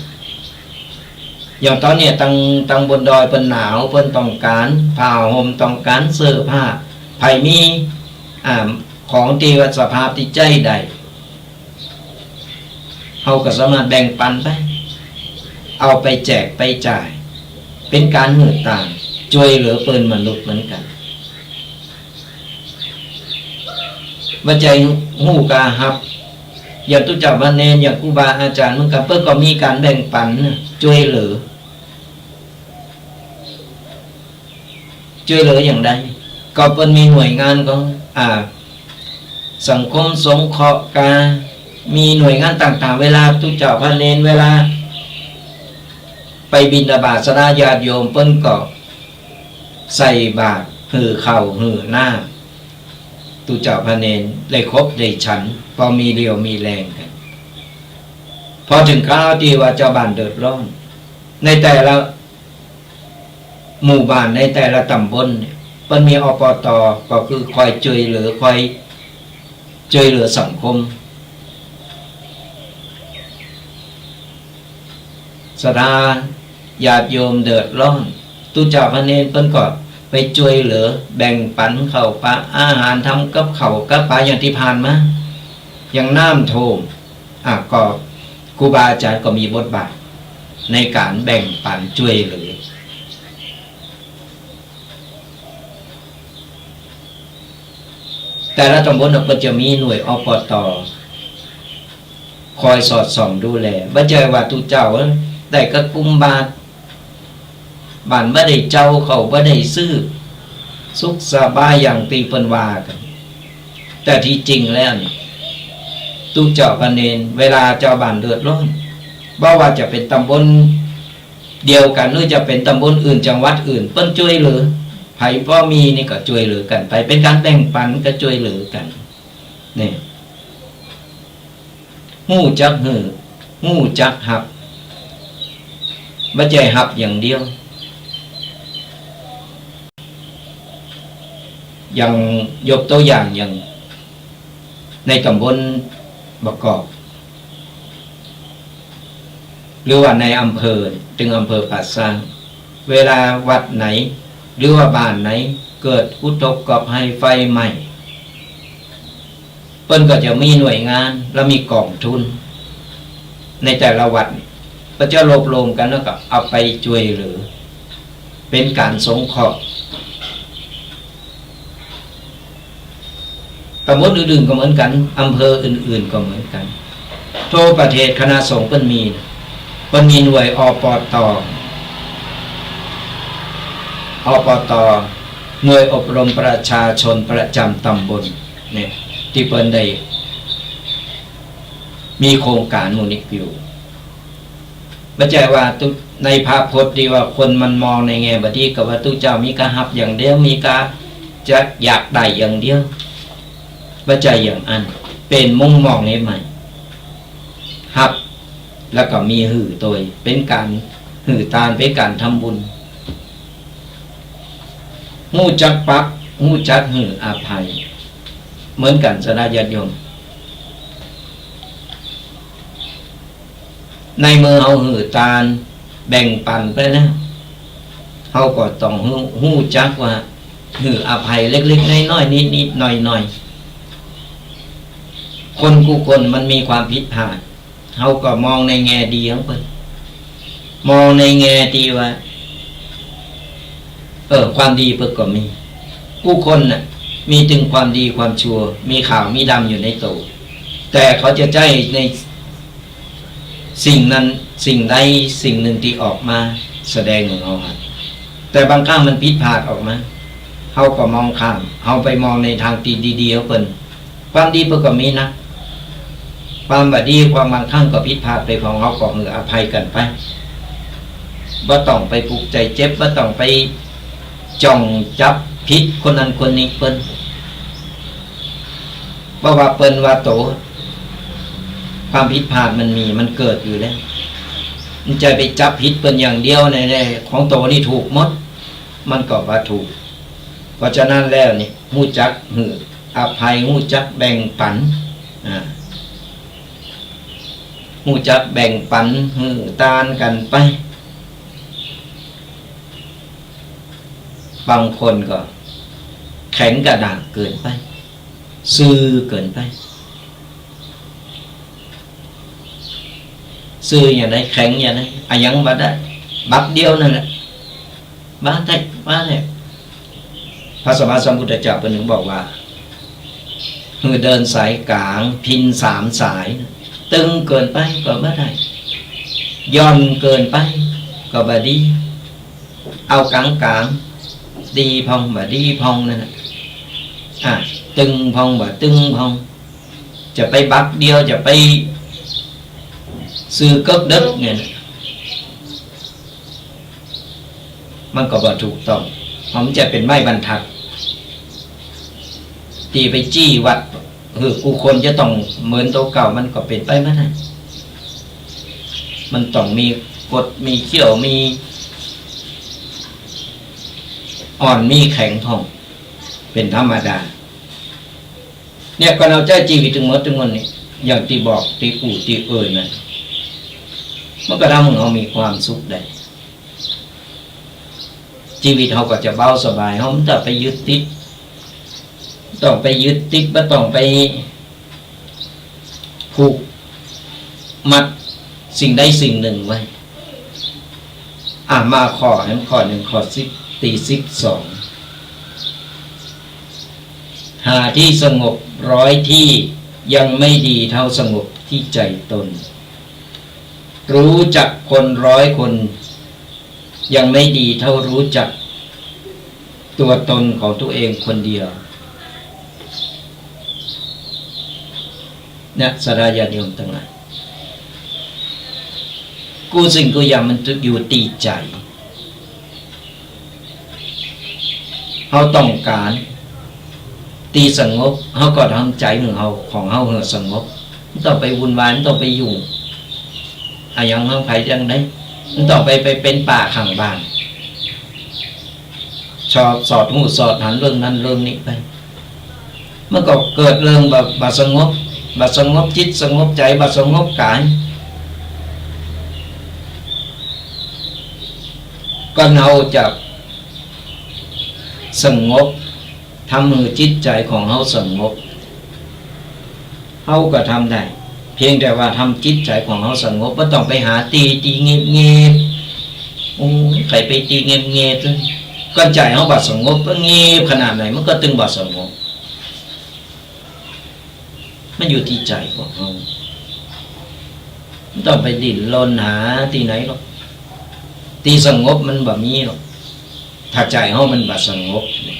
ๆ อย่างต๋อนเนี้ยตัง ตังบนดอยเปิ้นหนาว เปิ้นต้องก๋านผ้าห่ม ต้องก๋านเสื้อผ้า ใผมี อ่า ของตี้ว่าสภาพตี้ใจ๊ได้ เฮาก็สามารถแบ่งปั๋นไป เอาไปแจกไปจ่าย เป๋นก๋านหื้อตาน จ้วยเหลือเปิ้นมนุษย์เหมือนกั๋น บ่ใจ้ฮู้ก้าฮับ อย่างตุ๊เจ้าพระเณร อย่างครูบาอาจ๋ารย์เหมือนกั๋น เปิ้นก็มีก๋านแบ่งปั๋น จ้วยเหลือ จ้วยเหลืออย่างใด ก็เปิ้นมีหน่วยงานของ อ่า สังคมสงเคราะห์กา มีหน่วยงานต่างๆ เวลาตุ๊เจ้าพระเณร เวลาไปบิณฑบาต ศรัทธาญาติโยม เปิ้นก็ใส่บาตร หื้อข้าวหื้อน้ำ ตุ๊เจ้าพระเณรได้คบได้ฉัน ปอมีเรี่ยวมีแรงกั๋น ปอเถิงคราวตี้ว่าจาวบ้านเดือดร้อน ในแต่ละ หมู่บ้านในแต่ละต๋ำบลเนี่ย เปิ้นมี อปต. ก็คือคอยจ้วยเหลือ คอยจ้วยเหลือสังคม ศรัทธาญาติโยมเดือดร้อน ตุ๊เจ้าพระเณรเปิ้นก็ไปจ้วยเหลือ แบ่งปั๋นข้าวป๋าอาหาร ทำกับข้าวกับป๋า อย่างตี้ผ่านมา อย่างน้ำท่วม อ่ะ ก็ครูบาอาจ๋ารย์ก็มีบทบาทในก๋านแบ่งปั๋นจ้วยเหลือ แต่ละต๋ำบลน่ะก็จะมีหน่วย อปต. คอยสอดส่องดูแล บ่ใจ้ว่าตุ๊เจ้าเอ้ย ได้กระกุมบาตร บ้านบ่ได้เจ้า ข้าวบ่ได้ซื้อ สุขสบายอย่างตี้เปิ้นว่ากั๋น แต่ตี้จริงแล้วนี่ ตุ๊เจ้าพระเณร เวลาจาวบ้านเดือดร้อน บ่ว่าจะเป๋นต๋ำบลเดียวกั๋น หรือจะเป๋นต๋ำบลอื่น จังหวัดอื่น เปิ้นจ้วยเหลือ ใผปอมีนี่ก็จ้วยเหลือกั๋นไป เป๋นก๋านแบ่งปั๋น ก็จ้วยเหลือกั๋น นี่ ฮู้จักหื้อ ฮู้จักฮับ บ่ใจ้ฮับอย่างเดียว อย่างยกตั๋วอย่าง อย่างในต๋ำบลบ่อกอก หรือว่าในอำเภอ เถิงอำเภอป่าซาง เวลาวัดไหน หรือว่าบ้านไหน เกิดอุทกภัยไฟไหม้ เปิ้นก็จะมีหน่วยงาน แล้วมีก๋องทุน ในแต่ละวัดนี่ ก็จะรวบรวมกั๋น แล้วก็เอาไปจ้วยเหลือ เป๋นก๋านสงเคราะห์ ต๋ำบลอื่นๆ ก็เหมือนกั๋น อำเภออื่นๆ ก็เหมือนกั๋น ทั่วประเทศคณะสงฆ์เปิ้นมีนะ เปิ้นมีหน่วย อปต. อปต. หน่วยอบรมประชาชนประจำต๋ำบลเนี่ย ตี้เปิ้นได้มีโครงก๋านหมู่นี้อยู่ บ่ใจ้ว่าตุ๊ ในพระพจน์ตี้ว่าคนมันมองในแง่บ่ดี ก็ว่าตุ๊เจ้ามีก้าฮับอย่างเดียว มีก้าจะอยากได้อย่างเดียว บ่ใจ้อย่างอั้น เป๋นมุมมองใหม่ ฮับ แล้วก็มีหื้อตวย เป๋นก๋านหื้อตาน เป๋นก๋านทำบุญ ฮู้จักปรับ ฮู้จักหื้ออภัย เหมือนกั๋น ศรัทธาญาติโยม ในเมื่อเฮาหื้อตานแบ่งปั๋นไปแล้ว เฮาก็ต้องฮู้ ฮู้จักว่าหื้ออภัยเล็กๆ น้อยๆ นิดๆ หน่อยๆ คนกู้คนมันมีความผิดพลาด เฮาก็มองในแง่ดีของเปิ้น มองในแง่ตี้ว่า เออ ความดีเปิ้นก็มี กู้คนน่ะ มีตึงความดีความชั่ว มีขาวมีดำอยู่ในตั๋ว แต่เขาจะใจ๊ในสิ่งนั้น สิ่งใดสิ่งหนึ่งตี้ออกมาแสดงหื้อเฮาหัน แต่บางครั้งมันผิดพลาดออกมา เฮาก็มองข้าม เฮาไปมองในตางตี้ดีๆ ของเปิ้น ความดีเปิ้นก็มีนะ ความบ่ดี ความบางครั้งก็ผิดพลาดไปของเฮา ก็หื้ออภัยกั๋นไป บ่ต้องไปผูกใจ๋เจ็บ บ่ต้องไปจ้องจับผิดคนนั้นคนนี้เปิ้น บ่ว่าเปิ้นว่าโต ความผิดพลาดมันมี มันเกิดอยู่แล้ว มันจะไปจับผิดเปิ้นอย่างเดียวใน ในของโตนี่ถูกหมด มันก็บ่ถูก เพราะฉะนั้นแล้วนี่ ฮู้จักหื้ออภัย ฮู้จักแบ่งปัน อ่า ฮู้จักแบ่งปัน หื้อตานกั๋นไป บางคนก็แข็งกระด้างเกินไป ซื่อเกินไป ซื่ออย่างใด แข็งอย่างใด อะหยังบ่ได้ บักเดียวนั่นแหละ บ่ได้ บ่ได้ พระสัมมาสัมพุทธเจ้าเปิ้นถึงบอกว่า หื้อเดินสายก๋าง พิณสามสาย ตึงเกินไปก็บ่ได้ หย่อนเกินไปก็บ่ดี เอาก๋างๆ ดีพ่องบ่ดีพ่องนั่นน่ะ อ่ะ ตึงพ่องบ่ตึงพ่อง จะไปบักเดียว จะไปซื่อเกิกเดิกเนี่ยนะ มันก็บ่ถูกต้อง เพราะมันจะเป๋นไม้บรรทัด ตี้ไปจี้วัด หื้อกู้คนจะต้องเหมือนโตเก่า มันก็เป๋นไปบ่ได้ มันต้องมีกฎ มีเขี้ยว มีอ่อน มีแข็งพ่อง เป๋นธรรมดา เนี่ย ก่อนเฮาใจ๊จีวิตตึงหมดตึงมวลนี่ อย่างตี้บอก ตี้อู้ ตี้เอ่ยนั่น มันก็ทำหื้อเฮามีความสุขได้ จีวิตเฮาก็จะเบาสบาย เฮาบ่ต้องไปยึดติด ต้องไปยึดติด บ่ต้องไปผูกมัดสิ่งใดสิ่งหนึ่งไว้ อ่ะ มาข้อนั้นข้อหนึ่ง ข้อสิบ ตี้สิบสอง หาที่สงบร้อยที่ยังไม่ดีเท่าสงบที่ใจตน รู้จักคนร้อยคน ยังไม่ดีเท่ารู้จักตัวตนของตัวเองคนเดียว เนี่ย ศรัทธาญาติโยมตังหลาย กู้สิ่งกู้อย่างมันอยู่ตี้ใจ๋ เฮาต้องก๋านตี้สงบ เฮาก็ทำใจ๋ของเฮา ของเฮาหื้อสงบ บ่ต้องไปวุ่นวาย บ่ต้องไปยุ่ง อะหยังของใผอย่างใด บ่ต้องไป ไปเป๋นป้าข้างบ้าน สอด สอดฮู้สอดหันเรื่องนั้นเรื่องนี้ไป มันก็เกิดเรื่องบ่ บ่สงบ บ่สงบจิตสงบใจ๋ บ่สงบก๋าย ก่อนเฮาจะสงบ ทำหื้อจิตใจ๋ของเฮาสงบ เฮาก็ทำได้ เพียงแต่ว่าทำจิตใจ๋ของเฮาสงบ บ่ต้องไปหาตี้ ตี้เงียบๆ โอ้ย ใผไปตี้เงียบๆ ก่อนใจ๋เฮาบ่สงบ ก็เงียบขนาดไหน มันก็ตึงบ่สงบ มันอยู่ตี้ใจ๋ของเฮา บ่ต้องไปดิ้นรนหาตี้ไหนหรอก ตี้สงบมันบ่มีหรอก ถ้าใจ๋เฮามันบ่สงบเนี่ย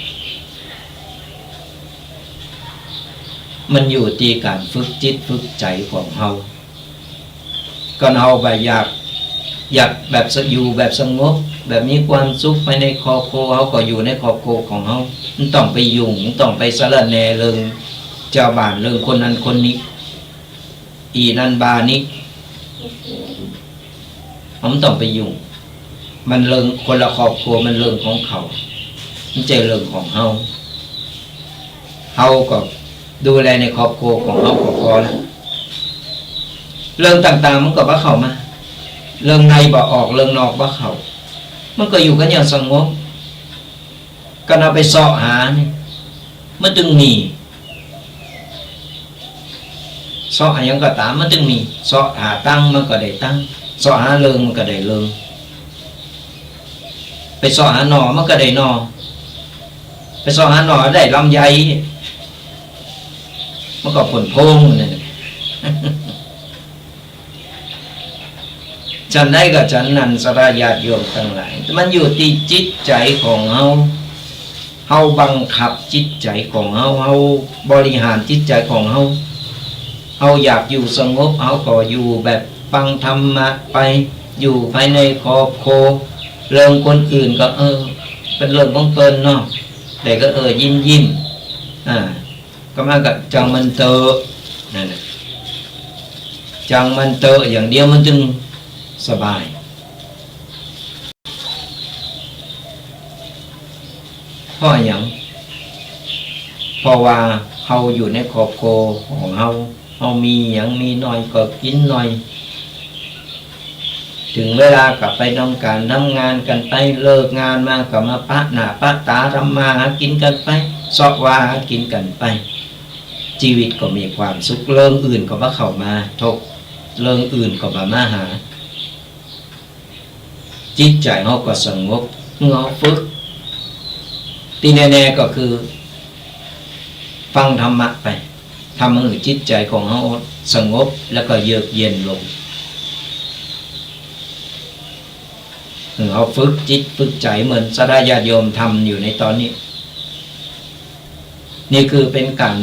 มันอยู่ตี้ก๋านฝึกจิตฝึกใจ๋ของเฮา ก่อนเฮาบ่อยาก อยากแบบส- อยู่แบบสงบ แบบมีความสุขภายในครอบครัว เฮาก็อยู่ในครอบครัวของเฮา บ่ต้องไปยุ่ง บ่ต้องไปสะระแหน่เรื่องจาวบ้าน เรื่องคนนั้นคนนี้ อี่นั้นบ่านี้ เฮาบ่ต้องไปยุ่ง มันเรื่องคนละครอบครัว มันเรื่องของเขา บ่ใจ้เรื่องของเฮา เฮาก็ดูแลในครอบครัวของเฮาก็พอละ เรื่องต่างๆ มันก็บ่เข้ามา เรื่องในบ่ออก เรื่องนอกบ่เข้า มันก็อยู่กั๋นอย่างสงบ ก่อนเฮาไปเซาะหานี่ มันตึงมี เซาะหาหยังก็ต๋าม มันตึงมี เซาะหาตังค์ มันก็ได้ตังค์ เซาะหาเลิง มันก็ได้เลิง ไปเซาะหาหน่อ มันก็ได้หน่อ ไปเซาะหาหน่อได้ลำไย มันก็ผลโพงนั่นแหละ ฉันใดก็ฉันนั้น ศรัทธาญาติโยมตังหลาย มันอยู่ตี้จิตใจ๋ของเฮา เฮาบังคับจิตใจ๋ของเฮา เฮาบริหารจิตใจ๋ของเฮา เฮาอยากอยู่สงบ เฮาก็อยู่แบบฟังธรรมะไป อยู่ภายในครอบครัว เรื่องคนอื่นก็ เออ เป๋นเรื่องของเปิ้นเนาะ แต่ก็ เออ ยิ้มๆ อ่า ก็มันก็จังมันเตอะ นั่นแหละ จังมันเตอะอย่างเดียวมันตึง สบาย เพราะอะหยัง เพราะว่าเฮาอยู่ในครอบครัวของเฮา เฮามีหยังมีหน้อยก็กิ๋นหน้อย เถิงเวลาก็ไปทำก๋านทำงานกั๋นไป เลิกงานมาก็มาปะหน้าปะต๋าทำมาหากิ๋นกั๋นไป เซาะว่าหากิ๋นกั๋นไป จีวิตก็มีความสุข เรื่องอื่นก็บ่เข้ามาทบ เรื่องอื่นก็บ่มาหา จิตใจ๋เฮาก็สงบ เมื่อเฮาฝึก ตี้แน่ๆ ก็คือ ฟังธรรมะไป ทำหื้อจิตใจ๋ของเฮาสงบ แล้วก็เยือกเย็นลง เฮาฝึกจิตฝึกใจ๋เหมือนศรัทธาญาติโยมทำอยู่ในต๋อนนี้ นี่คือเป๋นก๋าน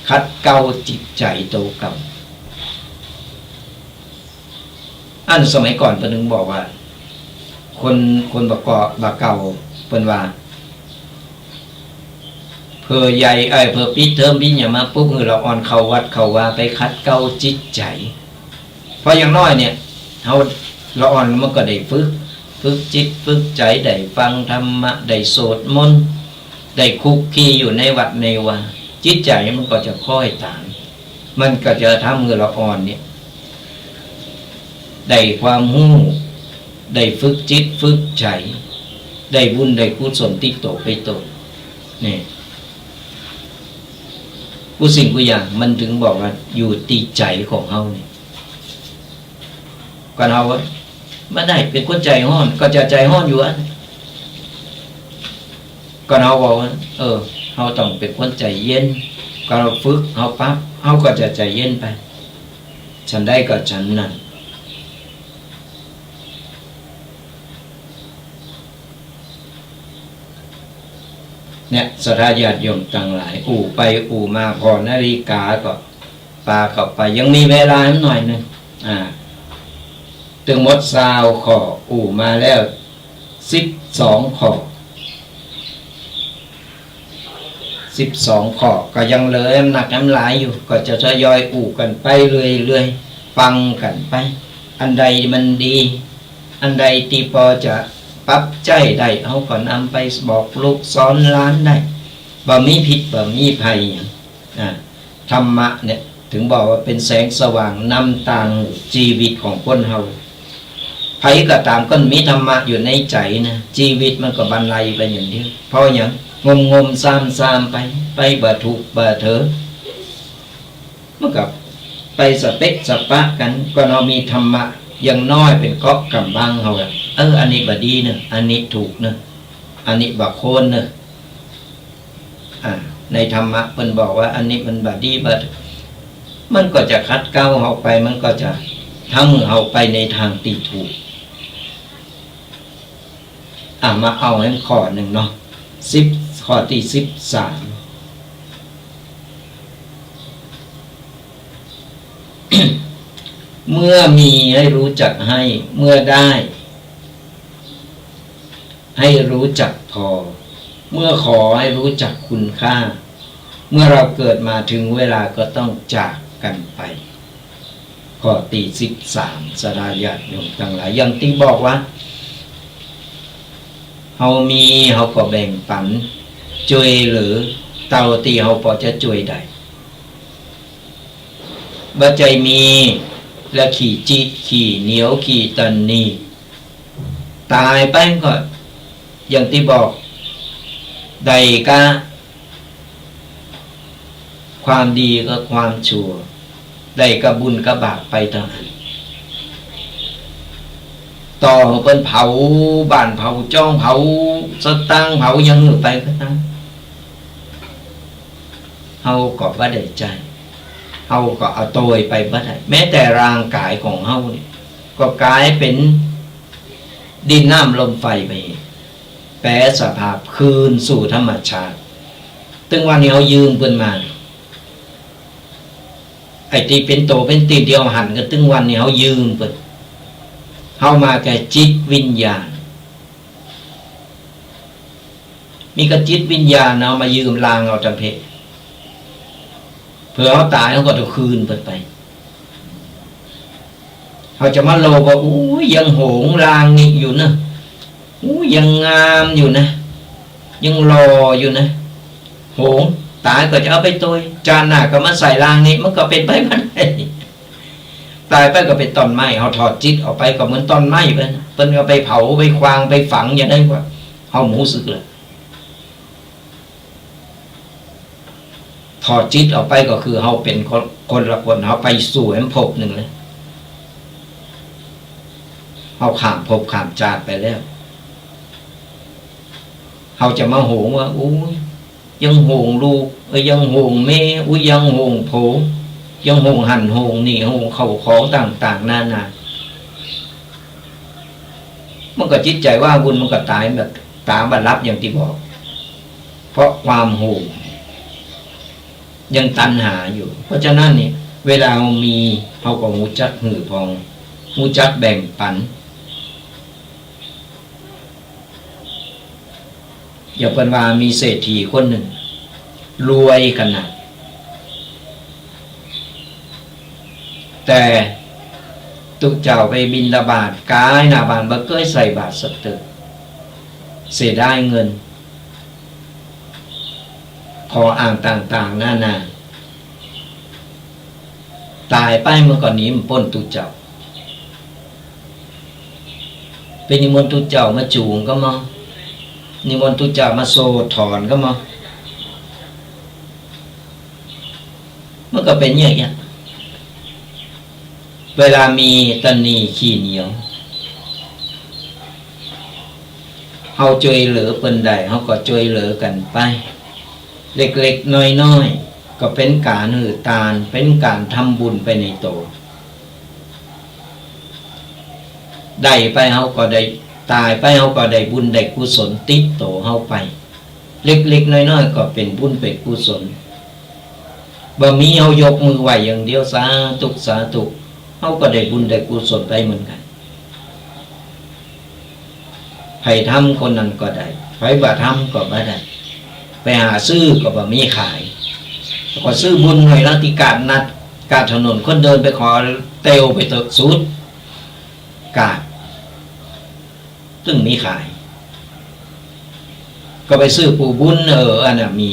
ขัดเกลาจิตใจ๋โตเก่า อันสมัยก่อนเปิ้นเถิงบอกว่า คน คนบ่าเก่า บ่าเก่า เปิ้นว่า เผื่อใหญ่ เอ้ย เผื่อปิดเทอมปิดหยังมาปุ๊บ หื้อละอ่อนเข้าวัดเข้าวาไปขัดเกลาจิตใจ๋ เพราะอย่างน้อยเนี่ย เฮาละอ่อนมันก็ได้ฝึก ฝึกจิตฝึกใจ๋ ได้ฟังธรรมะ ได้สวดมนต์ ได้คลุกคลีอยู่ในวัดในวา จิตใจ๋มันก็จะค่อยต๋าม มันก็จะทำหื้อละอ่อนเนี่ย ได้ความฮู้ ได้ฝึกจิตฝึกใจ๋ ได้บุญได้กุศลติดโตไปโต นี่ กู้สิ่งกู้อย่างมันเถิงบอกว่าอยู่ตี้ใจ๋ของเฮานี่ ก่อนเฮาว่า บ่ได้ เป๋นคนใจ๋ฮ้อน ก็จะใจ๋ฮ้อนอยู่อั้น ก่อนเฮาบอกว่า เออ เฮาต้องเป๋นคนใจ๋เย็น ก่อนเฮาฝึก เฮาปรับ เฮาก็จะใจ๋เย็นไป ฉันใดก็ฉันนั้น เนี่ย ศรัทธาญาติโยมตังหลาย อู้ไปอู้มา ผ่อนาฬิกาก็ปาเข้าไป ยังมีเวลาหน่อยนึ่ง อ่า ตึงหมดซาวข้อ อู้มาแล้วสิบสองข้อ สิบสองข้อ ก็ยังเหลืออันหนักอันหลายอยู่ ก็จะทยอยอู้กั๋นไปเรื่อยๆ ฟังกั๋นไป อันใดมันดี อันใดตี้ปอจะปรับใจ๊ได้ เฮาก็นำไปบอกลูกสอนหลานได้ บ่มีผิดบ่มีภัยหยัง อ่า ธรรมะเนี่ยเถิงบอกว่าเป๋นแสงสว่างนำตางจีวิตของคนเฮา ใผก็ต๋ามก็มีธรรมะอยู่ในใจ๋นะ จีวิตมันก็บรรลัยไปอย่างเดียว เพราะหยัง งมๆ ซามๆ ไป ไปบ่ถูกบ่เถิง มันก็ไปสะเปะสะปะกั๋น ก็เฮามีธรรมะอย่างน้อยเป๋นเกราะก๋ำบังเฮาอะ เออ อันนี้บ่ดีเนาะ อันนี้ถูกเนาะ อันนี้บ่ควรเนาะ อ่า ในธรรมะเปิ้นบอกว่าอันนี้มันบ่ดีบ่ มันก็จะขัดเกลาเฮาไป มันก็จะทำหื้อเฮาไปในตางตี้ถูก อ่ะ มาเอาอันข้อนึ่งเนาะ สิบ ข้อตี้สิบสาม เมื่อมีให้รู้จักให้ เมื่อได้ให้รู้จักพอ เมื่อขอให้รู้จักคุณค่า เมื่อเราเกิดมาถึงเวลาก็ต้องจากกันไป ข้อตี้สิบสาม ศรัทธาญาติโยมตังหลาย อย่างตี้บอกว่า เฮามี เฮาก็แบ่งปั๋น จ้วยเหลือ เต้าตี้เฮาปอจะจ้วยได้ บ่ใจ้มี แล้วขี้จิขี้เหนียว ขี้ตะหนี่ ต๋ายไปก็ อย่างตี้บอก ได้กะ ความดีกับความชั่ว ได้กับบุญกับบาปไปเต้าอั้น ต่อหื้อเปิ้นเผาบ้านเผาจ้อง เผาสตางค์ เผาหยังหื้อไปก็ต๋าม เฮาก็บ่ได้ใจ๊ เฮาก็เอาโตยไปบ่ได้ แม้แต่ร่างก๋ายของเฮานี่ ก็ก๋ายเป๋นดินน้ำลมไฟไป แป๋สภาพคืนสู่ธรรมชาติ ตึงวันนี้เฮายืมเปิ้นมา ไอ้ตี้เป๋นโตเป๋นตี๋นตี้เฮาหันกั๋นตึงวันนี้เฮายืมเปิ้น เฮามาแก่จิตวิญญาณ มีกะจิตวิญญาณเฮามายืมร่างเอาตะเพ เผื่อเฮาต๋ายเฮาก็ต้องคืนเปิ้นไป เฮาจะมาโลภว่า อู้ย ยังโหงลางนี้อยู่เนอะ อู้ย ยังงามอยู่นะ ยังหล่ออยู่นะ โหง ต๋ายก็จะเอาไปตวย จาติหน้าก็มาใส่ลางนี้ มันก็เป๋นไปบ่ได้ ต๋ายไปก็เป๋นต้นไม้ เฮาถอดจิตออกไปก็เหมือนต้นไม้ไปนะ เปิ้นเอาไปเผา ไปควาง ไปฝังอย่างใดกว่า เฮาบ่ฮู้สึกเลย ถอดจิตออกไปก็คือเฮาเป๋นคน คนละคน เฮาไปสู่แหมภพนึ่งเลย เฮาข้ามภพข้ามจาติไปแล้ว เฮาจะมาโหงว่า อู้ย ยังโหงลูก เอ้ย ยังโหงเมย อู้ย ยังโหงผัว ยังโหงหั้นโหงนี่ โหงเข้าของต่างๆ นานา มันก็จิตใจ๋ว้าวุ่น มันก็ต๋ายแบบ ต๋ายบ่หลับอย่างตี้บอก เพราะความโหง ยังตัณหาอยู่ เพราะฉะนั้นนี่ เวลาเฮามี เฮาก็ฮู้จักหื้อผ่อง ฮู้จักแบ่งปัน อย่างเปิ้นว่ามีเศรษฐีคนนึ่ง รวยขนาด แต่ตุ๊เจ้าไปบิณฑบาต ก๋ายหน้าบ้านบ่เกยใส่บาตรสักเตื้อ เสียดายเงิน ข้ออ้างต่างๆ นานา ต๋ายไปมันก็หนีบ่ป๊นตุ๊เจ้า ไปนิมนต์ตุ๊เจ้ามาจูงก็มา นิมนต์ตุ๊เจ้ามาโซ่ถอนก็มา มันก็เป๋นอย่างเนี้ย เวลามีตะหนี่ขี้เหนียว เฮาจ้วยเหลือเปิ้นได้ เฮาก็จ้วยเหลือกั๋นไป เล็กๆ น้อยๆ ก็เป๋นก๋านหื้อตาน เป๋นก๋านทำบุญไปในตั๋ว ได้ไปเฮาก็ได้ ต๋ายไปเฮาก็ได้บุญได้กุศลติดตั๋วเฮาไป เล็กๆ น้อยๆ ก็เป๋นบุญเป๋นกุศล บ่มีเฮายกมือไหว้อย่างเดียว สาธุ สาธุ เฮาก็ได้บุญได้กุศลไปเหมือนกั๋น ใผทำคนนั้นก็ได้ ใผบ่ทำก็บ่ได้ ไปหาซื้อก็บ่มีขาย ก็ซื้อบุญหน่วยละตี้กาดนัด กาดถนนคนเดินไปขอเตียวไปเต๊อะ สุดกาด ตึงมีขาย ก็ไปซื้อปู๋บุญ เออ อันนั้นมี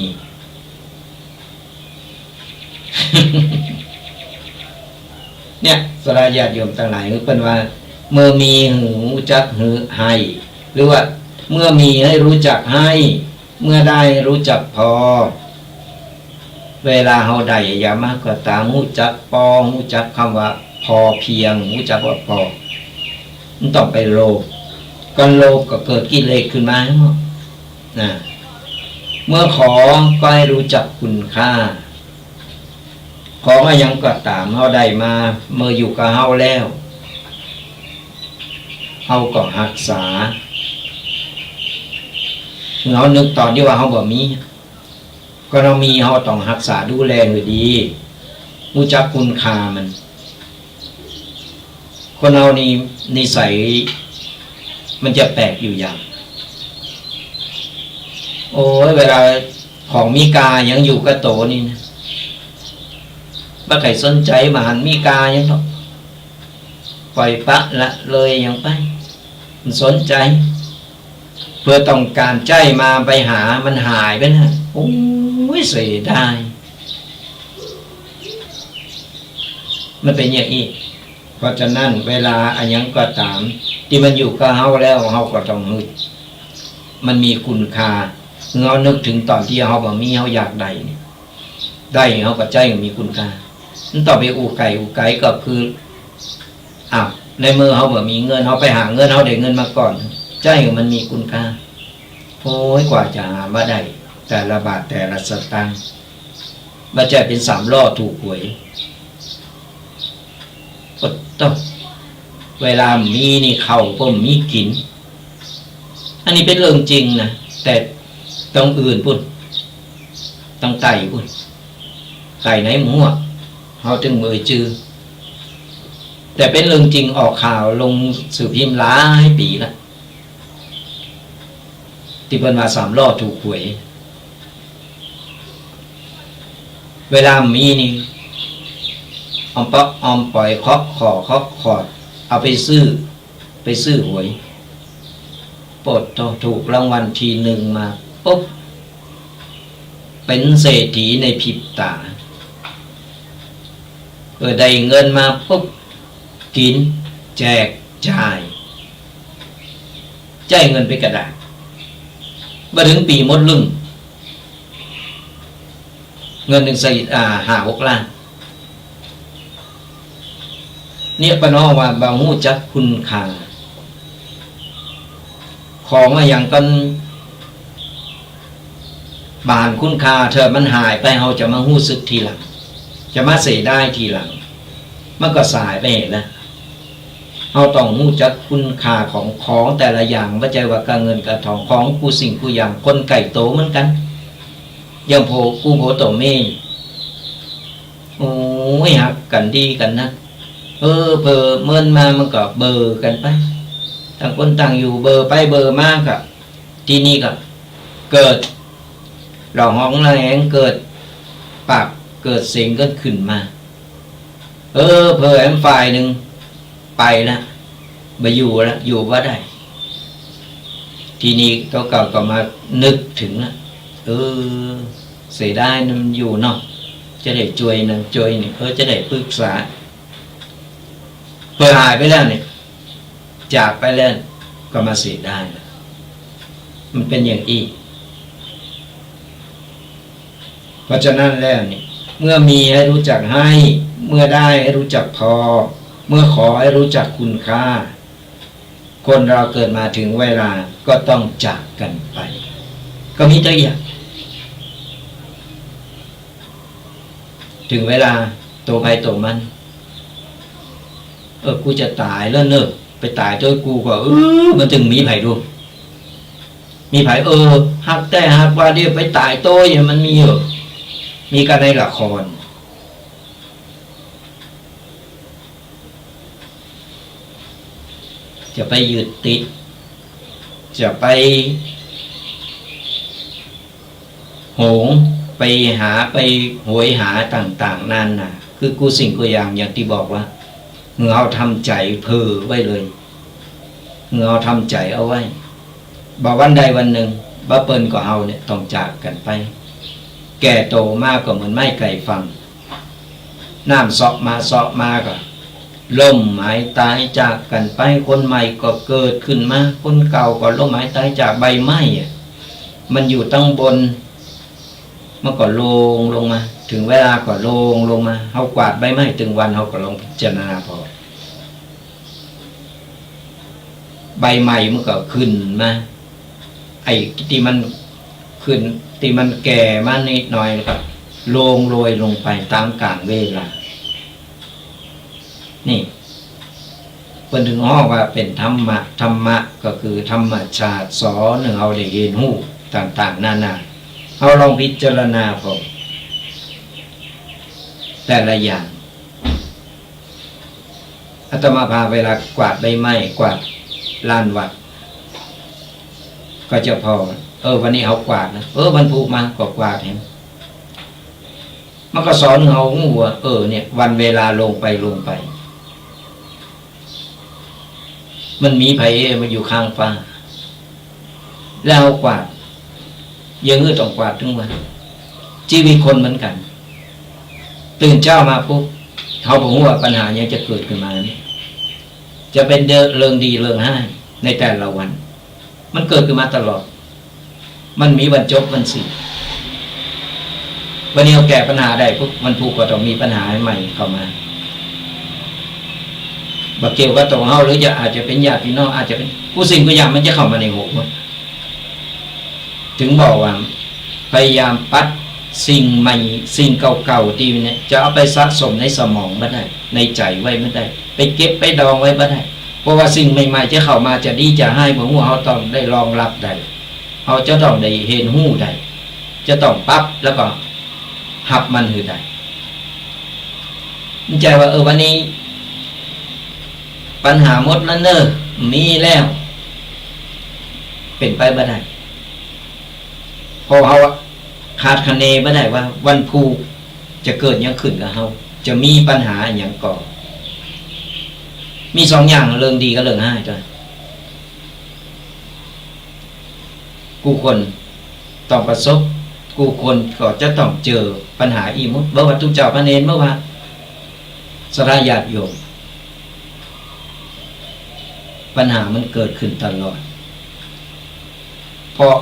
เนี่ย ศรัทธาญาติโยมตังหลาย คือเปิ้นว่า เมื่อมีหื้อ ฮู้จักหื้อ หื้อ หรือว่า เมื่อมีให้รู้จักให้ เมื่อได้รู้จักพอ เวลาเฮาได้อะหยังมาก็ต๋าม ฮู้จักปอง ฮู้จักกำว่าพอเพียง ฮู้จักว่าปอ บ่ต้องไปโลภ การโลภก็เกิดกิเลสขึ้นมาเนาะ นะ เมื่อขอก็ให้รู้จักคุณค่า ของอะหยังก็ต๋ามเฮาได้มา เมื่ออยู่กับเฮาแล้ว เฮาก็ฮักษา เฮานึกต๋อนตี้ว่าเฮาบ่มี ก็เฮามี เฮาต้องฮักษาดูแลหื้อดี ฮู้จักคุณค่ามัน คนเฮานี่นิสัยมันจะแปลกอยู่อย่าง โอ้ย เวลาของมีค่าหยังอยู่กับตั๋วนี่นะ บ่ใค่สนใจ๋ บ่หันมีค่าหยังหรอก ปล่อยปละละเลยหยังไป บ่สนใจ๋ เพื่อต้องก๋านใจ๊มาไปหา มันหายไปนะ โอ้ย เสียดาย มันเป๋นอย่างอี้ เพราะฉะนั้นเวลาอะหยังก็ต๋าม ตี้มันอยู่กับเฮาแล้ว เฮาก็ต้องหื้อ มันมีคุณค่า เฮานึกเถิงต๋อนตี้เฮาบ่มี เฮาอยากได้นี่ ได้เฮาก็ใจ๊หื้อมีคุณค่า มันต้องไปอู้ใก้ อู้ไก๋ก็คือ อ้าว ในเมื่อเฮาบ่มีเงิน เฮาไปหาเงิน เฮาได้เงินมาก่อน ใจ๊หื้อมันมีคุณค่า โอ้ย กว่าจะหามาได้ แต่ละบาทแต่ละสตางค์ บ่ใจ้เป๋นสามล้อถูกหวย โอ้โต เวลามีนี่ข้าวก็บ่มีกิ๋น อันนี้เป๋นเรื่องจริงนะ แต่ตางอื่นปู๊น ตางใต้ปู๊น ใต้ไหนบ่ฮู้ เฮาตึงบ่เอ่ยจื้อ แต่เป๋นเรื่องจริง ออกข่าวลงสือพิมพ์หลายปี๋ละ ตี้เปิ้นว่าสามล้อถูกหวย เวลามีนี่ ออมเปาะออมป๋อย เคาะข่อเคาะขอด เอาไปซื้อ ไปซื้อหวย โป๊ดโธ่ ถูกรางวัลทีหนึ่งมาปุ๊บ เป๋นเศรษฐีในพริบต๋า เออ ได้เงินมาปุ๊บ กิ๋น แจกจ่าย ใจ๊เงินไปกระดาษ บ่เถิงปี๋หมดลึ่ง เงินนึ่งใส่ อ่า ห้าหกล้าน เนี่ย ป้อน้องว่าบ่ฮู้จักคุณค่า ของอะหยังก่อน บ่หันคุณค่า ถ้ามันหายไป เฮาจะมาฮู้สึกทีหลัง จะมาเสียดายทีหลัง มันก็สายไปแล้ว เฮาต้องฮู้จักคุณค่าของ ของแต่ละอย่าง บ่ใจ้ว่าก้าเงินก้าทอง ของกู้สิ่งกู้อย่าง คนใก้โตเหมือนกั๋น อย่างโผ กู้ผัวต่อเมีย โอ้ย ฮักกั๋นดีกั๋นนัก เออ เผลอเมินมามันก็เบอกั๋นไป ต่างคนต่างอยู่ เบอไปเบอมาก็ ทีนี้ก็เกิด ระหองระแหง เกิดปากเกิดเสียงกั๋นขึ้นมา เออ เผลอแหมฝ่ายนึ่งไปละ บ่อยู่ละ อยู่บ่ได้ ทีนี้ตั๋วเก่าก็มานึกเถิงละ เออ เสียดายนะ มันอยู่เนาะ จะได้จ้วยนั่นจ้วยนี่ เออ จะได้ปรึกษา เผลอหายไปแล้วเนี่ย จากไปแล้ว ก็มาเสียดายละ มันเป๋นอย่างอี้ เพราะฉะนั้นแล้วนี่ เมื่อมีให้ฮู้จักให้ เมื่อได้ให้ฮู้จักพอ เมื่อขอให้ฮู้จักคุณค่า คนเราเกิดมาเถิงเวลาก็ต้องจากกั๋นไป ก็มีตั๋วอย่าง เถิงเวลาตั๋วใผตั๋วมัน เออ กูจะต๋ายแล้วเนาะ ไปต๋ายโตยกูก่อ เออ มันเถิงมีใผดู มีใผ เออ ฮักแต๊ฮักว่าเดี่ยวไปต๋ายโตย มันมีเหรอ มีกั๋นในละคร จะไปยึดติด จะไปหวง ไปหา ไปโหยหาต่างๆ นานา คือกู้สิ่งกู้อย่าง อย่างตี้บอกว่า เฮาทำใจ๋เผื่อไว้เลย เฮาทำใจ๋เอาไว้ บ่าวันใดวันนึ่ง บ่าเปิ้นก็เฮาเนี่ยต้องจากกั๋นไป แก่โตมาก็เหมือนไม้ไก่ฝั่ง น้ำเซาะมาเซาะมาก็ล้มหายต๋ายจากกั๋นไป คนใหม่ก็เกิดขึ้นมา คนเก่าก็ล้มหายต๋ายจาก ใบไม้อะ มันอยู่ตังบน มันก็โลงลงมา เถิงเวลาก็โลงลงมา เฮากวาดใบไม้ตึงวัน เฮาก็ลองพิจารณาผ่อ ใบใหม่มันก็ขึ้นมา ไอ้ตี้มันขึ้น ตี้มันแก่มานิดหน่อยแล้วก็โลงโรยลงไปต๋ามกาลเวลา นี่ เปิ้นเถิงฮ้องว่าเป๋นธรรมะ ธรรมะก็คือธรรมชาติ สอนหื้อเฮาได้เฮียนฮู้ต่างๆ นานา เฮาลองพิจารณาผ่อ แต่ละอย่าง อาตมาภาพเวลากวาดใบไม้ กวาดลานวัด ก็จะผ่อ เออ วันนี้เฮากวาดนะ เออ วันพูกมาก็กวาดแหม มันก็สอนหื้อเฮาฮู้ว่า เออ เนี่ย วันเวลาล่วงไปล่วงไป มันมีใผมาอยู่ข้างฟ้า แล้วกวาด อย่างหื้อต้องกวาดตึงวัน จีวิตคนเหมือนกั๋น ตื่นเจ๊ามาปุ๊บ เฮาบ่ฮู้ว่าปัญหาหยังจะเกิดขึ้นมานี่ จะเป๋นเรื่องดีเรื่องฮ้ายในแต่ละวัน มันเกิดขึ้นมาตลอด มันมีวันจบวันสิ้น วันนี้เฮาแก้ปัญหาได้ปุ๊บ วันพูกก็ต้องมีปัญหาใหม่เข้ามา บ่เกี่ยวกับตั๋วเฮา หรือจะอาจจะเป๋นญาติพี่น้อง อาจจะเป๋นกู้สิ่งกู้อย่าง มันจะเข้ามาในหัวหมด เถิงบอกว่า พยายามปัดสิ่งใหม่ สิ่งเก่าๆ ตี้เนี่ย จะเอาไปสะสมในสมองบ่ได้ ในใจ๋ไว้บ่ได้ ไปเก็บไปดองไว้บ่ได้ เพราะว่าสิ่งใหม่ๆ จะเข้ามา จะดีจะฮ้าย บ่ฮู้ เฮาต้องได้รองรับได้ เฮาจะต้องได้เฮียนฮู้ได้ จะต้องปรับแล้วก็ฮับมันหื้อได้ บ่ใจ้ว่า เออ วันนี้ปัญหาหมดแล้วเนาะ มีแล้ว เป๋นไปบ่ได้ เพราะเฮาคาดคะเนบ่ได้ว่าวันพูกจะเกิดหยังขึ้นกับเฮา จะมีปัญหาหยังก่อ มีสองอย่าง เรื่องดีกับเรื่องฮ้ายจ้ะ กู้คนต้องประสบ กู้คนก็จะต้องเจอปัญหาอี้หมด บ่ว่าตุ๊เจ้าพระเณร บ่ว่าศรัทธาญาติโยม ปัญหามันเกิดขึ้นตลอด เพราะ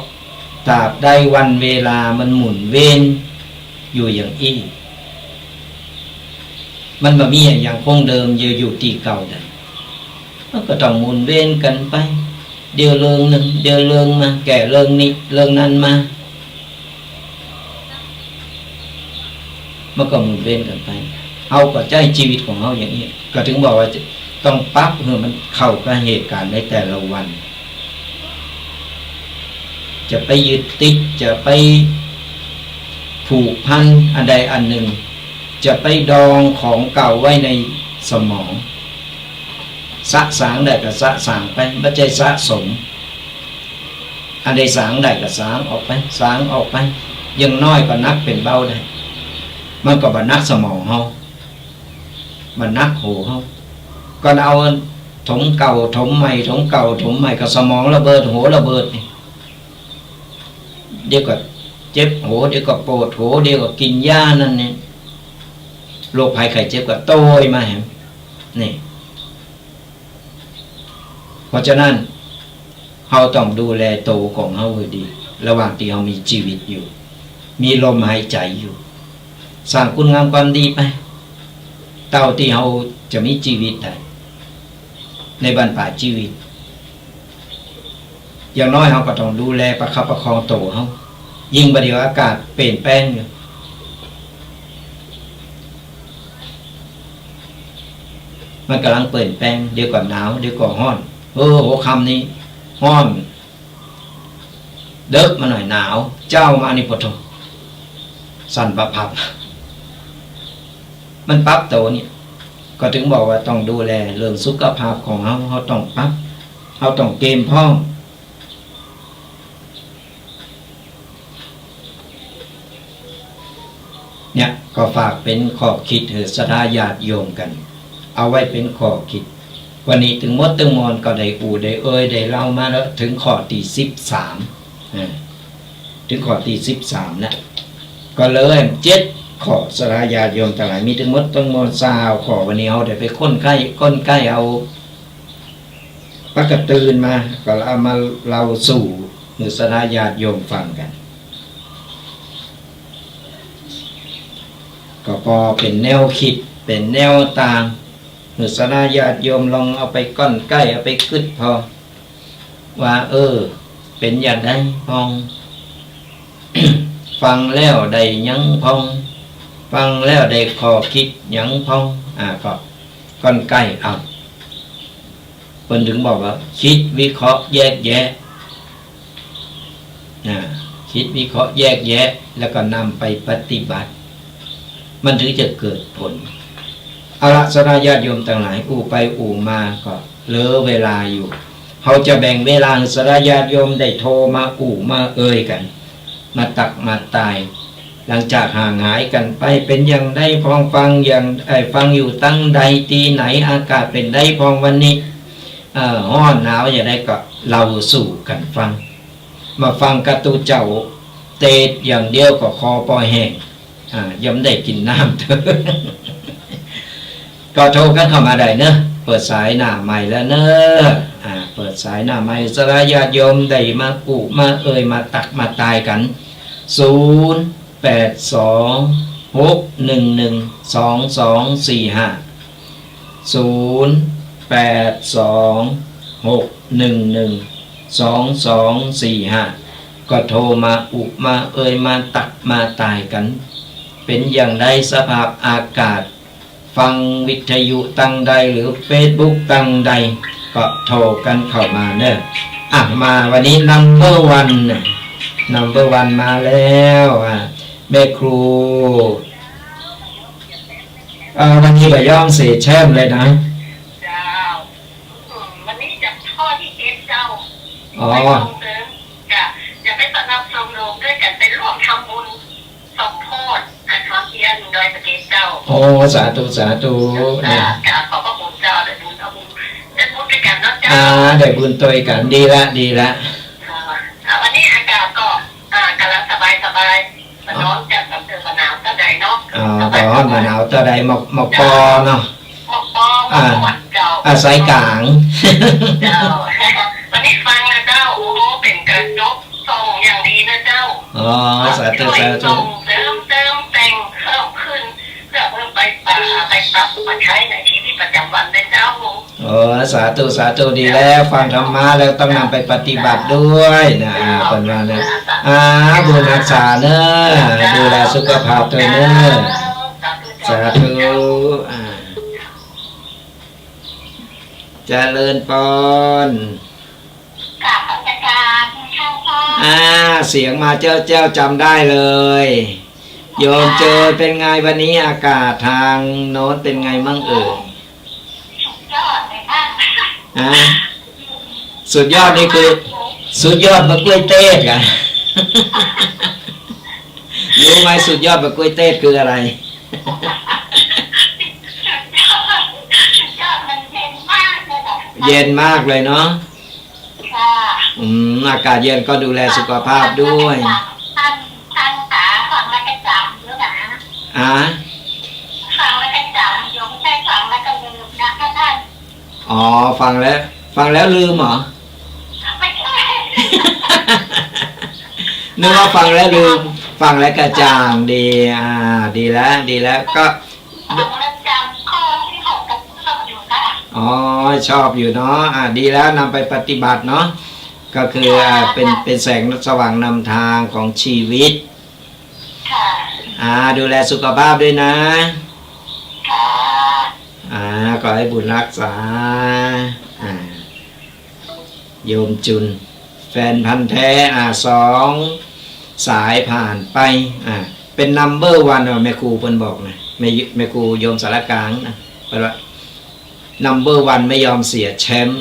ตราบใดวันเวลามันหมุนเวียนอยู่อย่างอี้ มันบ่มีอะหยังคงเดิมอยู่ อยู่ตี้เก่าได้ มันก็ต้องหมุนเวียนกั๋นไป เดี๋ยวเรื่องนึ่ง เดี๋ยวเรื่องมา แก้เรื่องนี้ เรื่องนั้นมา มันก็หมุนเวียนกั๋นไป เฮาก็ใจ๊จีวิตของเฮาอย่างอี้ ก็ถึงบอกว่าจะต้องปรับหื้อมันเข้ากับเหตุก๋ารณ์ในแต่ละวัน จะไปยึดติด จะไปผูกพันอันใดอันนึ่ง จะไปดองของเก่าไว้ในสมอง สะสางได้ก็สะสางไป บ่ใจ้สะสม อันใดสางได้ก็สางออกไป สางออกไป อย่างน้อยก็หนักเป๋นเบาได้ มันก็บ่หนักสมองเฮา บ่หนักหัวเฮา ก็เอาถมเก่าถมใหม่ ถมเก่าถมใหม่ ก็สมองระเบิด หัวระเบิดนี่ เดี๋ยวก็เจ็บหัว เดี๋ยวก็ปวดหัว เดี๋ยวก็กิ๋นยานั่นนี่ โรคภัยไข้เจ็บก็โตยมาแหม นี่ เพราะฉะนั้น เฮาต้องดูแลโตของเฮาหื้อดี ระหว่างตี้เฮามีจีวิตอยู่ มีลมหายใจ๋อยู่ สร้างคุณงามความดีไป เต้าตี้เฮาจะมีจีวิตได้ ในบั้นปลายจีวิต อย่างน้อยเฮาก็ต้องดูแลประคับประคองโตเฮา ยิ่งบ่าเดี่ยวอากาศเปลี่ยนแปลงอยู่ มันก่ำลังเปลี่ยนแปลง เดี๋ยวก็หนาว เดี๋ยวก็ฮ้อน เออ หัวค่ำนี้ฮ้อน เดิ็กมาหน่อยหนาว เจ๊ามานี่ปะโธ่ สั่นปะพับ มันปรับโตเนี่ย ก็ถึงบอกว่าต้องดูแลเรื่องสุขภาพของเฮา เฮาต้องปรับ เฮาต้องเตรียมพร้อม เนี่ย ก็ฝากเป๋นข้อคิดหื้อศรัทธาญาติโยมกั๋น เอาไว้เป๋นข้อคิด วันนี้ตึงหมดตึงมวลก็ได้อู้ได้เอ่ยได้เล่ามาแล้ว เถิงข้อตี้สิบสาม อ่า เถิงข้อตี้สิบสามแล้ว ก็เหลือเจ็ดข้อ ศรัทธาญาติโยมตังหลาย มีตึงหมดตึงมวลซาวข้อ วันนี้เฮาได้ไปค้นไข้ ค้นไข้เอา ปะกะตื่นมา ก็เอามาเล่าสู่หื้อศรัทธาญาติโยมฟังกั๋น ก็ปอเป๋นแนวคิด เป๋นแนวตาง หื้อศรัทธาญาติโยมลองเอาไปค้นไข้ เอาไปกึ๊ดผ่อ ว่า เออ เป๋นอย่างใดพ่อง ฟังแล้วได้หยังพ่อง ฟังแล้วได้ข้อคิดหยังพ่อง อ่า ก็ค้นไข้เอา เปิ้นถึงบอกว่า คิดวิเคราะห์แยกแยะ อ่า คิดวิเคราะห์แยกแยะ แล้วก็นำไปปฏิบัติ มันถึงจะเกิดผล เอาละ ศรัทธาญาติโยมตังหลาย อู้ไปอู้มาก็เหลือเวลาอยู่ เฮาจะแบ่งเวลาหื้อศรัทธาญาติโยมได้โทรมาอู้มาเอ่ยกั๋น มาตักมาตาย หลังจากห่างหายกั๋นไป เป๋นอย่างใดพ่อง ฟังอย่าง เอ่อ ฟังอยู่ตังใด ตี้ไหน อากาศเป๋นใดพ่องวันนี้ เอ่อ ฮ้อนหนาวอย่างใดก็เล่าสู่กั๋นฟัง มาฟังกะตุ๊เจ้าเตสอย่างเดียวก็คอปอแห้ง อ่า ยังบ่ได้กิ๋นน้ำ ก็โทรกั๋นเข้ามาได้เนาะ เปิดสายหน้าไมค์แล้วเนาะ อ่า เปิดสายหน้าไมค์ ศรัทธาญาติโยมได้มาอู้มาเอ่ย มาตักมาตายกั๋น ศูนย์ แปดสอง หกหนึ่งหนึ่ง สองสองสี่ห้า ศูนย์ แปดสอง หกหนึ่งหนึ่ง สองสองสี่ห้า ก็โทรมาอู้มาเอ่ย มาตักมาตายกั๋น เป๋นอย่างใดสภาพอากาศ ฟังวิทยุตังใดหรือเฟซบุ๊กตังใด ก็โทรกั๋นเข้ามาเนาะ อ่ะ มาวันนี้นัมเบอร์วันน่ะ นัมเบอร์วันมาแล้ว อ่ะ แม่ครู เอ่อ วันนี้บ่ยอมเสแช่มเลยนะ เจ้า อืม วันนี้จะข้อตี้เจ็ดเจ้า อ๋อ ไปส่งเสริม จะ จะไปสนับสนุนด้วยกั๋น ไปร่วมทำบุญสมโภช อ่ะ ทำเตียนดอยสะเก็ดเจ้า โอ้ สาธุ สาธุ อ่ะ เนี่ย กราบขอบพระคุณเจ้า ได้บุญ เอาบุญ อ่า ได้บุญตวยกั๋น ดีละ ดีละ อ่า วันนี้อากาศก็ อ่า ก๋ำลังสบายๆ บ่ฮ้อนจ๋า บ่หนาวเต้าใดเนาะ อ๋อ บ่ฮ้อนบ่หนาวเต้าใด หมอก หมอกปอเนาะ หมอกปอ อ่า หมอกควันเจ้า อ่า สายก๋าง เจ้า วันนี้ฟังนะเจ้า โอ้โห เป๋นก๋านยกส่องอย่างดีนะเจ้า อ๋อ สาธุ สาธุ ส่องเสริมเติมแต่งเพิ่มขึ้น เพื่อเพิ่มไป อ่า ไปปรับมาใช้ในชีวิตประจำวันด้วยเจ้า โอ้ สาธุ สาธุ ดีแล้ว ฟังธรรมะแล้วต้องนำไปปฏิบัติด้วยนะ อ่า เปิ้นว่านะ อ่า บุญฮักษาเน้อ ดูแลสุขภาพตวยเน้อ สาธุ อ่า เจริญปอน กราบนมัสก๋านเจ้าค่ะ อ่า เสียงมาแจ้วๆ จ๋ำได้เลย โยมเจอ เป๋นไงวันนี้อากาศตางโน้นเป๋นไงมั่งเอ่ย สุดยอดเลยค่ะ ฮะ สุดยอดนี่คือ สุดยอดบ่ากล้วยเต้ดอะ รู้ไหมสุดยอดบ่ากล้วยเต้ดคืออะไร สุดยอด สุดยอด มันเย็นมากเลยอะ เย็นมากเลยเนาะ ค่ะ อืม อากาศเย็นก็ดูแลสุขภาพด้วย ฟังแล้วก็จ๋ำ ฟังแล้วก็จ๋ำอยู่นะ อ่า ฟังแล้วก็จ๋ำ โยมไม่ใช่ฟังแล้วก็ลืมนะคะท่าน อ๋อ ฟังแล้ว ฟังแล้วลืมเหรอ ไม่ใช่ นึกว่าฟังแล้วลืม ฟังแล้วกระจ่างดี อ่า ดีแล้ว ดีแล้ว ก็ ฟังแล้วจ๋ำ ข้อที่หกกับเก้าอยู่ค่ะ อ๋อ ชอบอยู่เนาะ อ่า ดีแล้ว นำไปปฏิบัติเนาะ ก็คือ อ่า ค่ะ เป๋น ค่ะ เป๋นแสงสว่างนำตางของชีวิต ค่ะ อ่า ดูแลสุขภาพด้วยนะ ค่ะ อ่า ขอให้บุญฮักษา อ่า โยมจุน แฟนพันธุ์แท้ อ่า สองสายผ่านไป อ่า เป๋นนัมเบอร์วัน อ่ะ แม่ครูเปิ้นบอกนะ แม่ แม่ครูโยมสารกลางนะ เปิ้นว่า นัมเบอร์วันไม่ยอมเสียแชมป์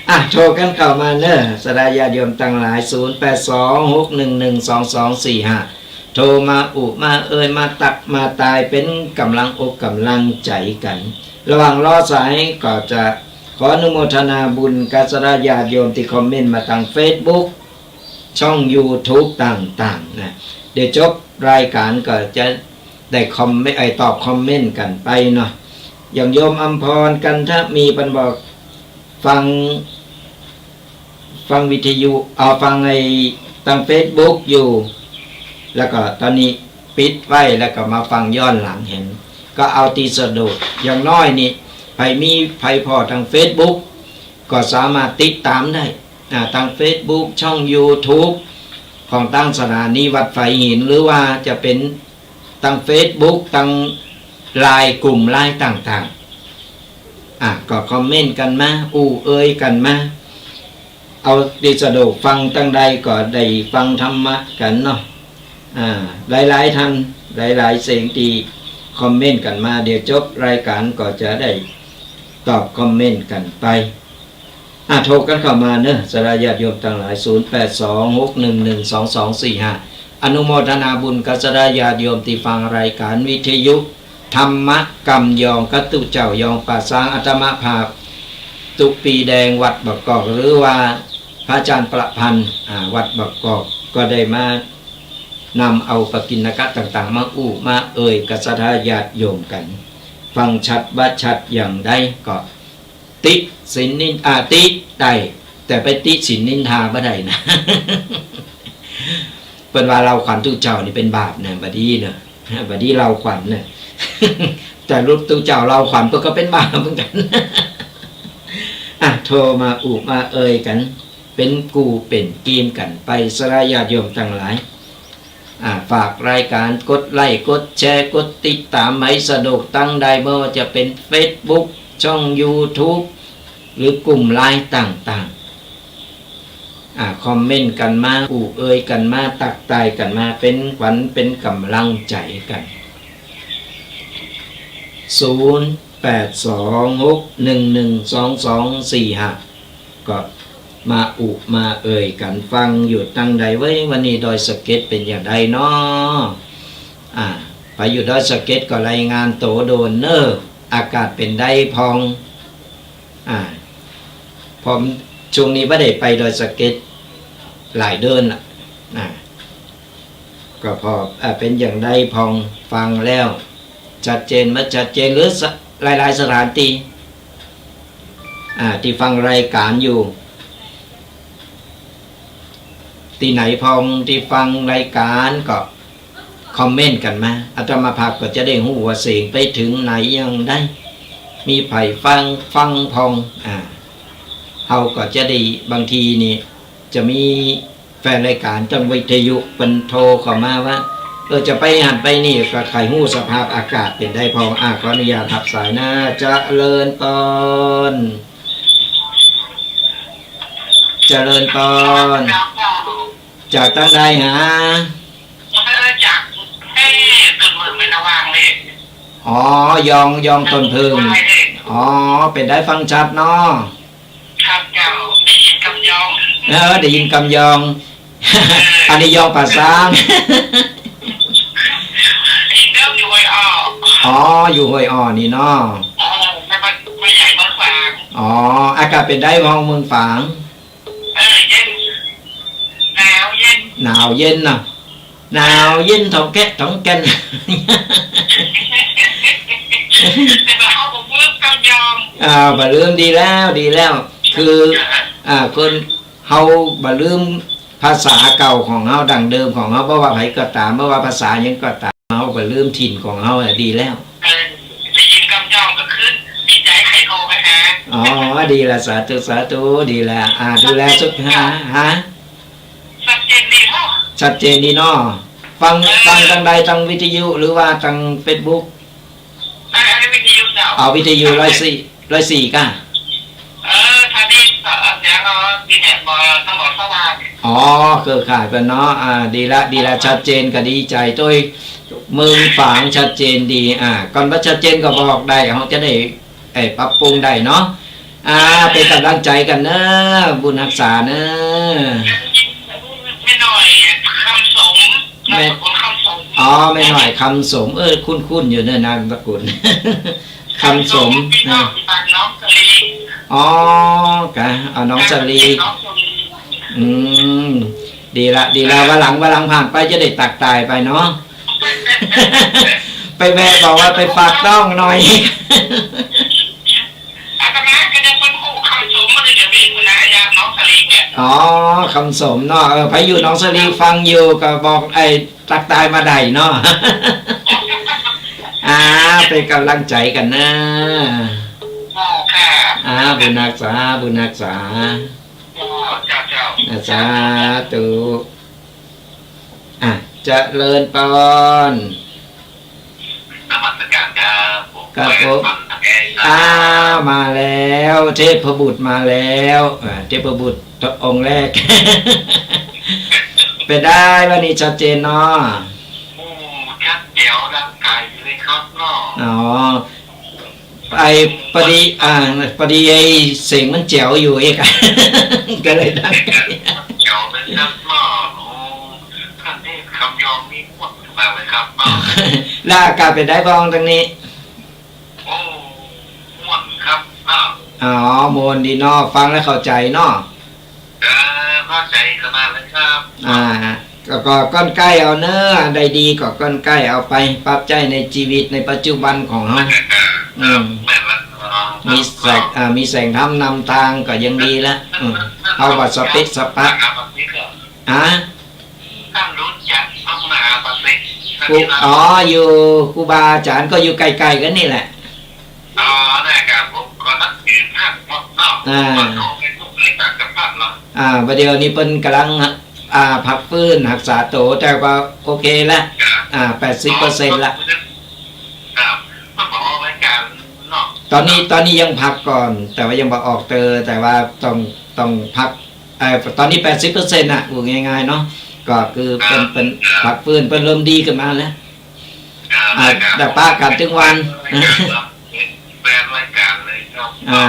อ่ะ โทรกั๋นเข้ามาเน้อ ศรัทธาญาติโยมตังหลาย ศูนย์แปดสอง หกหนึ่งหนึ่ง สองสองสี่ห้า โทรมาอุมาเอ่ย มาตักมาตาย เป๋นก๋ำลังอกก๋ำลังใจ๋กั๋น ระหว่างรอสายก็จะขออนุโมทนาบุญกับศรัทธาญาติโยมตี้คอมเมนต์มาตางเฟซบุ๊ก ช่องยูทูบต่างๆ นะ เดี๋ยวจบรายก๋านก็จะได้คอมเมนต์ ไอ้ ตอบคอมเมนต์กั๋นไปเนาะ อย่างโยมอำพร กันทะมี เปิ้นบอกฟัง ฟังวิทยุ เอา ฟังไอ้ตางเฟซบุ๊กอยู่ แล้วก็ต๋อนนี้ปิดไว้ แล้วก็มาฟังย้อนหลังหั้น ก็เอาตี้สะดวก อย่างน้อยนี่ ใผมี ใผผ่อตางเฟซบุ๊ก ก็สามารถติดต๋ามได้ อ่า ตางเฟซบุ๊ก ช่องยูทูบ ของตางสถานีวัดฝายหิน หรือว่าจะเป๋นตางเฟซบุ๊ก ตางไลน์ กลุ่มไลน์ต่างๆ อ่ะ ก็คอมเมนต์กั๋นมา อู้เอ่ยกั๋นมา เอาตี้สะดวกฟังตางใดก็ได้ฟังธรรมะกั๋นเนาะ อ่า หลายๆ ท่าน หลายๆ เสียงตี้คอมเมนต์กั๋นมา เดี๋ยวจบรายก๋านก็จะได้ตอบคอมเมนต์กั๋นไป อ่ะ โทรกั๋นเข้ามาเน้อ ศรัทธาญาติโยมตังหลาย ศูนย์แปดสอง หกหนึ่งหนึ่ง สองสองสี่ห้า อนุโมทนาบุญกับศรัทธาญาติโยมตี้ฟังรายก๋านวิทยุธรรมะกำยองกับตุ๊เจ้ายองป่าซาง อาตมาภาพ ตุ๊ปีแดงวัดบ่ากอก หรือว่าพระอาจารย์ประพันธ์ อ่า วัดบ่ากอก ก็ได้มานำเอาปกิณกะต่างๆ มาอู้มาเอ่ยกับศรัทธาญาติโยมกั๋น ฟังชัดบ่ชัดอย่างใดก็ ติฉินนิน อ่า ติได้ แต่ไปติฉินนินทาบ่ได้นะ เปิ้นว่าเล่าขวัญตุ๊เจ้านี่เป๋นบาปนะ บ่ดีเนาะ บ่ดีเล่าขวัญนะ แต่ตุ๊เจ้าเล่าขวัญเปิ้นก็เป๋นบาปเหมือนกั๋น อ่ะ โทรมาอู้มาเอ่ยกั๋น เป๋นกู้เป๋นกีมกั๋นไป ศรัทธาญาติโยมตังหลาย อ่า ฝากรายก๋าน กดไลก์ กดแชร์ กดติดต๋าม ใผสะดวกตางใด บ่ว่าจะเป๋นเฟซบุ๊ก ช่องยูทูบ หรือกลุ่มไลน์ต่างๆ อ่า คอมเมนต์กั๋นมา อู้เอ่ยกั๋นมา ตักตายกั๋นมา เป๋นขวัญเป๋นก๋ำลังใจ๋กั๋น ศูนย์แปดสอง หกหนึ่งหนึ่ง สองสองสี่ห้า ก็มาอู้มาเอ่ยกั๋น ฟังอยู่ตางใดเว้ย วันนี้ดอยสะเก็ดเป๋นอย่างใดน้อ อ่า ไปอยู่ดอยสะเก็ดก็รายงานตั๋วด่วนเน้อ อากาศเป๋นใดพ่อง อ่า ผมช่วงนี้บ่ได้ไปดอยสะเก็ดหลายเดือนละ อ่า ก็พอ อ่า เป๋นอย่างใดพ่องฟังแล้ว ชัดเจนบ่ชัดเจน หรือสะ หลายๆ สถานตี้ อ่า ตี้ฟังรายก๋านอยู่ ตี้ไหนพ่องตี้ฟังรายก๋านก็คอมเมนต์กั๋นมา อาตมาภาพก็จะได้ฮู้ว่าเสียงไปเถิงไหนอย่างใด มีใผฟัง ฟังพ่อง อ่า เฮาก็จะได้ บางทีนี่จะมีแฟนรายก๋านตางวิทยุเปิ้นโทรเข้ามาว่า เออ จะไปหั้นไปนี่ ก็ใค่ฮู้สภาพอากาศเป๋นใดพ่อง อ่า ขออนุญาตฮับสายนะ เจริญปอน เจริญปอน จากตางใดหา เออ จาก เอ้ย ต้นเผิงแม่นหน้าหว่างนี่ อ๋อ ยอง ยองต้นเผิง อ๋อ เป๋นใดฟังชัดเนาะ ครับเจ้า ได้ยินกำยอง เออ ได้ยินกำยอง เออ อันนี้ยองป่าซาง ได้ยินกำอยู่ห้วยอ้อ อ๋อ อยู่ห้วยอ้อนี่เนาะ เออ แม่บ้าน แม่ใหญ่เมืองฝาง อ๋อ อากาศเป๋นใดพ่องเมืองฝาง เออ เย็น หนาวเย็น หนาวเย็นเนาะ หนาวเย็น ถ่องแคะถ่องแก่น แต่ว่าเฮาบ่ลืมกำยอง อ่า บ่ลืม ดีแล้ว ดีแล้ว คือ เออ อ่า คนเฮาบ่ลืมภาษาเก่าของเฮา ดั้งเดิมของเฮา บ่ว่าใผก็ต๋าม บ่ว่าภาษาหยังก็ต๋าม เฮาบ่ลืมถิ่นของเฮาน่ะ ดีแล้ว เออ ได้ยินกำยองก็คือดีใจ๋ ใค่โทรไปหา อ๋อ ดีละ สาธุ สาธุ ดีละ อ่า ดูแลสุข ฮะ ฮะ ชัดเจนดีเนาะ ชัดเจนดีเนาะ ฟัง เออ ฟังตางใด ตางวิทยุหรือว่าตางเฟซบุ๊ก อัน อันนี้วิทยุเจ้า เอาวิทยุร้อยสี่ ร้อยสี่ก้า เออ ถ้าดี เออ เสียง เออ ดีเนี่ย บ่ ต้องบอกสว่าง อ๋อ เครือข่ายเปิ้นเนาะ อ่า ดีละ ดีละ ชัดเจนก็ดีใจ๋ตวย เมืองฝางชัดเจนดี อ่า ก่อนบ่ชัดเจนก็บอกได้ เฮาจะได้ เอ่อ ปรับปรุงได้เนาะ อ่า เป๋นก๋ำลังใจ๋กั๋นเนาะ บุญฮักษาเนาะ แม่น้อยคำสม แม่ นามสกุลคำสม อ๋อ แม่น้อยคำสม เออ คุ้นๆ อยู่เนาะ นามสกุล คำสม คำสม พี่น้อง นะ บ้านหนองสะลี อ๋อ กะ เอาหนองสะลี หนองสะลี อืม ดีละ ดีละ วันหลัง วันหลังผ่านไปจะได้ตักตายไปเนาะ ไปแวะบอกว่าไปฝากต๊องหน่อย อาตมาก็จะเป็นผู้คำสมมาเลย เดี๋ยวนี้คุณนายยามหนองสะลีเนี่ย อ๋อ คำสมเนาะ เออ ใผอยู่หนองสะลีฟังอยู่ก็บอก ไอ้ ตักตายมาได้เนาะ อ่า เป๋นก๋ำลังใจ๋กั๋นเนาะ อ๋อ ค่ะ อ่า บุญฮักษา บุญฮักษา อ๋อ เจ้า เจ้า อ่า สาธุ อ่ะ เจริญปอน นมัสการครับผม ครับผม แวะฟังทางแอร์ครับ อ่า มาแล้ว เทพบุตรมาแล้ว อ่า เทพบุตรองค์แรก เป๋นใดวันนี้ชัดเจนเนาะ โอ้ ชัดแจ๋วดังไกลเลยครับเนาะ อ๋อ ไอ้ พอดี อ่า พอดีไอ้เสียงมันแจ๋วอยู่เอก ก็เลยดัง แจ๋วเลยครับเนาะ โอ้ ท่านเทพคำยองนี่ม่วนขนาดเลยครับเนาะ แล้วอากาศเป๋นใดบ้างตางนี้ โอ้ ม่วนครับเนาะ อ๋อ ม่วนดีเนาะ ฟังแล้วเข้าใจ๋เนาะ เออ เข้าใจ๋ขนาดเลยครับ อ่า ก็ ก็ก้อนใก้เอาเนาะ อันใดดีก็ก้อนใก้เอาไปปรับใจ๊ในจีวิตในปัจจุบันของเฮา อืม แม่นละ อ๋อ มีแสง ครับ อ่า มีแสงธรรมนำตางก็ยังดีละ อืม เฮาบ่สะเปะสะปะ มหาปาฏิกะ ฮะ ท่านรู้จักพระมหาปาฏิกะ ครู อ๋อ อยู่ ครูบาอาจ๋ารย์ก็อยู่ใก้ๆ กั๋นนี่แหละ อ๋อ ได้ครับ ผมก็นับถือท่านเนาะ อ่า ผมก็ไม่ทุกข์ในการกับท่านเนาะ อ่า บ่าเดี่ยวนี้เปิ้นก่ำลัง อ่า พักฟื้นฮักษาตั๋ว แต่ว่าโอเคละ ครับ อ่า แปดสิบเปอร์เซ็นต์ละ ครับ มันบ่ออกรายการเนาะ ต๋อนนี้ ต๋อนนี้ยังพักก่อน แต่ว่ายังบ่ออกเตอ แต่ว่าต้อง ต้องพัก เอ่อ ต๋อนนี้แปดสิบเปอร์เซ็นต์น่ะ ว่าง่ายๆ เนาะ ก็คือเปิ้น ครับ เปิ้น ครับ พักฟื้น เปิ้นเริ่มดีขึ้นมาแล้ว อ่า อ่า ได้ครับ แต่ปะกั๋นตึงวัน แฟนรายการเลยครับ อ่า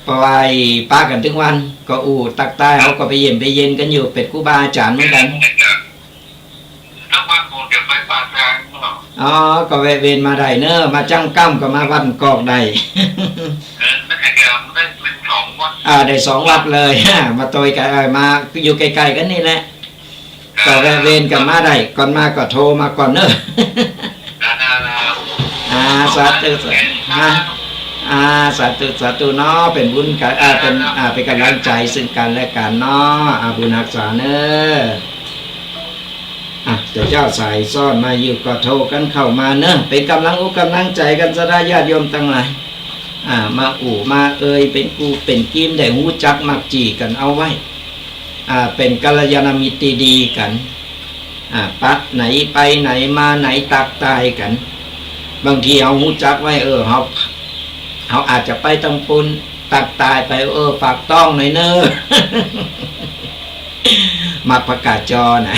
เพราะว่าไอ้ปะกั๋นตึงวัน ก็อู้ตักตาย เฮาก็ไปเยี่ยมไปเยียนกั๋นอยู่ เป๋นครูบาอาจ๋ารย์เหมือนกั๋น ครับ สักวันผมจะไปปากทางเนาะ อ๋อ ก็แวะเวียนมาได้เนาะ มาจั้งก้ำก็มาวันกอกได้ เออ น่าจะได้เป็นสองวัน อ่า ได้สองวัดเลย มาตวยกั๋น เอ่อ มาอยู่ใก้ๆ กั๋นนี่แหละ ก็แวะเวียนกั๋นมาได้ ก่อนมาก็โทรมาก่อนเนาะ อ่า สาธุ สาธุ อ่า อ่า สาธุ สาธุเนาะ เป๋นบุญกั๋น อ่า เป๋น อ่า เป๋นก๋ำลังใจ๋ซึ่งกั๋นและกั๋นเนาะ อ่า บุญฮักษาเนาะ อ่ะ เจ้า เจ้าสายซ้อนมาอยู่ก็โทรกั๋นเข้ามาเนาะ เป๋นก๋ำลังอกก๋ำลังใจ๋กั๋นซะดาญาติโยมตังหลาย อ่า มาอู้มาเอ่ย เป๋นกู้เป๋นกี๋ม ได้ฮู้จักมักจี่กั๋นเอาไว้ อ่า เป๋นกัลยาณมิตรตี้ดีกั๋น อ่า ไปไหนไปไหนมาไหนตักตายกั๋น บางทีเฮาฮู้จักไว้ เออ เฮา เฮาอาจจะไปตังปู๊น ตักตายไป เออ ฝากต้องหน่อยเนาะ หมากผักกาดจอนะ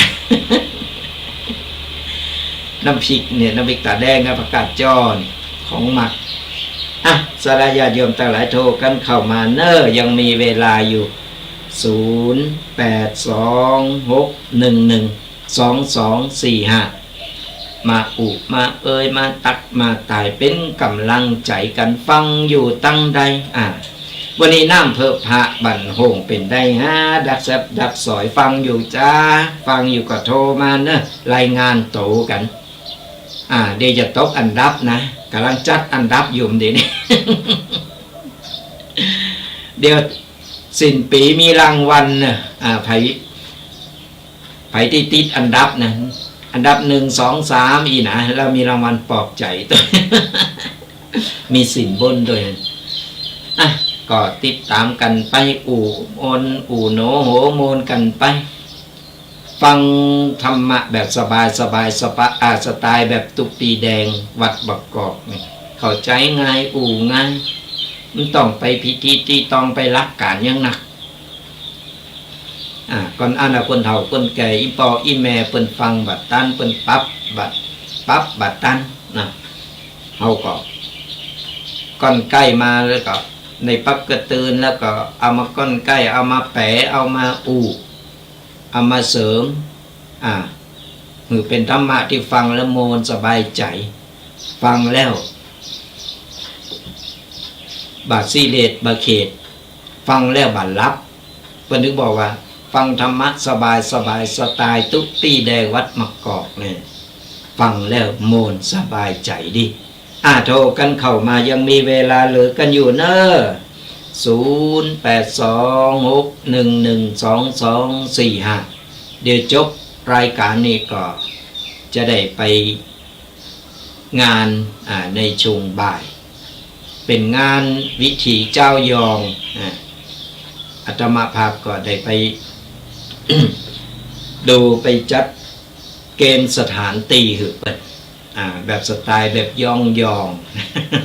น้ำพริกเนี่ย น้ำพริกต๋าแดงกับผักกาดจอเนี่ย ของหมาก อ่ะ สาธุญาติโยมตังหลายโทรกั๋นเข้ามาเนาะ ยังมีเวลาอยู่ ศูนย์ แปด สอง หก หนึ่ง หนึ่ง สอง สอง สี่ ห้า มาอู้มาเอ่ย มาตักมาตาย เป๋นก๋ำลังใจ๋กั๋น ฟังอยู่ตังใด อ่า วันนี้น้ำเผิบผะบั่นโฮ่งเป๋นใดฮะ ดักแซบดักสอย ฟังอยู่จ้า ฟังอยู่ก็โทรมาเนาะ รายงานตั๋วกั๋น อ่า เดี๋ยวจะตกอันดับนะ ก๋ำลังจัดอันดับอยู่เดี๋ยวนี้ เดี๋ยวสิ้นปี๋มีรางวัลเนาะ อ่า ใผ ใผตี้ติดอันดับนะ อันดับหนึ่ง สอง สาม อี้นะ แล้วมีรางวัลปลอบใจ๋ตวย มีสินบนตวย อ่ะ ก็ติดต๋ามกั๋นไป อู้อน อู้โหน โหมนกั๋นไป ฟังธรรมะแบบสบายๆ สบาย สปะ อ่า สไตล์แบบตุ๊ปี้แดงวัดบางกอกนี่ เข้าใจ๋ง่าย อู้ง่าย บ่ต้องไปพิธีตี้ต้องไปหลักก๋านหยังนัก อ่า ก่อนอั้นน่ะ คนเฒ่าคนแก่ อี่ป้ออี่แม่เปิ้นฟังบ่ตัน เปิ้นปรับบ่ ปรับบ่ตันนะ เฮาก็ก้อนใก้มาแล้วก็ ในปั๊บก็ตื่น แล้วก็เอามาก้อนใก้ เอามาแป๋ เอามาอู้ เอามาเสริม อ่า หื้อเป๋นธรรมะตี้ฟังแล้วโมนสบายใจ๋ ฟังแล้วบ่ซีเรียสบ่เขต ฟังแล้วบ่หลับ เปิ้นถึงบอกว่า ฟังธรรมะสบายสบาย สไตล์ตุ๊ปี้แดงวัดบางกอกเนี่ย ฟังแล้วโมนสบายใจ๋ดี อ่า โทรกั๋นเข้ามา ยังมีเวลาเหลือกั๋นอยู่เนาะ ศูนย์ แปด สอง หก หนึ่ง หนึ่ง สอง สอง สี่ ห้า เดี๋ยวจบรายก๋านนี้ก็จะได้ไปงาน อ่า ในช่วงบ่าย เป๋นงานวิถีเจ้ายอง อ่า อาตมาภาพก็ได้ไป ดูไปจัดเกณฑ์สถานตี้หื้อเปิ้น อ่า แบบสไตล์แบบยอง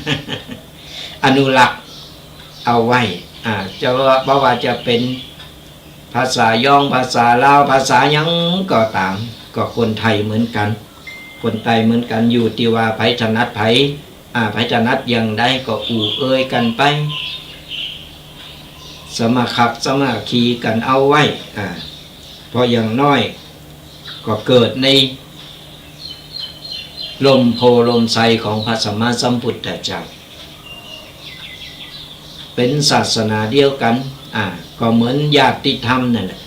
ๆ อนุรักษ์เอาไว้ อ่า จะว่า บ่ว่าจะเป๋นภาษายอง ภาษาลาว ภาษาหยังก็ต๋าม ก็คนไทยเหมือนกั๋น คนไตเหมือนกั๋น อยู่ตี้ว่าใผถนัดใผ อ่า ใผถนัดอย่างใดก็อู้เอ่ยกั๋นไป สามัคคักสามัคคีกั๋นเอาไว้ อ่า เพราะอย่างน้อยก็เกิดในร่มโพธิ์ร่มไทรของพระสัมมาสัมพุทธเจ้า เป๋นศาสนาเดียวกั๋น อ่า ก็เหมือนญาติธรรมนั่นแหละ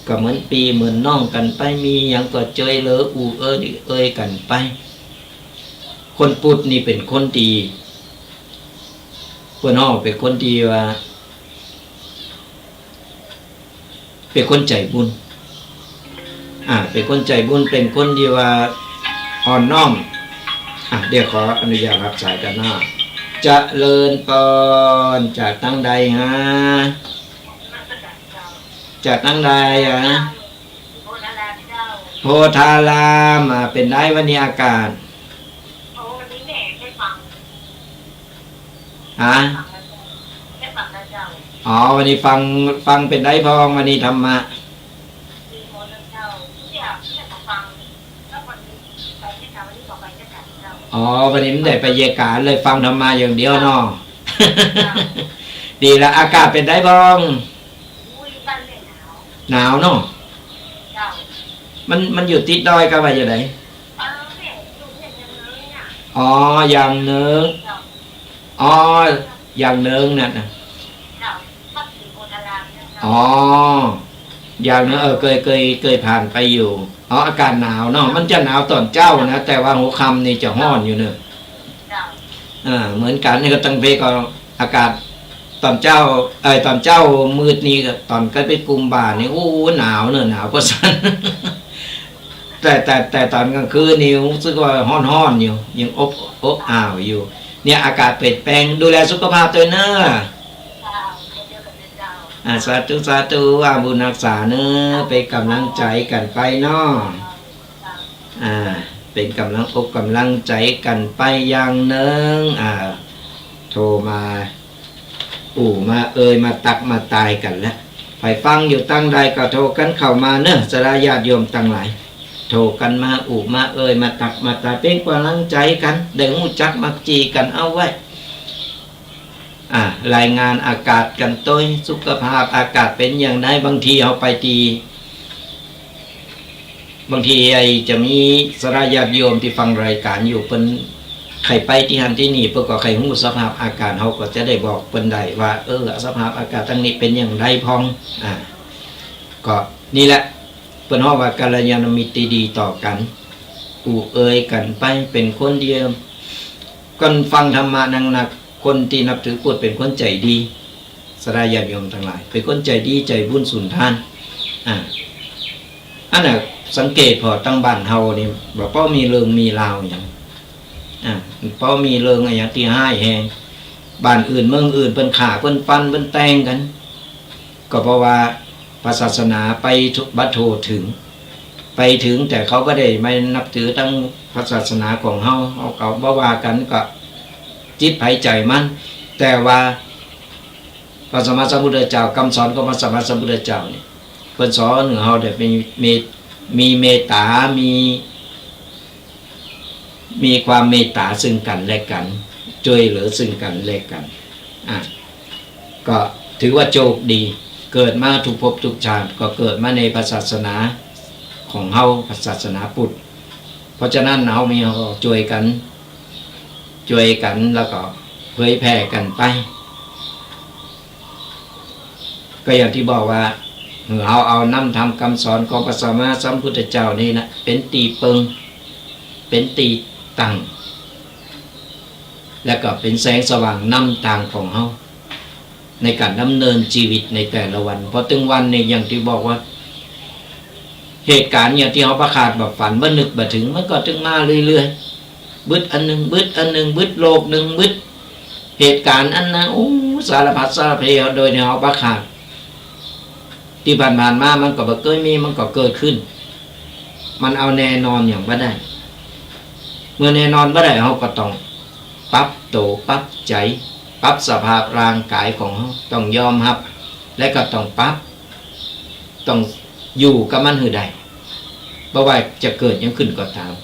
ก็เหมือนปี้เหมือนน้องกั๋นไป มีหยังก็จ้วยเหลืออู้เอ่ยเอ่ยกั๋นไป คนพุทธนี่เป๋นคนตี้ เปิ้นฮ้องเป๋นคนตี้ว่า เป๋นคนใจ๋บุญ อ่า เป๋นคนใจ๋บุญ เป๋นคนตี้ว่าอ่อนน้อม อ่ะ เดี๋ยวขออนุญาตฮับสายก่อนเนาะ เจริญปอน จากตังใดฮะ จากตังใดฮะ โพธาราม อ่า เป๋นใดวันนี้อากาศ ฮะ อ๋อ วันนี้ฟัง ฟังเป๋นใดพ่อง วันนี้ธรรมะ อ๋อ วันนี้บ่ได้ไปเยียะก๋านเลย ฟังธรรมะอย่างเดียวเนาะ ดีละ อากาศเป๋นใดพ่อง หนาวเนาะ มัน มันอยู่ติดดอยกาว่าจะได อ๋อ อย่างเนิง อ๋อ อย่างเนิงนั่นน่ะ อ๋อ อย่างนั้น เออ เกย เกย เกยผ่านไปอยู่ อ๋อ อากาศหนาวเนาะ มันจะหนาวต๋อนเจ๊านะ แต่ว่าหัวค่ำนี่จะฮ้อนอยู่เนอะ เจ้า อ่า เหมือนกั๋นนี่ก็ตังเพก็อากาศต๋อนเจ๊า เอ่อ ต๋อนเจ๊ามืดนี่ก็ต๋อนใก้ไปกุมบ่านี่ โอ้ หนาวเนอะ หนาวประสาท แต่ แต่ แต่ต๋อนกลางคืนนี่รู้สึกว่าฮ้อนๆ อยู่ ยังอบ อบอ้าวอยู่ เนี่ย อากาศเปลี่ยนแปลง ดูแลสุขภาพตวยเนอะ เจ้า เช่นเดียวกั๋นเจ้า อ่า สาธุ สาธุ อาบุญฮักษาเนอะ เป๋นก๋ำลังใจ๋กั๋นไปเนาะ อ่า เป๋นก๋ำลังอกก๋ำลังใจ๋กั๋นไปอย่างนึ่ง อ่า โทรมา อู้มาเอยมาตักมาตายกั๋นแล้ว ใผฟังอยู่ตังใดก็โทรกั๋นเข้ามาเนอะ ศรัทธาญาติโยมตังหลาย โทรกั๋นมา อู้มาเอยมาตักมาตาย เป๋นก๋ำลังใจ๋กั๋น ได้ฮู้จักมักจี๋กั๋นเอาไว้ อ่า รายงานอากาศกั๋นตวย สุขภาพอากาศเป๋นอย่างใด บางทีเฮาไปตี้ บางทีไอ้จะมีศรัทธาญาติโยมตี้ฟังรายก๋านอยู่ เปิ้นใค่ไปตี้หั้นตี้นี่ เปิ้นก็ใค่ฮู้สภาพอากาศ เฮาก็จะได้บอกเปิ้นได้ว่า เออ สภาพอากาศตังนี้เป๋นอย่างใดพ่อง อ่า ก็นี่แหละ เปิ้นฮ้องว่ากัลยาณมิตรตี้ดีต่อกั๋น อู้เอยกั๋นไป เป๋นคนดี คนฟังธรรมะนักๆ คนตี้นับถือพุทธเป๋นคนใจ๋ดี ศรัทธาญาติโยมตังหลาย เป๋นคนใจ๋ดี ใจ๋บุญสุนทาน อ่า อันน่ะ สังเกตผ่อตังบ้านเฮานี่ บ่ปอมีเรื่องมีราวหยัง อ่า บ่ปอมีเรื่องอะหยังตี้ฮ้ายแฮง บ้านอื่นเมืองอื่นเปิ้นฆ่า เปิ้นฟัน เปิ้นแตงกั๋น ก็เพราะว่าพระศาสนาไปทั่ว บ่ทั่วเถิง ไปเถิงแต่เขาบ่ได้มานับถือตังพระศาสนาของเฮา เฮาก็บ่ว่ากั๋น ก็จิตใผใจ๋มัน แต่ว่าพระสัมมาสัมพุทธเจ้า กำสอนของพระสัมมาสัมพุทธเจ้านี่ เปิ้นสอนหื้อเฮาได้มี มี มีเมตต๋า มี มีความเมตต๋าซึ่งกั๋นและกั๋น จ้วยเหลือซึ่งกั๋นและกั๋น อ่ะ ก็ถือว่าโชคดี เกิดมาทุกภพทุกชาติ ก็เกิดมาในพระศาสนาของเฮา พระศาสนาพุทธ เพราะฉะนั้นเฮามี เฮาก็จ้วยกั๋น จ้วยกั๋น แล้วก็เผยแผ่กั๋นไป ก็อย่างตี้บอกว่า หื้อเฮาเอานำธรรมกำสอนของพระสัมมาสัมพุทธเจ้านี่นะ เป๋นตี้เปิง เป๋นตี้ตั้ง และก็เป๋นแสงสว่างนำตางของเฮา ในก๋านดำเนินจีวิตในแต่ละวัน พอเถิงวันนี่ อย่างตี้บอกว่า เหตุก๋ารณ์อย่างตี้เฮาบ่คาดบ่ฝัน บ่นึกบ่เถิง มันก็เถิงมาเรื่อยๆ บึดอันนึ่ง บึดอันนึ่ง บึดโลกนึ่ง บึดเหตุก๋ารณ์อันนั้น โอ้ สารพัดสารเพ โดยตี้เฮาบ่คาด ตี้ผ่านๆ มามันก็บ่เกยมี มันก็เกิดขึ้น มันเอาแน่นอนหยังบ่ได้ เมื่อแน่นอนบ่ได้ เฮาก็ต้องปรับตั๋ว ปรับใจ๋ ปรับสภาพร่างก๋ายของเฮา ต้องยอมฮับ และก็ต้องปรับ ต้องอยู่กับมันหื้อได้ บ่ว่าจะเกิดหยังขึ้นก็ต๋าม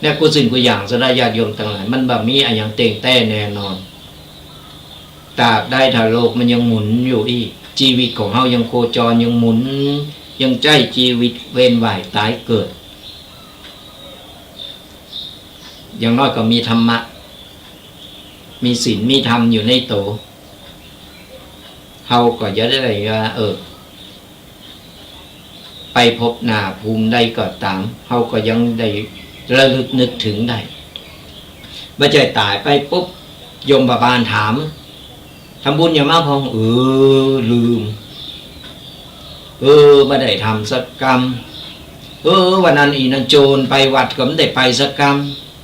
และกู้สิ่งกู้อย่าง ศรัทธาญาติโยมตังหลาย มันบ่มีอะหยังเต๊งแต๊แน่นอน ตราบใดถ้าโลกมันยังหมุนอยู่อี้ จีวิตของเฮายังโคจร ยังหมุน ยังใจ๊จีวิตเวียนว่ายต๋ายเกิด อย่างน้อยก็มีธรรมะ มีศีล มีธรรมอยู่ในตั๋ว เฮาก็จะได้ว่า เออ ไปภพหน้าภูมิใดก็ต๋าม เฮาก็ยังได้ระลึกนึกเถิงได้ บ่ใจ้ต๋ายไปปุ๊บ ยมบาลถาม ทำบุญหยังมาพ่อง เออ ลืม เออ บ่ได้ทำสักกำ เออ วันนั้นอี่นางโจรไปวัดก็บ่ได้ไปสักก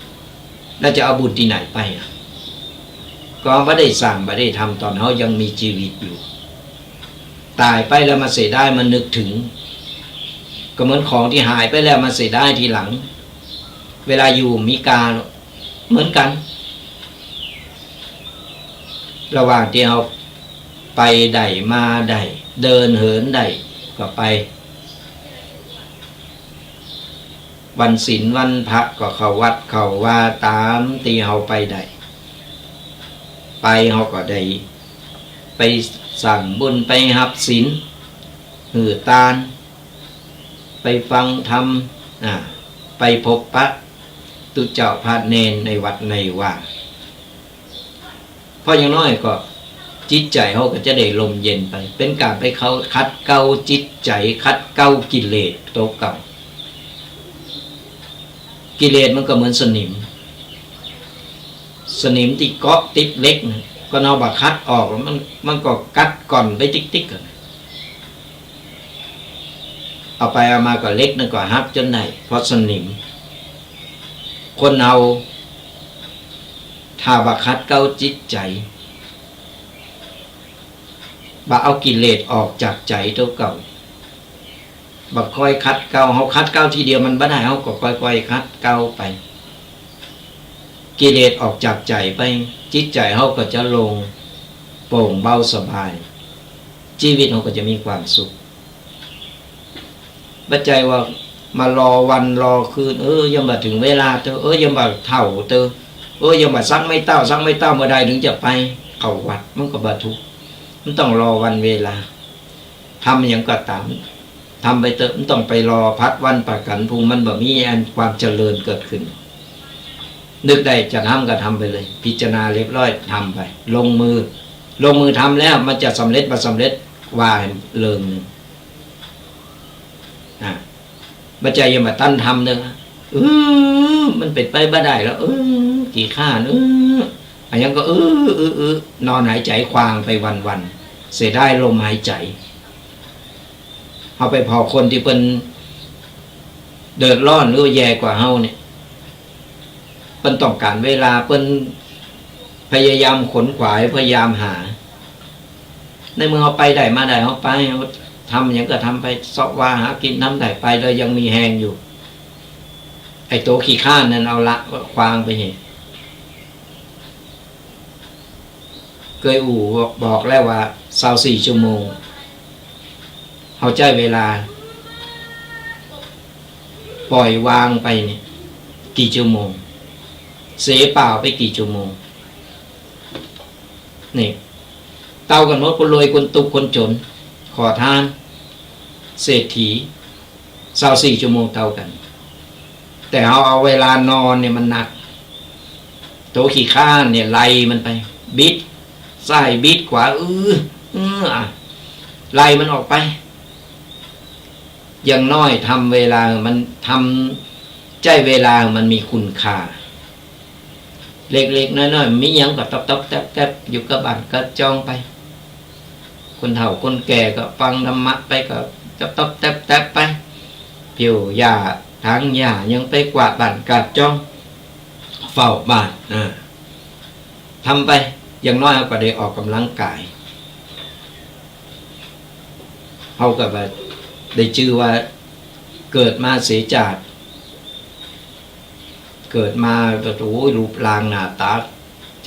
ำ แล้วจะเอาบุญตี้ไหนไปอะ ก็บ่ได้สร้าง บ่ได้ทำต๋อนเฮายังมีจีวิตอยู่ ต๋ายไปแล้วมาเสียดาย มานึกเถิง ก็เหมือนของตี้หายไปแล้วมาเสียดายทีหลัง เวลาอยู่มีกา เหมือนกั๋น ระหว่างตี้เฮาไปได้มาได้ เดินเหินได้ก็ไป วันศีลวันพระก็เข้าวัดเข้าวาต๋ามตี้เฮาไปได้ ไปเฮาก็ได้ไปสร้างบุญ ไปฮับศีล หื้อตาน ไปฟังธรรม อ่า ไปพบปะตุ๊เจ้าพระเณรในวัดในวา เพราะอย่างน้อยก็ จิตใจ๋เฮาก็จะได้ร่มเย็นไป เป๋นก๋านไปขัดเกลาจิตใจ๋ ขัดเกลากิเลสตั๋วเก่า กิเลสมันก็เหมือนสนิม สนิมตี้เกาะติดเหล็กนะ ก็เฮาบ่ขัดออกแล้วมัน มันก็กัดก่อนไปติ๊กๆ อะ เอาไปเอามาก็เหล็กนั่นก็หักจ๋นได้ เพราะสนิม คนเฮา ถ้าบ่ขัดเกลาจิตใจ๋ บ่เอากิเลสออกจากใจ๋ตั๋วเก่า บ่ค่อยขัดเกลา เฮาขัดเกลาทีเดียวมันบ่ได้ เฮาก็ค่อยๆ ขัดเกลาไป กิเลสออกจากใจ๋ไป จิตใจ๋เฮาก็จะโล่งโป่งเบาสบาย จีวิตเฮาก็จะมีความสุข บ่ใจ้ว่ามารอวันรอคืน เออ ยังบ่เถิงเวลาเต๊อะ เออ ยังบ่เฒ่าเต๊อะ เออ ยังบ่สักไม้เต๊า สักไม้เต๊าเมื่อใดเถิงจะไปเข้าวัด มันก็บ่ถูก มันต้องรอวันเวลา ทำหยังก็ต๋าม ทำไปเต๊อะ บ่ต้องไปรอพัดวันประกัญญู มันบ่มีอันความเจริญเกิดขึ้น นึกได้จะทำก็ทำไปเลย พิจารณาเรียบร้อย ทำไป ลงมือ ลงมือทำแล้วมันจะสำเร็จบ่สำเร็จว่าเรื่องนึ่ง อ่ะ บ่ใจ้ยังบ่ตันทำเต๊อะ เออ มันเป๋นไปบ่ได้แล้ว เออ ขี้คร้าน เออ อะหยังก็ เออ เออ เออ นอนหายใจ๋ควางไปวันๆ เสียดายลมหายใจ๋ เฮาไปผ่อคนตี้เปิ้นเดือดร้อนหรือว่าแย่กว่าเฮาเนี่ย เปิ้นต้องก๋านเวลา เปิ้นพยายามขนขวาย พยายามหา ในเมื่อเฮาไปได้มาได้ เฮาไป เฮาทำหยังก็ทำไป เซาะว่าหากิ๋นทำได้ไป แล้วยังมีแฮงอยู่ ไอ้ตั๋วขี้คร้านนั่นเอาละ ควางไปเหอะ เกยอู่บอกแล้วว่าซาวสี่ชั่วโมง เฮาใจ๊เวลา ปล่อยวางไปเนี่ย กี่ชั่วโมง เสียเปล่าไปกี่ชั่วโมง นี่ เต้ากั๋นหมด คนรวย คนตุ๊กข์ คนจ๋น ขอทาน เศรษฐี ซาวสี่ชั่วโมงเต้ากั๋น แต่เฮาเอาเวลานอนเนี่ยมันหนัก ตั๋วขี้คร้านเนี่ยไล่มันไป บิดซ้ายบิดขวา อื้อ อื้อ อ่ะ ไล่มันออกไป อย่างน้อยทำเวลามัน ทำ ใจ๊เวลามันมีคุณค่า เล็กๆ น้อยๆ มีหยังก็ต๊อบๆ แต๊บๆ อยู่กับบ้านกับจองไป คนเฒ่าคนแก่ก็ฟังธรรมะไป ก็ต๊อบๆ แต๊บๆ ไป ผิวหญ้า ถางหญ้า ยังไปกวาดบ้านกวาดจอง เฝ้าบ้าน อ่า ทำไป อย่างน้อยเฮาก็ได้ออกก๋ำลังกาย เฮาก็บ่ได้จื้อว่าเกิดมาเสียจาติ เกิดมาก็ โอ้ย รูปร่างหน้าต๋า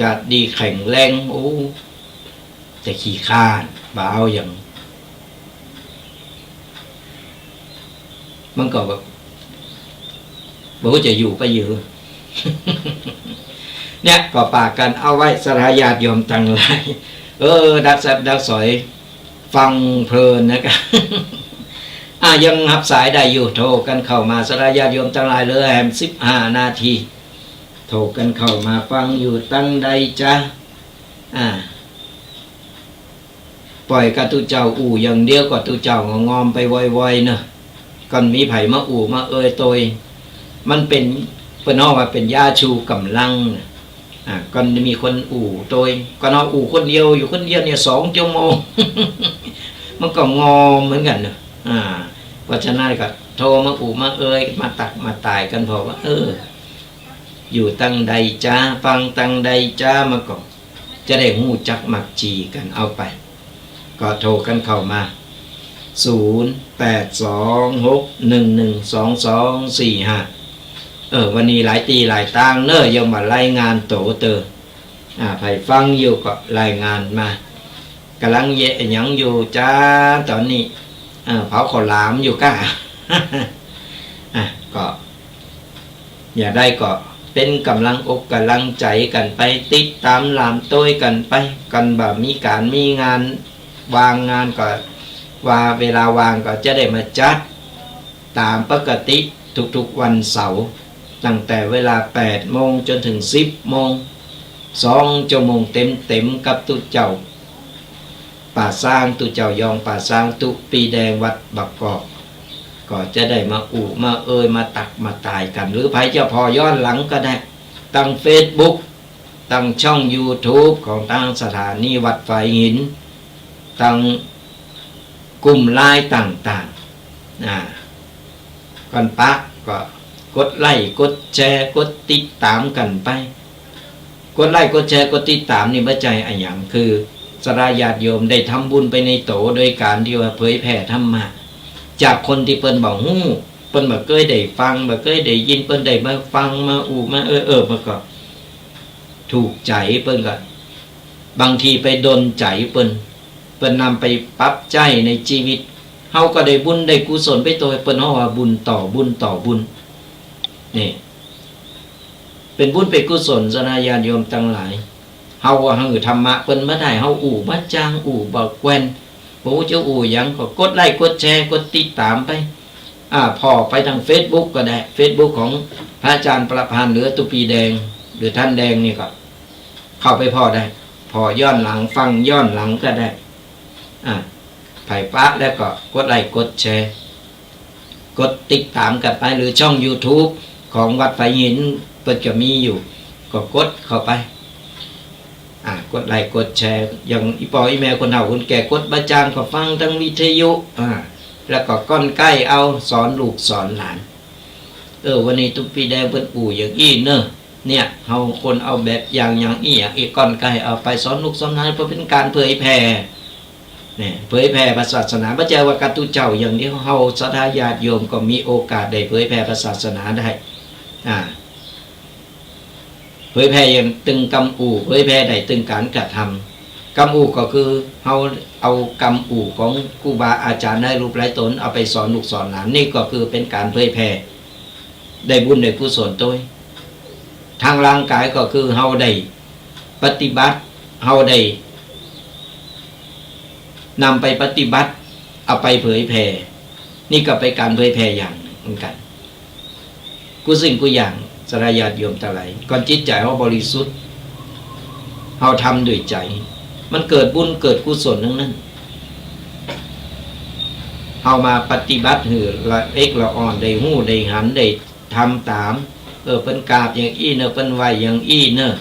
จะดีแข็งแรง โอ้ แต่ขี้คร้าน บ่เอาหยัง มันก็แบบ บ่ฮู้จะอยู่ไปอยู่ เนี่ย ก็ฝากกั๋นเอาไว้ ศรัทธาญาติโยมตังหลาย เออ ดักแซบดักสอย ฟังเพลินนะกะ อ่ะ ยังฮับสายได้อยู่ โทรกั๋นเข้ามา ศรัทธาญาติโยมตังหลาย เหลือแหมสิบห้านาที โทรกั๋นเข้ามา ฟังอยู่ตังใดจ๊ะ อ่า ป่อยกาตุ๊เจ้าอู้อย่างเดียวก็ตุ๊เจ้าก็งอมไปวอยๆ เนาะ ก่อนมีใผมาอู้มาเอ่ยโตย มันเป๋น เปิ้นฮ้องว่าเป๋นยาชูก๋ำลังนะ อ่า ก่อนมีคนอู้โตย ก่อนเฮาอู้คนเดียว อยู่คนเดียวเนี่ยสองชั่วโมง มันก็งอมเหมือนกั๋นเนาะ อ่า เพราะฉะนั้นก็โทรมาอู้มาเอ่ย มาตักมาต่ายกั๋น ผ่อว่า เออ อยู่ตังใดจ๊ะ ฟังตังใดจ๊ะ มาก่อ จะได้ฮู้จักมักจี๋กั๋นเอาไป ก็โทรกั๋นเข้ามา ศูนย์ แปด สอง หก หนึ่ง หนึ่ง สอง สอง สี่ ห้า เออ วันนี้หลายตี้หลายตางเนาะ ยังบ่รายงานตั๋วเตอ อ่า ใผฟังอยู่ก็รายงานมา ก๋ำลังเยาะหยังอยู่จ๊ะ ต๋อนนี้ อ่า เผาข้าวหลามอยู่ก้า อ่ะ ก็ จะได้ก็เป๋นก๋ำลังอกก๋ำลังใจ๋กั๋นไป ติดต๋ามหลามโตยกั๋นไป ก่อนบ่มีก๋านมีงาน ว่างงานก็ ว่าเวลาว่างก็จะได้มาจัดต๋ามปกติทุกๆ วันเสาร์ ตั้งแต่เวลาแปดโมงจ๋นเถิงสิบโมง สองชั่วโมงเต็มๆ กับตุ๊เจ้า ป่าซ้าง ตุ๊เจ้ายองป่าซ้าง ตุ๊ปีแดงวัดบางกอก ก็จะได้มาอู้มาเอ่ยมาตักมาตายกั๋น หรือใผจะผ่อย้อนหลังก็ได้ ตางเฟซบุ๊ก ตางช่องยูทูบของตางสถานีวัดฝายหิน ตางกลุ่มไลน์ต่างๆ อ่า ก่อนปะก็กดไลก์ กดแชร์ กดติดต๋ามกั๋นไป กดไลก์ กดแชร์ กดติดต๋ามนี่บ่ใจ้อะหยัง คือศรัทธาญาติโยมได้ทำบุญไปในโต๋ โดยก๋านตี้ว่าเผยแผ่ธรรมะ จากคนตี้เปิ้นบ่ฮู้ เปิ้นบ่เกยได้ฟัง บ่เกยได้ยิน เปิ้นได้มาฟัง มาอู้ มาเอ่ย เออ มันก็ ถูกใจ๋เปิ้นก็ บางทีไปโดนใจ๋เปิ้น เปิ้นนำไปปรับใจ๊ในจีวิต เฮาก็ได้บุญได้กุศลไปโต เปิ้นฮ้องว่าบุญต่อบุญต่อบุญ นี่ เป๋นบุญเป๋นกุศล ศรัทธาญาติโยมตังหลาย เฮาว่าหื้อธรรมะเปิ้นบ่ได้ เฮาอู้บ่จ๋าง อู้บ่แกว่น บ่ฮู้จะอู้หยัง ก็กดไลก์ กดแชร์ กดติดต๋ามไป อ่า ผ่อไปตางเฟซบุ๊กก็ได้ เฟซบุ๊กของพระอาจารย์ประภาญเหลือตุ๊ปีแดง หรือท่านแดงนี่ก็เข้าไปผ่อได้ ผ่อย้อนหลัง ฟังย้อนหลังก็ได้ อ่า ใผปะแล้วก็กดไลก์ กดแชร์ กดติดต๋ามกั๋นไป หรือช่องยูทูบของวัดฝายหิน เปิ้นก็มีอยู่ ก็กดเข้าไป อ่า กดไลก์ กดแชร์ อย่างอี่ป้ออี่แม่คนเฒ่าคนแก่ กดบ่จ๋างก็ฟังตางวิทยุ อ่า แล้วก็ก้อนใก้เอา สอนลูกสอนหลาน เออ วันนี้ตุ๊ปีแดงเปิ้นอู้อย่างอี้เน่อ เนี่ย เฮาควรเอาแบบอย่างอย่างอี้อย่างอี้ ก้อนใก้เอาไปสอนลูกสอนหลาน เพราะเป๋นก๋านเผยแผ่ เนี่ย เผยแผ่พระศาสนา บ่ใจ้ว่ากับตุ๊เจ้าอย่างเดียว เฮาศรัทธาญาติโยมก็มีโอกาสได้เผยแผ่พระศาสนาได้ อ่า เผยแผ่อย่างตึงกำอู้ เผยแผ่ได้ตึงก๋านกระทำ กำอู้ก็คือเฮาเอากำอู้ของครูบาอาจ๋ารย์หลายรูปหลายต๋น เอาไปสอนลูกสอนหลาน นี่ก็คือเป๋นก๋านเผยแผ่ ได้บุญได้กุศลตวย ตางร่างก๋ายก็คือเฮาได้ปฏิบัติ เฮาได้นำไปปฏิบัติ เอาไปเผยแผ่ นี่ก็เป๋นก๋านเผยแผ่อย่างนึ่งเหมือนกั๋น กู้สิ่งกู้อย่าง ศรัทธาญาติโยมตังหลาย ก่อนจิตใจ๋เฮาบริสุทธิ์ เฮาทำด้วยใจ๋ มันเกิดบุญเกิดกุศลตังนั้น เฮามาปฏิบัติหื้อละเอกละอ่อน ได้ฮู้ได้หัน ได้ทำต๋าม เออ เปิ้นกราบอย่างอี้เน่อ เปิ้นไหว้อย่างอี้เน่อ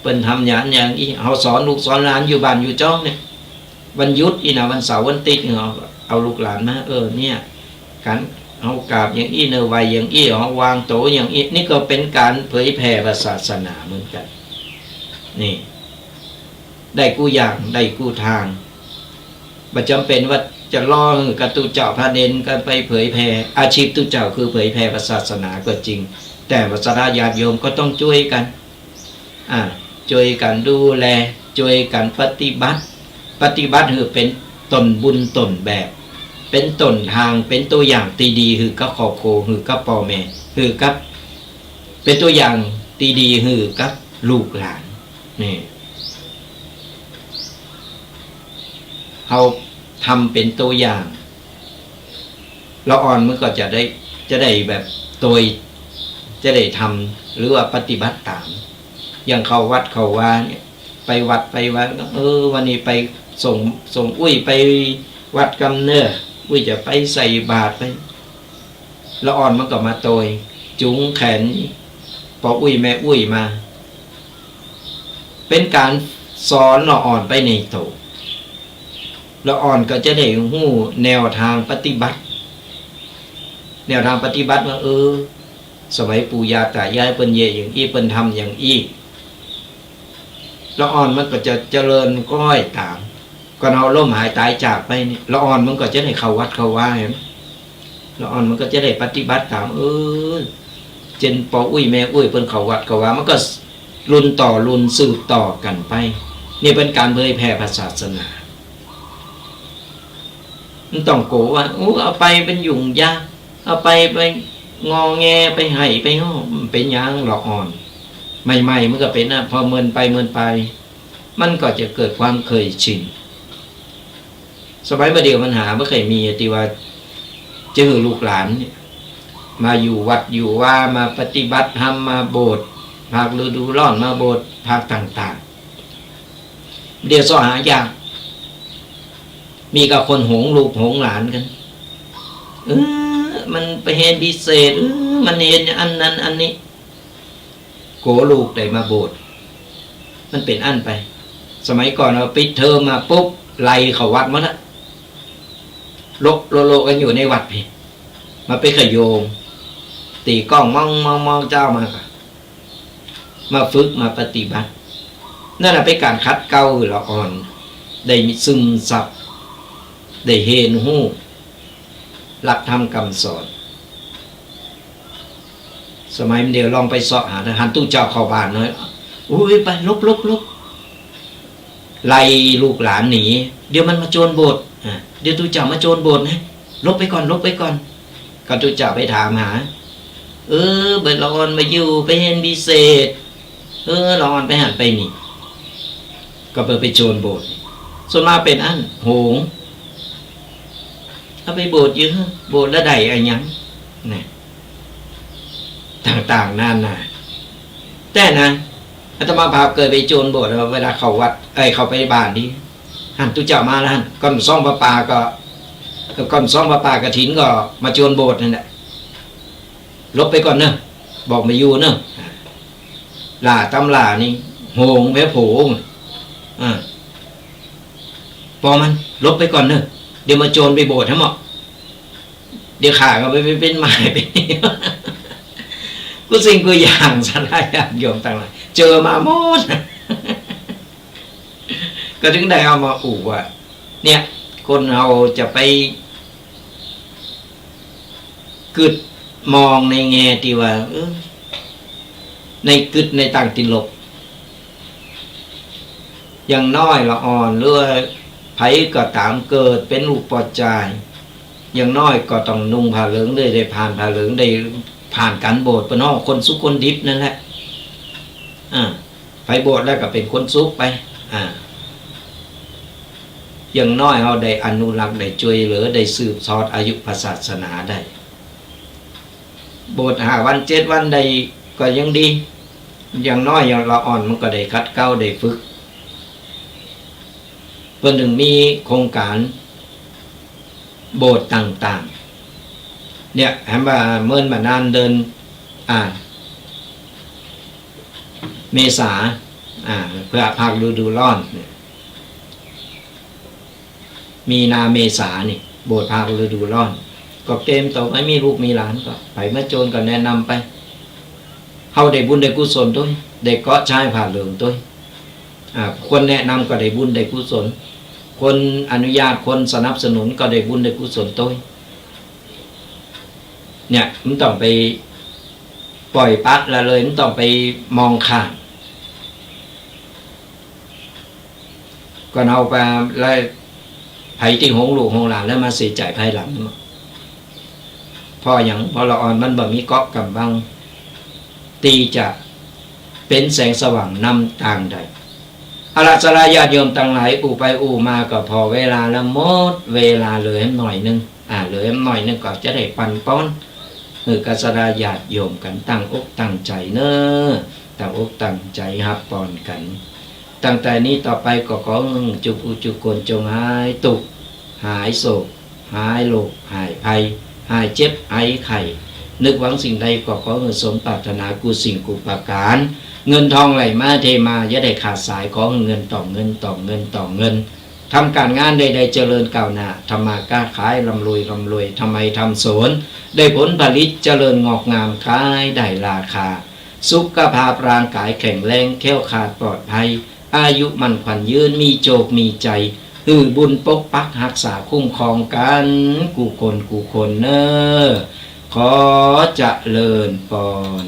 เปิ้นทำอย่าง อย่างอี้ เฮาสอนลูกสอนหลานอยู่บ้านอยู่จ๊องเนี่ย วันหยุดอี้นะ วันเสาร์วันอาทิตย์เนี่ย เอา เอาลูกหลานมา เออ เนี่ย ก๋านเฮากราบอย่างอี้เน่อ ไหว้อย่างอี้ เฮาวางโตอย่างอี้ นี่ก็เป๋นก๋านเผยแผ่พระศาสนาเหมือนกั๋น นี่ ได้กู้อย่าง ได้กู้ตาง บ่จ๋ำเป๋นว่าจะรอหื้อกับตุ๊เจ้าพระเณรกั๋นไปเผยแผ่ อาชีพตุ๊เจ้าคือเผยแผ่พระศาสนาก็จริง แต่ว่าศรัทธาญาติโยมก็ต้องจ้วยกั๋น อ่า จ้วยกั๋นดูแล จ้วยกั๋นปฏิบัติ ปฏิบัติหื้อเป๋นต้นบุญต้นแบบ เป๋นต้นตาง เป๋นตั๋วอย่างตี้ดีหื้อกับครอบครัว หื้อกับป้อแม่ หื้อกับ เป๋นตั๋วอย่างตี้ดีหื้อกับลูกหลาน นี่ เฮาทำเป๋นตั๋วอย่าง ละอ่อนมันก็จะได้ จะได้แบบตวย จะได้ทำ หรือว่าปฏิบัติต๋าม อย่างเข้าวัดเข้าวาเนี่ย ไปวัดไปวา เออ วันนี้ไปส่ง ส่งอุ้ยไปวัดกำเน่อ อุ้ยจะไปใส่บาตรไป ละอ่อนมันก็มาตวย จูงแขนป้ออุ้ยแม่อุ้ยมา เป๋นก๋านสอนละอ่อนไปในโต ละอ่อนก็จะได้ฮู้แนวตางปฏิบัติ แนวตางปฏิบัติว่า เออ สมัยปู่ย่าต๋ายายเปิ้นเยียะอย่างอี้ เปิ้นทำอย่างอี้ ละอ่อนมันก็จะเจริญคล้อยต๋าม ก่อนเฮาล้มหายต๋ายจากไปนี่ ละอ่อนมันก็จะได้เข้าวัดเข้าวา หันบ่ ละอ่อนมันก็จะได้ปฏิบัติต๋าม เออ เจ้นป้ออุ้ยแม่อุ้ยเปิ้นเข้าวัดเข้าวา มันก็รุ่นต่อรุ่นสืบต่อกั๋นไป นี่เป๋นก๋านเผยแผ่พระศาสนา บ่ต้องกั๋วว่า โอ้ เอาไปเป๋นยุ่งยาก เอาไป ไปงอแง ไปไห้ไปฮ้อง บ่เป๋นหยัง ละอ่อน ใหม่ๆ มันก็เป๋นนะ พอเมินไปเมินไป มันก็จะเกิดความเคยชิน สมัยบ่าเดี่ยวปัญหาบ่ใค่มีตี้ว่าจะหื้อลูกหลานเนี่ย มาอยู่วัดอยู่วา มาปฏิบัติธรรม มาโบสถ์ ภาคฤดูร้อนมาโบสถ์ ภาคต่างๆ เดี๋ยวเซาะหายาก มีก้าคนหวงลูกหวงหลานกั๋น เออ มันไปเฮนพิเศษ เออ มันเฮนอันนั้นอันนี้ กั๋วลูกได้มาโบสถ์ มันเป๋นอั้นไป สมัยก่อนเฮาปิดเทอมมาปุ๊บ ไล่เข้าวัดหมดละ โละโละโละกั๋นอยู่ในวัดพี้ มาเป๋นขะโยม ตี๋ก้องมองมองมอง เจ๊ามาก็ มาฝึกมาปฏิบัติ นั่นน่ะเป๋นก๋านขัดเกลาหื้อละอ่อน ได้มีซึมซับ ได้เฮนฮู้ หลักธรรมกำสอน สมัยมันเดี๋ยวลองไปเซาะหา หันตุ๊เจ้าเข้าบ้านเนาะ อุ้ย ไป หลบ หลบ หลบ ไล่ลูกหลานหนี เดี๋ยวมันมาโจรโบสถ์ อ่ะ เดี๋ยวตุ๊เจ้ามาโจรโบสถ์นะ หลบไปก่อน หลบไปก่อน ก็ตุ๊เจ้าไปถามหา เออ บ่าละอ่อนบ่าอยู่ ไปเฮนพิเศษ เออ ละอ่อนไปหั้นไปนี่ ก็บ่ไปโจรโบสถ์ ส่วนมากเป๋นอั้น หวง เอาไปโบสถ์อยู่ โบสถ์ละได้อะหยัง นะ ต่างๆ นานา แต่นะ อาตมาภาพเกยไปโจรโบสถ์ เวลาเข้าวัด เอ้ย เข้าไปบ้านนี่ หันตุ๊เจ้ามาแล้วหัน ก่อนสร้างผ้าป่าก็ ก่อนสร้างผ้าป่ากฐินก็มาโจรโบสถ์นั่นแหละ หลบไปก่อนเน่อ บอกบ่าอยู่เน่อ ล่าต๋ำล่านี่ หวงแผโผ อ่า ปอมัน หลบไปก่อนเน่อ เดี๋ยวมาโจรไปโบสถ์หั้นหมด เดี๋ยวข้าก็ไป ไปเป๋นหมายเป๋น กู้สิ่งกู้อย่าง ศรัทธาญาติโยมตังหลาย เจอมาหมด ก็ถึงได้เอามาอู้ว่า เนี่ย คนเฮาจะไปกึ๊ดมองในแง่ตี้ว่า เออ ในกึ๊ดในตางตี้ลบ อย่างน้อยละอ่อน หรือว่าใผก็ต๋ามเกิดเป๋นลูกป้อจาย อย่างน้อยก็ต้องนุ่งผ้าเหลือง ได้ ได้ผ่านผ้าเหลือง ได้ผ่านก๋านโบสถ์ เปิ้นฮ้องคนสุขคนดิบนั่นแหละ อ่า ไปโบสถ์แล้วก็เป๋นคนสุขไป อ่า อย่างน้อยเฮาได้อนุรักษ์ ได้จ้วยเหลือ ได้สืบทอดอายุพระศาสนาได้ โบสถ์ห้าวันเจ็ดวันได้ก็ยังดี อย่างน้อยอย่างละอ่อนมันก็ได้ขัดเกลา ได้ฝึก เปิ้นถึงมีโครงก๋าน โบสถ์ต่างๆ เนี่ย หันว่าเมินบ่านานเดือน อ่า เมษา อ่า เปื้อภาคฤดูฮ้อนเนี่ย มีนาเมษานี่ โบสถ์ภาคฤดูฮ้อน ก็เตรียมตั๋ว ใผมีลูกมีหลานก็ ใผมาโจรก็แนะนำไป เฮาได้บุญได้กุศลตวย ได้เกาะใจ๊ผ้าเหลืองตวย อ่า คนแนะนำก็ได้บุญได้กุศล คนอนุญาต คนสนับสนุนก็ได้บุญได้กุศลตวย เนี่ย บ่ต้องไปป่อยปละละเลย บ่ต้องไปมองข้าม ก่อนเฮาไปแล้ว ใผตี้หวงลูกหวงหลานแล้วมาเสียใจ๋ภายหลัง เพราะหยัง เพราะละอ่อนมันบ่มีเกราะกำบัง ตี้จะเป๋นแสงสว่างนำตางได้ เอาละ ศรัทธาญาติโยมตังหลาย อู้ไปอู้มาก็ผ่อเวลาแล้ว หมดเวลาเหลือหน่อยนึ่ง อ่า เหลือหน่อยนึ่งก็จะได้ปันปอน หื้อกับศรัทธาญาติโยมกั๋นตั้งอกตั้งใจ๋เน่อ ตั้งอกตั้งใจ๋ฮับปอนกั๋น ตั้งแต่นี้ต่อไปก็ขอหื้อจุผู้จุคนจงหายตุ๊กข์ หายโศก หายโรค หายภัย หายเจ็บ หายไข้ นึกหวังสิ่งใดก็ขอหื้อสมปรารถนากู้สิ่งกู้ประก๋าน เงินทองไหลมาเทมา อย่าได้ขาดสาย ขอหื้อเงินต่อเงิน ต่อเงิน ต่อเงิน ทำก๋านงานใดๆ เจริญก้าวหน้า ทำมาค้าขายร่ำรวย ร่ำรวย ทำไฮ่ทำสวน ได้ผลผลิตเจริญงอกงาม ขายได้ราคา สุขภาพร่างก๋ายแข็งแรง แคล้วคลาดปลอดภัย อายุมั่นขวัญยืน มีโจคมีใจ๋ หื้อบุญปกปักฮักษาคุ้มครองกั๋น กู้คนกู้คนเน่อ ขอเจริญปอน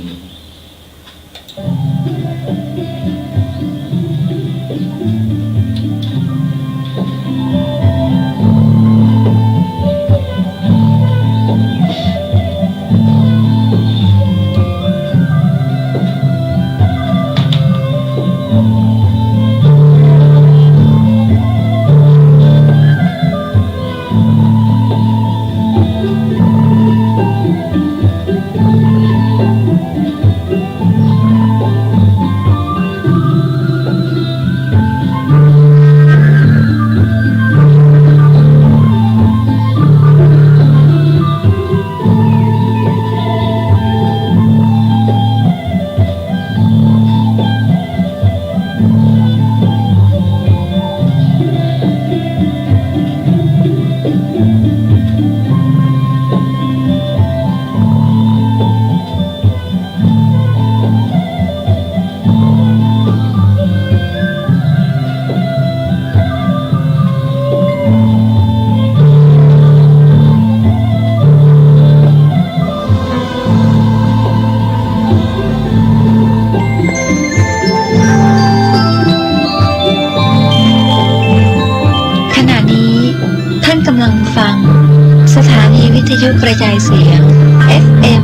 ทยุกระจายเสียง เอฟเอ็ม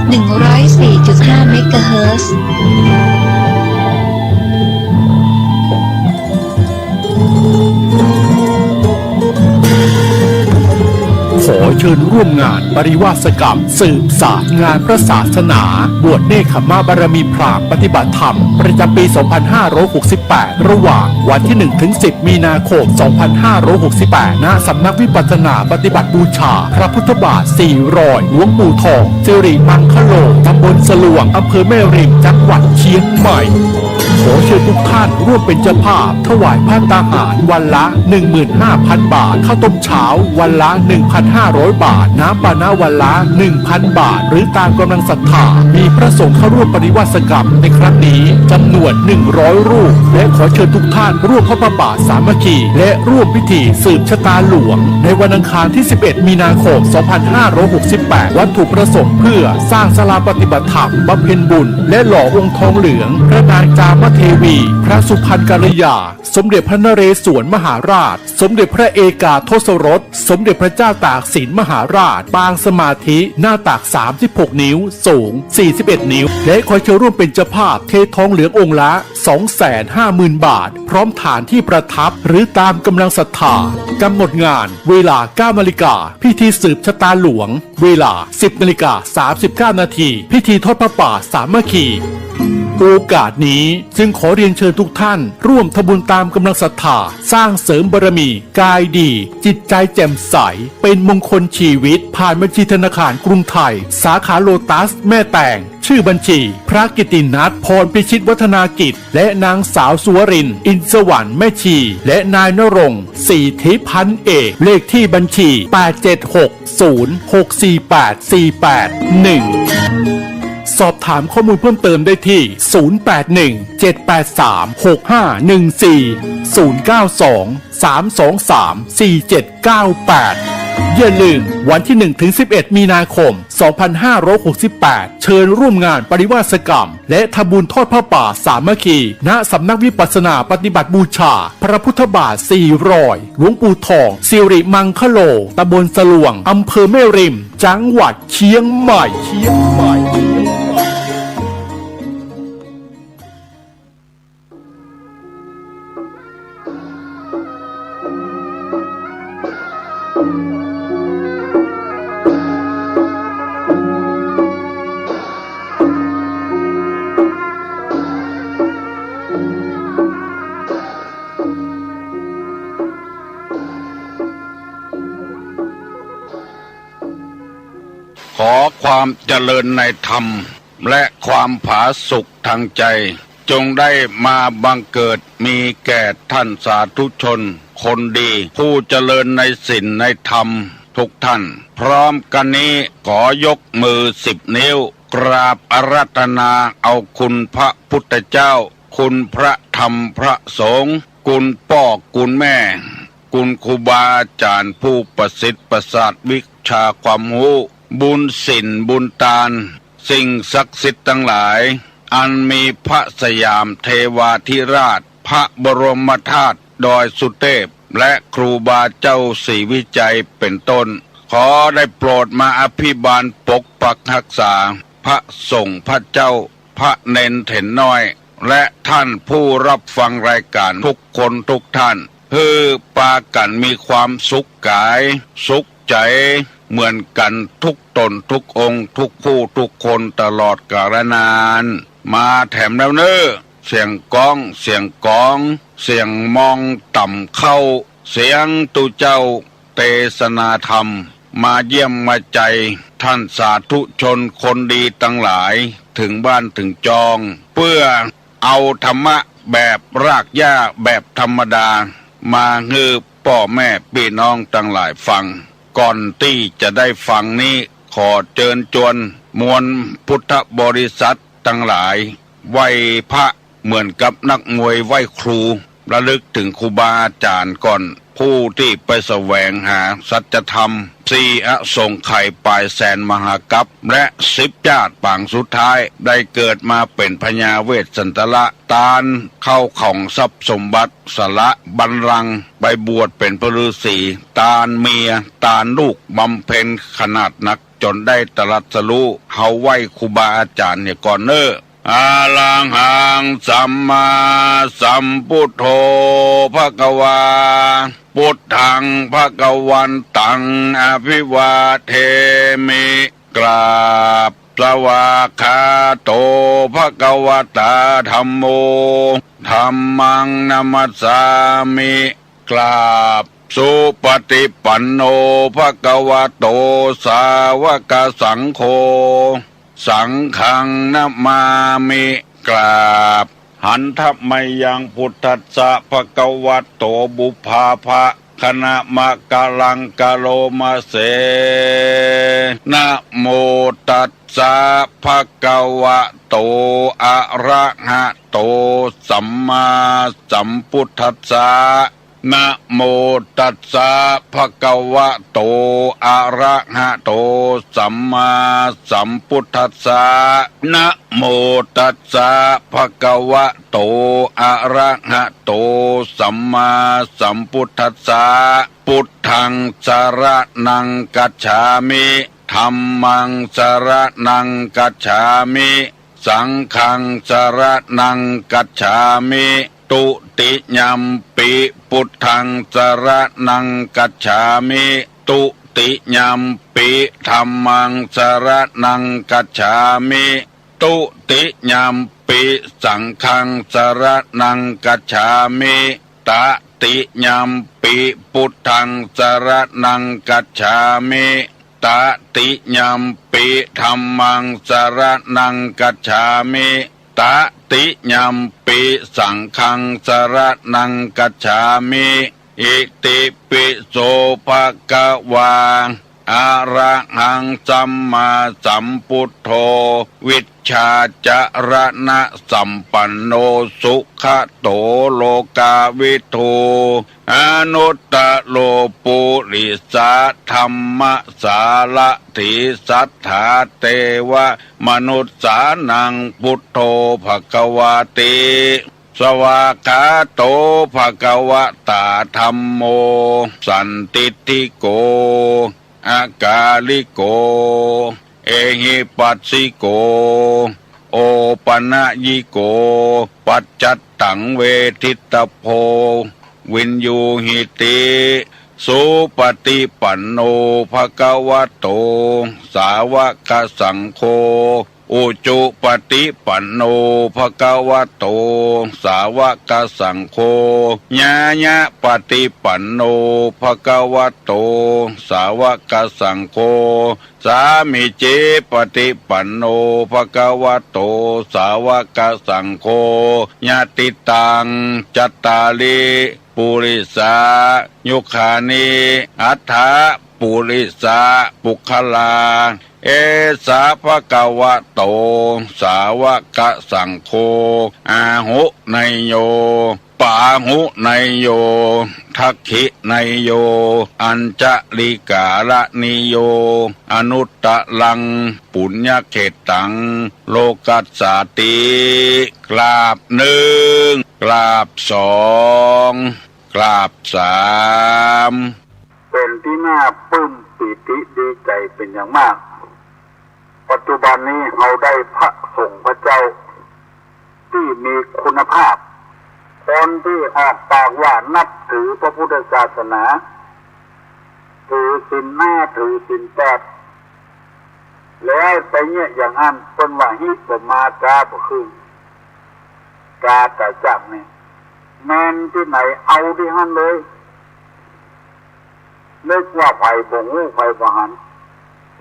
หนึ่งร้อยสี่จุดห้า เมกะเฮิรตซ์ ขอเชิญร่วมงานปริวาสกรรม สืบสานงานพระศาสนา บวชเนกขัมมบารมีพราหมณ์ปฏิบัติธรรม ประจำปี สองพันห้าร้อยหกสิบแปด ระหว่างวันที่ หนึ่งถึงสิบ มีนาคม สองพันห้าร้อยหกสิบแปด ณ สำนักวิปัสสนาปฏิบัติบูชา พระพุทธบาทสี่รอย หลวงปู่ทอง สิริมังคโล ตำบลสะลวง อำเภอแม่ริม จังหวัดเชียงใหม่ ขอเชิญทุกท่านร่วมเป็นเจ้าภาพถวายภัตตาหารวันละ หนึ่งหมื่นห้าพัน บาท ข้าวต้มเช้าวันละ หนึ่งพันห้าร้อย บาท น้ำปานะวันละ หนึ่งพัน บาท หรือตามกำลังศรัทธา มีพระสงฆ์เข้าร่วมปริวาสกรรมในครั้งนี้จำนวน หนึ่งร้อย รูป และขอเชิญทุกท่านร่วมทอดผ้าป่าสามัคคี และร่วมพิธีสืบชะตาหลวง ในวันอังคารที่ สิบเอ็ด มีนาคม สองพันห้าร้อยหกสิบแปด วัตถุประสงค์เพื่อสร้างศาลาปฏิบัติธรรม บำเพ็ญบุญ และหล่อองค์ทองเหลือง พระนางจามเทวี พระสุพรรณกัลยา สมเด็จพระนเรศวรมหาราช สมเด็จพระเอกาทศรส สมเด็จพระเจ้าตากสินมหาราช ปางสมาธิ หน้าตัก สามสิบหก นิ้ว สูง สี่สิบเอ็ด นิ้ว และขอเชิญร่วมเป็นเจ้าภาพเททองเหลืององค์ละ สองแสนห้าหมื่น บาท พร้อมฐานที่ประทับ หรือตามกำลังศรัทธา กำหนดงาน เวลา เก้านาฬิกา พิธีสืบชะตาหลวง เวลา สิบนาฬิกา สามสิบเก้านาที พิธีทอดผ้าป่าสามัคคี โอกาสนี้จึงขอเรียนเชิญทุกท่านร่วมทำบุญตามกำลังศรัทธา สร้างเสริมบารมี กายดี จิตใจแจ่มใส เป็นมงคลชีวิต ผ่านบัญชีธนาคารกรุงไทย สาขาโลตัสแม่แตง ชื่อบัญชี พระกิตตินัท พรพิชิตวัฒนากิจ และนางสาวสุวรินทร์ อินทร์สวรรค์ แม่ชี และนายณรงค์ ศรีทิพย์ พันเอก เลขที่บัญชี แปดเจ็ดหก ศูนย์ หกสี่แปด สี่แปดหนึ่ง สอบถามข้อมูลเพิ่มเติมได้ที่ ศูนย์แปดหนึ่ง เจ็ดแปดสาม หกห้าหนึ่งสี่ ศูนย์เก้าสอง สามสองสาม สี่เจ็ดเก้าแปด อย่าลืม วันที่ หนึ่งถึงสิบเอ็ด มีนาคม สองพันห้าร้อยหกสิบแปด เชิญร่วมงานปริวาสกรรม และทำบุญทอดผ้าป่าสามัคคี ณ สำนักวิปัสสนาปฏิบัติบูชา พระพุทธบาทสี่รอย หลวงปู่ทอง สิริมังคโล ตำบลสะลวง อำเภอแม่ริม จังหวัดเชียงใหม่ เชียงใหม่ ขอความเจริญในธรรม และความผาสุกทางใจ จงได้มาบังเกิดมีแก่ท่านสาธุชนคนดี ผู้เจริญในศีลในธรรมทุกท่าน พร้อมกันนี้ขอยกมือสิบนิ้ว กราบอาราธนาเอาคุณพระพุทธเจ้า คุณพระธรรมพระสงฆ์ คุณป้อคุณแม่ คุณครูบาอาจารย์ผู้ประสิทธิ์ประสาทวิชาความรู้ บุญศีลบุญตาน สิ่งศักดิ์สิทธิ์ทั้งหลาย อันมีพระสยามเทวาธิราช พระบรมธาตุดอยสุเทพ และครูบาเจ้าศรีวิชัยเป็นต้น ขอได้โปรดมาอภิบาลปกปักรักษา พระสงฆ์พระเจ้า พระเณรเถรน้อย และท่านผู้รับฟังรายการทุกคนทุกท่าน หื้อปากั๋นมีความสุขกาย สุขใจ เหมือนกั๋นทุกต๋นทุกองค์ ทุกผู้ทุกคนตลอดกาลนาน มาแถมแล้วเน่อ เสียงก้อง เสียงกอง เสียงมองต่ำเข้า เสียงตุ๊เจ้าเตสนาธรรม มาเยี่ยมมาใจท่านสาธุชนคนดีตังหลาย เถิงบ้านเถิงจอง เปื้อเอาธรรมะแบบรากหญ้าแบบธรรมดา มาหื้อป้อแม่ปี้น้องตังหลายฟัง ก่อนตี้จะได้ฟังนี้ ขอเจิญจวนมวลพุทธบริษัทตังหลาย ไหว้พระเหมือนกับนักมวยไหว้ครู ระลึกเถิงครูบาอาจ๋ารย์ก่อน ผู้ตี้ไปแสวงหาสัจธรรม สี่อสงไขยป๋ายแสนมหากัป และสิบจาติปางสุดท้าย ได้เกิดมาเป๋นพญาเวสสันตระ ตานเข้าของทรัพย์สมบัติ สละบัลลังก์ ไปบวชเป๋นพระฤๅษี ตานเมีย ตานลูก บำเพ็ญขนาดนัก จ๋นได้ตรัสรู้ เฮาไหว้ครูบาอาจ๋ารย์เหียก่อนเน่อ อะระหังสัมมาสัมพุทโธ ภะคะวา พุทธัง ภะคะวันตัง อะภิวาเทมิ กราบ สวากขาโต ภะคะวะตา ธัมโม ธัมมัง นะมัสสามิ กราบ สุปฏิปันโน ภะคะวะโต สาวกสังโฆ สังฆัง นะมามิ กราบ หันทะมะยัง พุทธัสสะ ภะคะวะโต ปุพพาภะคะ นะมะกะลัง กะโรมะเส นะโมตัสสะ ภะคะวะโต อะระหะโต สัมมาสัมพุทธัสสะ นะโมตัสสะ ภะคะวะโต อะระหะโต สัมมาสัมพุทธัสสะ นะโมตัสสะ ภะคะวะโต อะระหะโต สัมมาสัมพุทธัสสะ พุทธัง สะระณัง กัจฉามิ ธัมมัง สะระณัง กัจฉามิ สังฆัง สะระณัง กัจฉามิ ตุติยัมปิ พุทธัง สะระณัง กัจฉามิ ตุติยัมปิ ธัมมัง สะระณัง กัจฉามิ ตุติยัมปิ สังฆัง สะระณัง กัจฉามิ ตะติยัมปิ พุทธัง สะระณัง กัจฉามิ ตะติยัมปิ ธัมมัง สะระณัง กัจฉามิ ตะติยัมปิ สังฆัง สะระณัง กัจฉามิ อิติปิโส ภะคะวา อะระหัง สัมมาสัมพุทโธ วิชชาจะระณะสัมปันโน สุขะโต โลกาวิทู อนุตตะโร ปุริสะธัมมะสารถี สัทธา เตวะ มนุสสานัง พุทโธ ภะคะวาติ สวากขาโต ภะคะวะตา ธัมโม สันทิฏฐิโก อะกาลิโก เอหิปัสสิโก โอปะนะยิโก ปัจจัตตัง เวทิตตะโพ วินยูหิติ สุปฏิปันโน ภะคะวะโต สาวกสังโฆ อุจุปฏิปันโน ภะคะวะโต สาวกสังโฆ ญาญะปฏิปันโน ภะคะวะโต สาวกสังโฆ สามีจิปฏิปันโน ภะคะวะโต สาวกสังโฆ ยะติตัง จัตตาริ ปุริสา ยุคานิ อัฏฐะ ปุริสะ ปุคคลา เอสะ ภะคะวะโต สาวกสังโฆ อาหุเนยโย ปาหุเนยโย ทักขิเนยโย อัญชลิกาละนิโย อนุตตะรัง ปุญญเขตตัง โลกัสสาติ กราบหนึ่ง กราบสอง กราบสาม เป๋นตี้น่าปลื้มปีติดีใจ๋เป๋นอย่างมาก ปัจจุบันนี้เฮาได้พระสงฆ์พระเจ้าตี้มีคุณภาพ คนตี้ออกปากว่านับถือพระพุทธศาสนา ถือศีลห้า ถือศีลแปด แล้วไปเยียะอย่างอั้น เปิ้นว่าฮีตบ่มา จ๋าบ่ขึ้น จ๋าต๋าจั้งนี่ แม่นตี้ไหนเอาตี้หั้นเลย นึกว่าใผบ่ฮู้ใผบ่หัน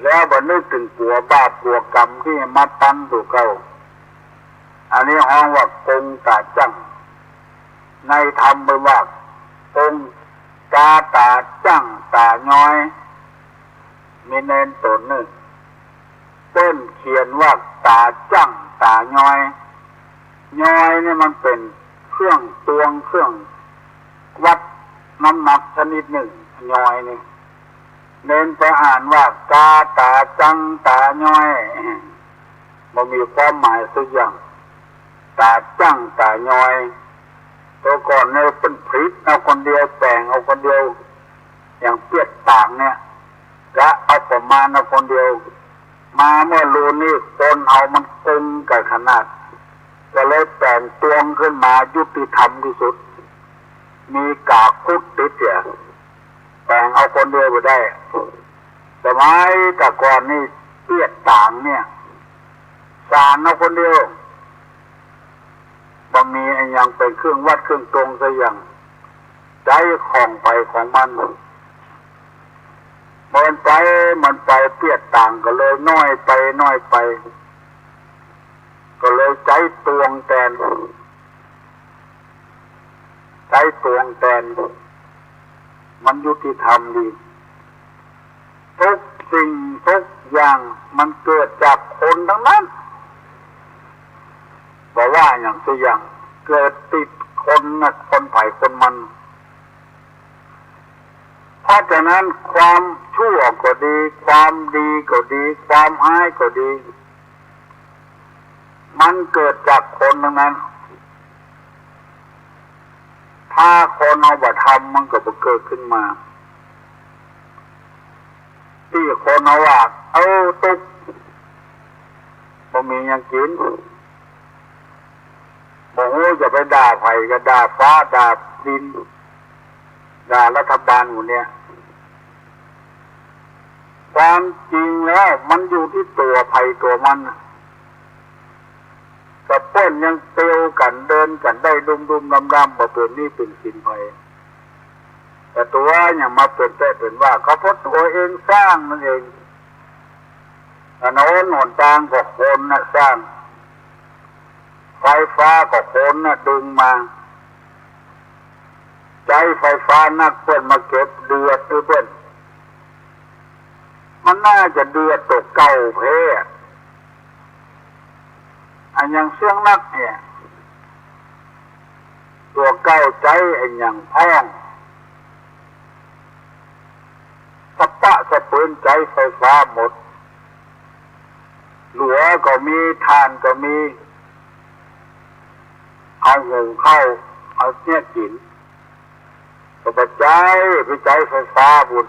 แล้วบ่นึกเถิงกั๋วบาปกั๋วกรรมตี้มาตันตั๋วเก่า อันนี้ฮ้องว่ากงต๋าจั้ง ในธรรมเปิ้นว่ากง กาต๋าจั้งต๋าย้อย มีเณรต๋นนึ่ง เปิ้นเขียนว่าต๋าจั้งต๋าย้อย ย้อยนี่มันเป๋นเครื่องตวงเครื่อง วัดน้ำหนักชนิดนึ่ง ยอยนี่ เณรไปอ่านว่า กาต๋าจั้งต๋ายอย บ่มีความหมายสักอย่าง ต๋าจั้งต๋ายอย แต่ก่อนเนี่ยเปิ้นผิดเอาคนเดียว แป๋งเอาคนเดียว อย่างเปียดต๋างเนี่ย กะเอาประมาณเอาคนเดียว มาเมื่อลูนี้คนเอามันกึงกั๋นขนาด ก็เลยแป๋งตวงขึ้นมายุติธรรมตี้สุด มีก๋าคุดติดเสีย แป๋งเอาคนเดียวบ่ได้ สมัยแต่ก่อนนี่เปียดต๋างเนี่ย สานเอาคนเดียว บ่มีอะหยังเป๋นเครื่องวัดเครื่องตวงสักอย่าง ใจ๊ของใผของมัน มันไป มันไป เปียดต๋างก็เลยน้อยไป น้อยไป ก็เลยใจ๊ตวงแตน ใจ๊ตวงแตน มันยุติธรรมดี ทุกสิ่งทุกอย่างมันเกิดจากคนตังนั้น บ่ว่าอะหยังสักอย่าง เกิดติดคนนะ คนใผคนมัน เพราะฉะนั้นความชั่วก็ดี ความดีก็ดี ความฮ้ายก็ดี มันเกิดจากคนตังนั้น ถ้าคนเฮาบ่ทำมันก็บ่เกิดขึ้นมา ตี้คนเฮาว่า เอ้า ตุ๊กข์ บ่มีหยังกิ๋น บ่ฮู้จะไปด่าใผ ก็ด่าฟ้า ด่าดิน ด่ารัฐบาลหมู่เนี่ย ความจริงแล้วมันอยู่ตี้ตั๋วใผตั๋วมันน่ะ กะเปิ้นยังเตียวกั๋น เดินกั๋นได้ลุ่มๆ ล่ำๆ บ่เป๋นหนี้เป๋นสินใผ แต่ตั๋วยังมาเป๋นแป๊ะเป๋นว่า ก็เพราะตั๋วเองสร้างนั่นเอง ถนนหนตางก็คนน่ะสร้าง ไฟฟ้าก็คนน่ะดึงมา ใจ๊ไฟฟ้านัก เปิ้นมาเก็บ เดือดหื้อเปิ้น มันน่าจะเดือดตั๋วเก่าแพ้ อะหยังเสี้ยงนักเนี่ย ตั๋วเก่าใจ๊อะหยังพ่อง สะปะสะปืนใจ๊ไฟฟ้าหมด หลัวก็มี ถ่านก็มี เอาหุงข้าว เอาเนี่ยกิ๋น ก็บ่ใจ๊ ไปใจ๊ไฟฟ้าปู๊น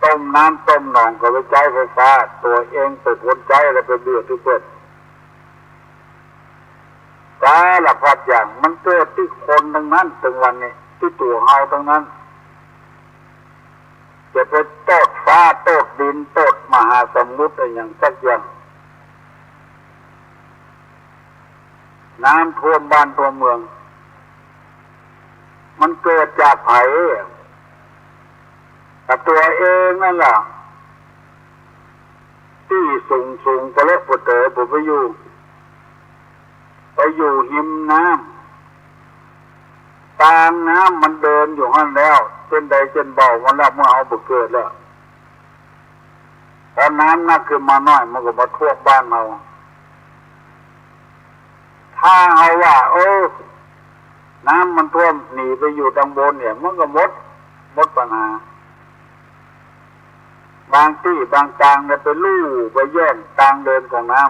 ต้มน้ำต้มหนองก็ไปใจ๊ไฟฟ้า ตั๋วเองเป๋นคนใจ๊แล้วไปเดือดหื้อเปิ้น สารพัดอย่างมันเกิดตี้คนตังนั้น ตึงวันนี้ตี้ตั๋วเฮาตังนั้น จะไปโต้ษฟ้าโต้ษดินโต้ษมหาสมุทรอะหยังสักอย่าง น้ำท่วมบ้านท่วมเมือง มันเกิดจากใผ ก็ตั๋วเองนั่นแหละ ตี้สูงๆ ปะเลอะปะเต๋อ บ่ไปอยู่ ไปอยู่ฮิมน้ำ ตางน้ำมันเดินอยู่หั้นแล้ว เส้นใดเส้นเบามันแล้ว เมื่อเฮาบ่เกิดแล้ว พอน้ำหนักขึ้นมาหน่อย มันก็มาท่วมบ้านเฮา ถ้าเฮาว่า เออ น้ำมันท่วม หนีไปอยู่ตางบนเนี่ย มันก็หมด หมดปัญหา บางตี้บางตางเนี่ยไปลู่ไปแย่งตางเดินของน้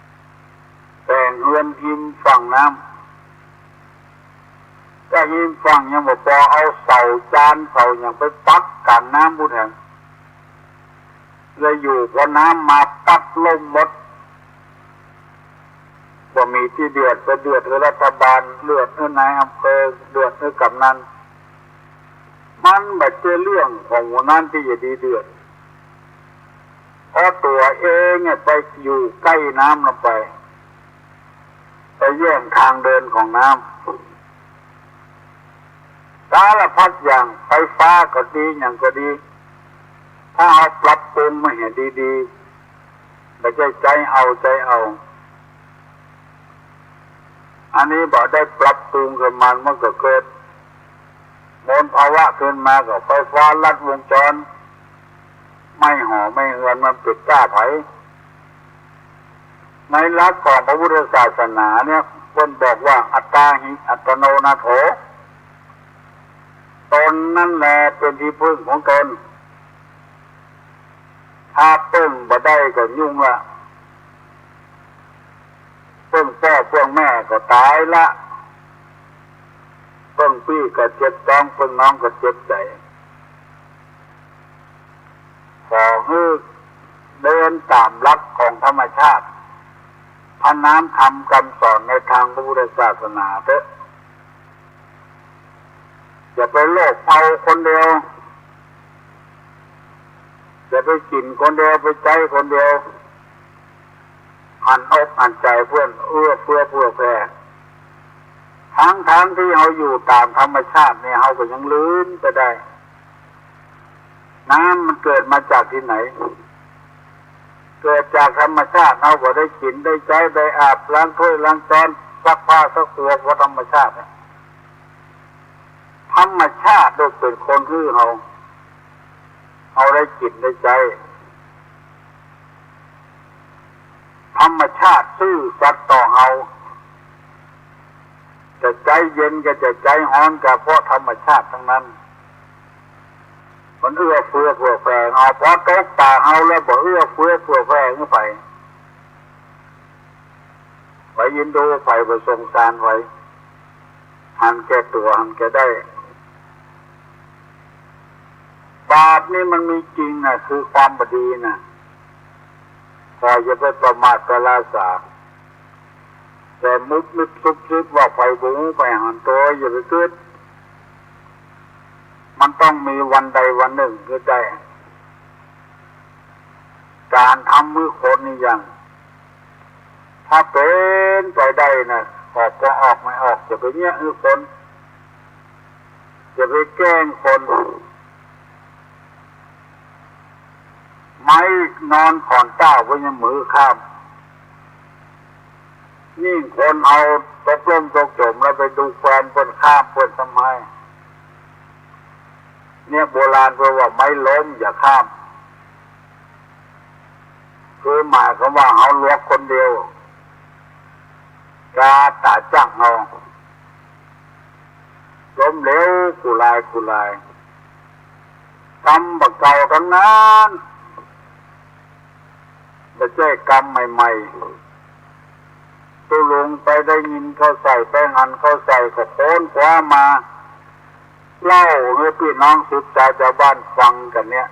ำ แต่งเฮือนฮิมฝั่งน้ำ ก็ฮิมฝั่งยังบ่ปอ เอาเสาจานเสาหยังไปปักกั๋นน้ำปู๊นแหม แล้วอยู่พอน้ำมาปั๊บล่มหมด บ่มีตี้เดือด ไปเดือดหื้อรัฐบาล เดือดหื้อนายอำเภอ เดือดหื้อกำนัน มันบ่ใจ้เรื่องของหมู่นั้นตี้จะดีเดือด เพราะตั๋วเองเนี่ยไปอยู่ใก้น้ำลงไป ไปแย่งตางเดินของน้ำ สารพัดอย่าง ไฟฟ้าก็ดี หยังก็ดี ถ้าเฮาปรับปรุงมาหื้อดีๆ บ่ใจ้ใจ๊เอา ใจ๊เอา อันนี้บ่ได้ปรับปรุงขึ้นมา มันก็เกิดมลภาวะขึ้นมา ก็ไฟฟ้าลัดวงจร ไหม้หอไหม้เฮือน มันเป๋นก้าใผ ในหลักของพระพุทธศาสนาเนี่ย เปิ้นบอกว่า อัตตาหิ อัตตโนนาโถ ตนนั้นแลเป๋นตี้เปิ้งของตน ถ้าเปิ้งบ่ได้ก็ยุ่งละ เปิ้งป้อเปิ้งแม่ก็ต๋ายละ เปิ้งปี้ก็เจ็บต๊อง เปิ้งน้องก็เจ็บใจ๋ ขอหื้อเดินต๋ามหลักของธรรมชาติ พระนามธรรมกำสอนในตางพระพุทธศาสนาเต๊อะ อย่าไปโลภเอาคนเดียว อย่าไปกิ๋นคนเดียว ไปใจ๊คนเดียว หันอกหันใจ๋เปื้อน เอื้อเฟื้อเผื่อแผ่ ตังๆ ตี้เฮาอยู่ต๋ามธรรมชาติเนี่ย เฮาก็ยังลืมไปได้ น้ำมันเกิดมาจากตี้ไหน เกิดจากธรรมชาติ เฮาก็ได้กิ๋นได้ใจ๊ ได้อาบ ล้างถ้วยล้างจ๊อน ซักผ้าซักตั๋ว เพราะธรรมชาติเนี่ย ธรรมชาติลูกเป๋นคนหื้อเฮา เฮาได้กิ๋นได้ใจ๊ ธรรมชาติซื่อสัตย์ต่อเฮา จะใจ๊เย็นก็จะใจ๊ฮ้อนก็เพราะธรรมชาติตังนั้น มันเอื้อเฟื้อเผื่อแผ่เฮา พอตกต๋าเฮาแล้วบ่เอื้อเฟื้อเผื่อแผ่หื้อใผ ใผยินดู ใผบ่สงสารใผ หันแก่ตั๋ว หันแก่ได้ บาปนี่มันมีจริงน่ะ คือความบ่ดีน่ะ ขออย่าไปประมาทประราสา แต่มุบมิบซุบซิบว่าใผบ่ฮู้ใผหันตั๋ว อย่าไปกึ๊ด มันต้องมีวันใดวันนึ่งกึ๊ดได้ ก๋านทำหื้อคนนี่อย่าง ถ้าเป๋นไปได้น่ะ ออกก็ออก ไม่ออกอย่าไปเยียะหื้อคน อย่าไปแกล้งคน ไม้นอนขอนเต้าเปิ้นยังบ่หื้อข้าม ยิ่งคนเฮาตกล่มตกจ๋มแล้วไปดูแควนเปิ้นข้ามเปิ้นทำไม เนี่ยโบราณเปิ้นว่าไม้ล้มอย่าข้าม คือหมายความว่าเฮาหลวกคนเดียว จะต๋าจักเฮา ล้มเหลวกู้หลายกู้หลาย กรรมบ่าเก่าตังนั้น บ่ใจ้กรรมใหม่ๆ ตุ๊ลุงไปได้ยินเข้าใส่ ไปหันเข้าใส่ ก็ค้นคว้ามา เล่าหื้อปี้น้องสืบสาชาวบ้านฟังกั๋นเนี่ย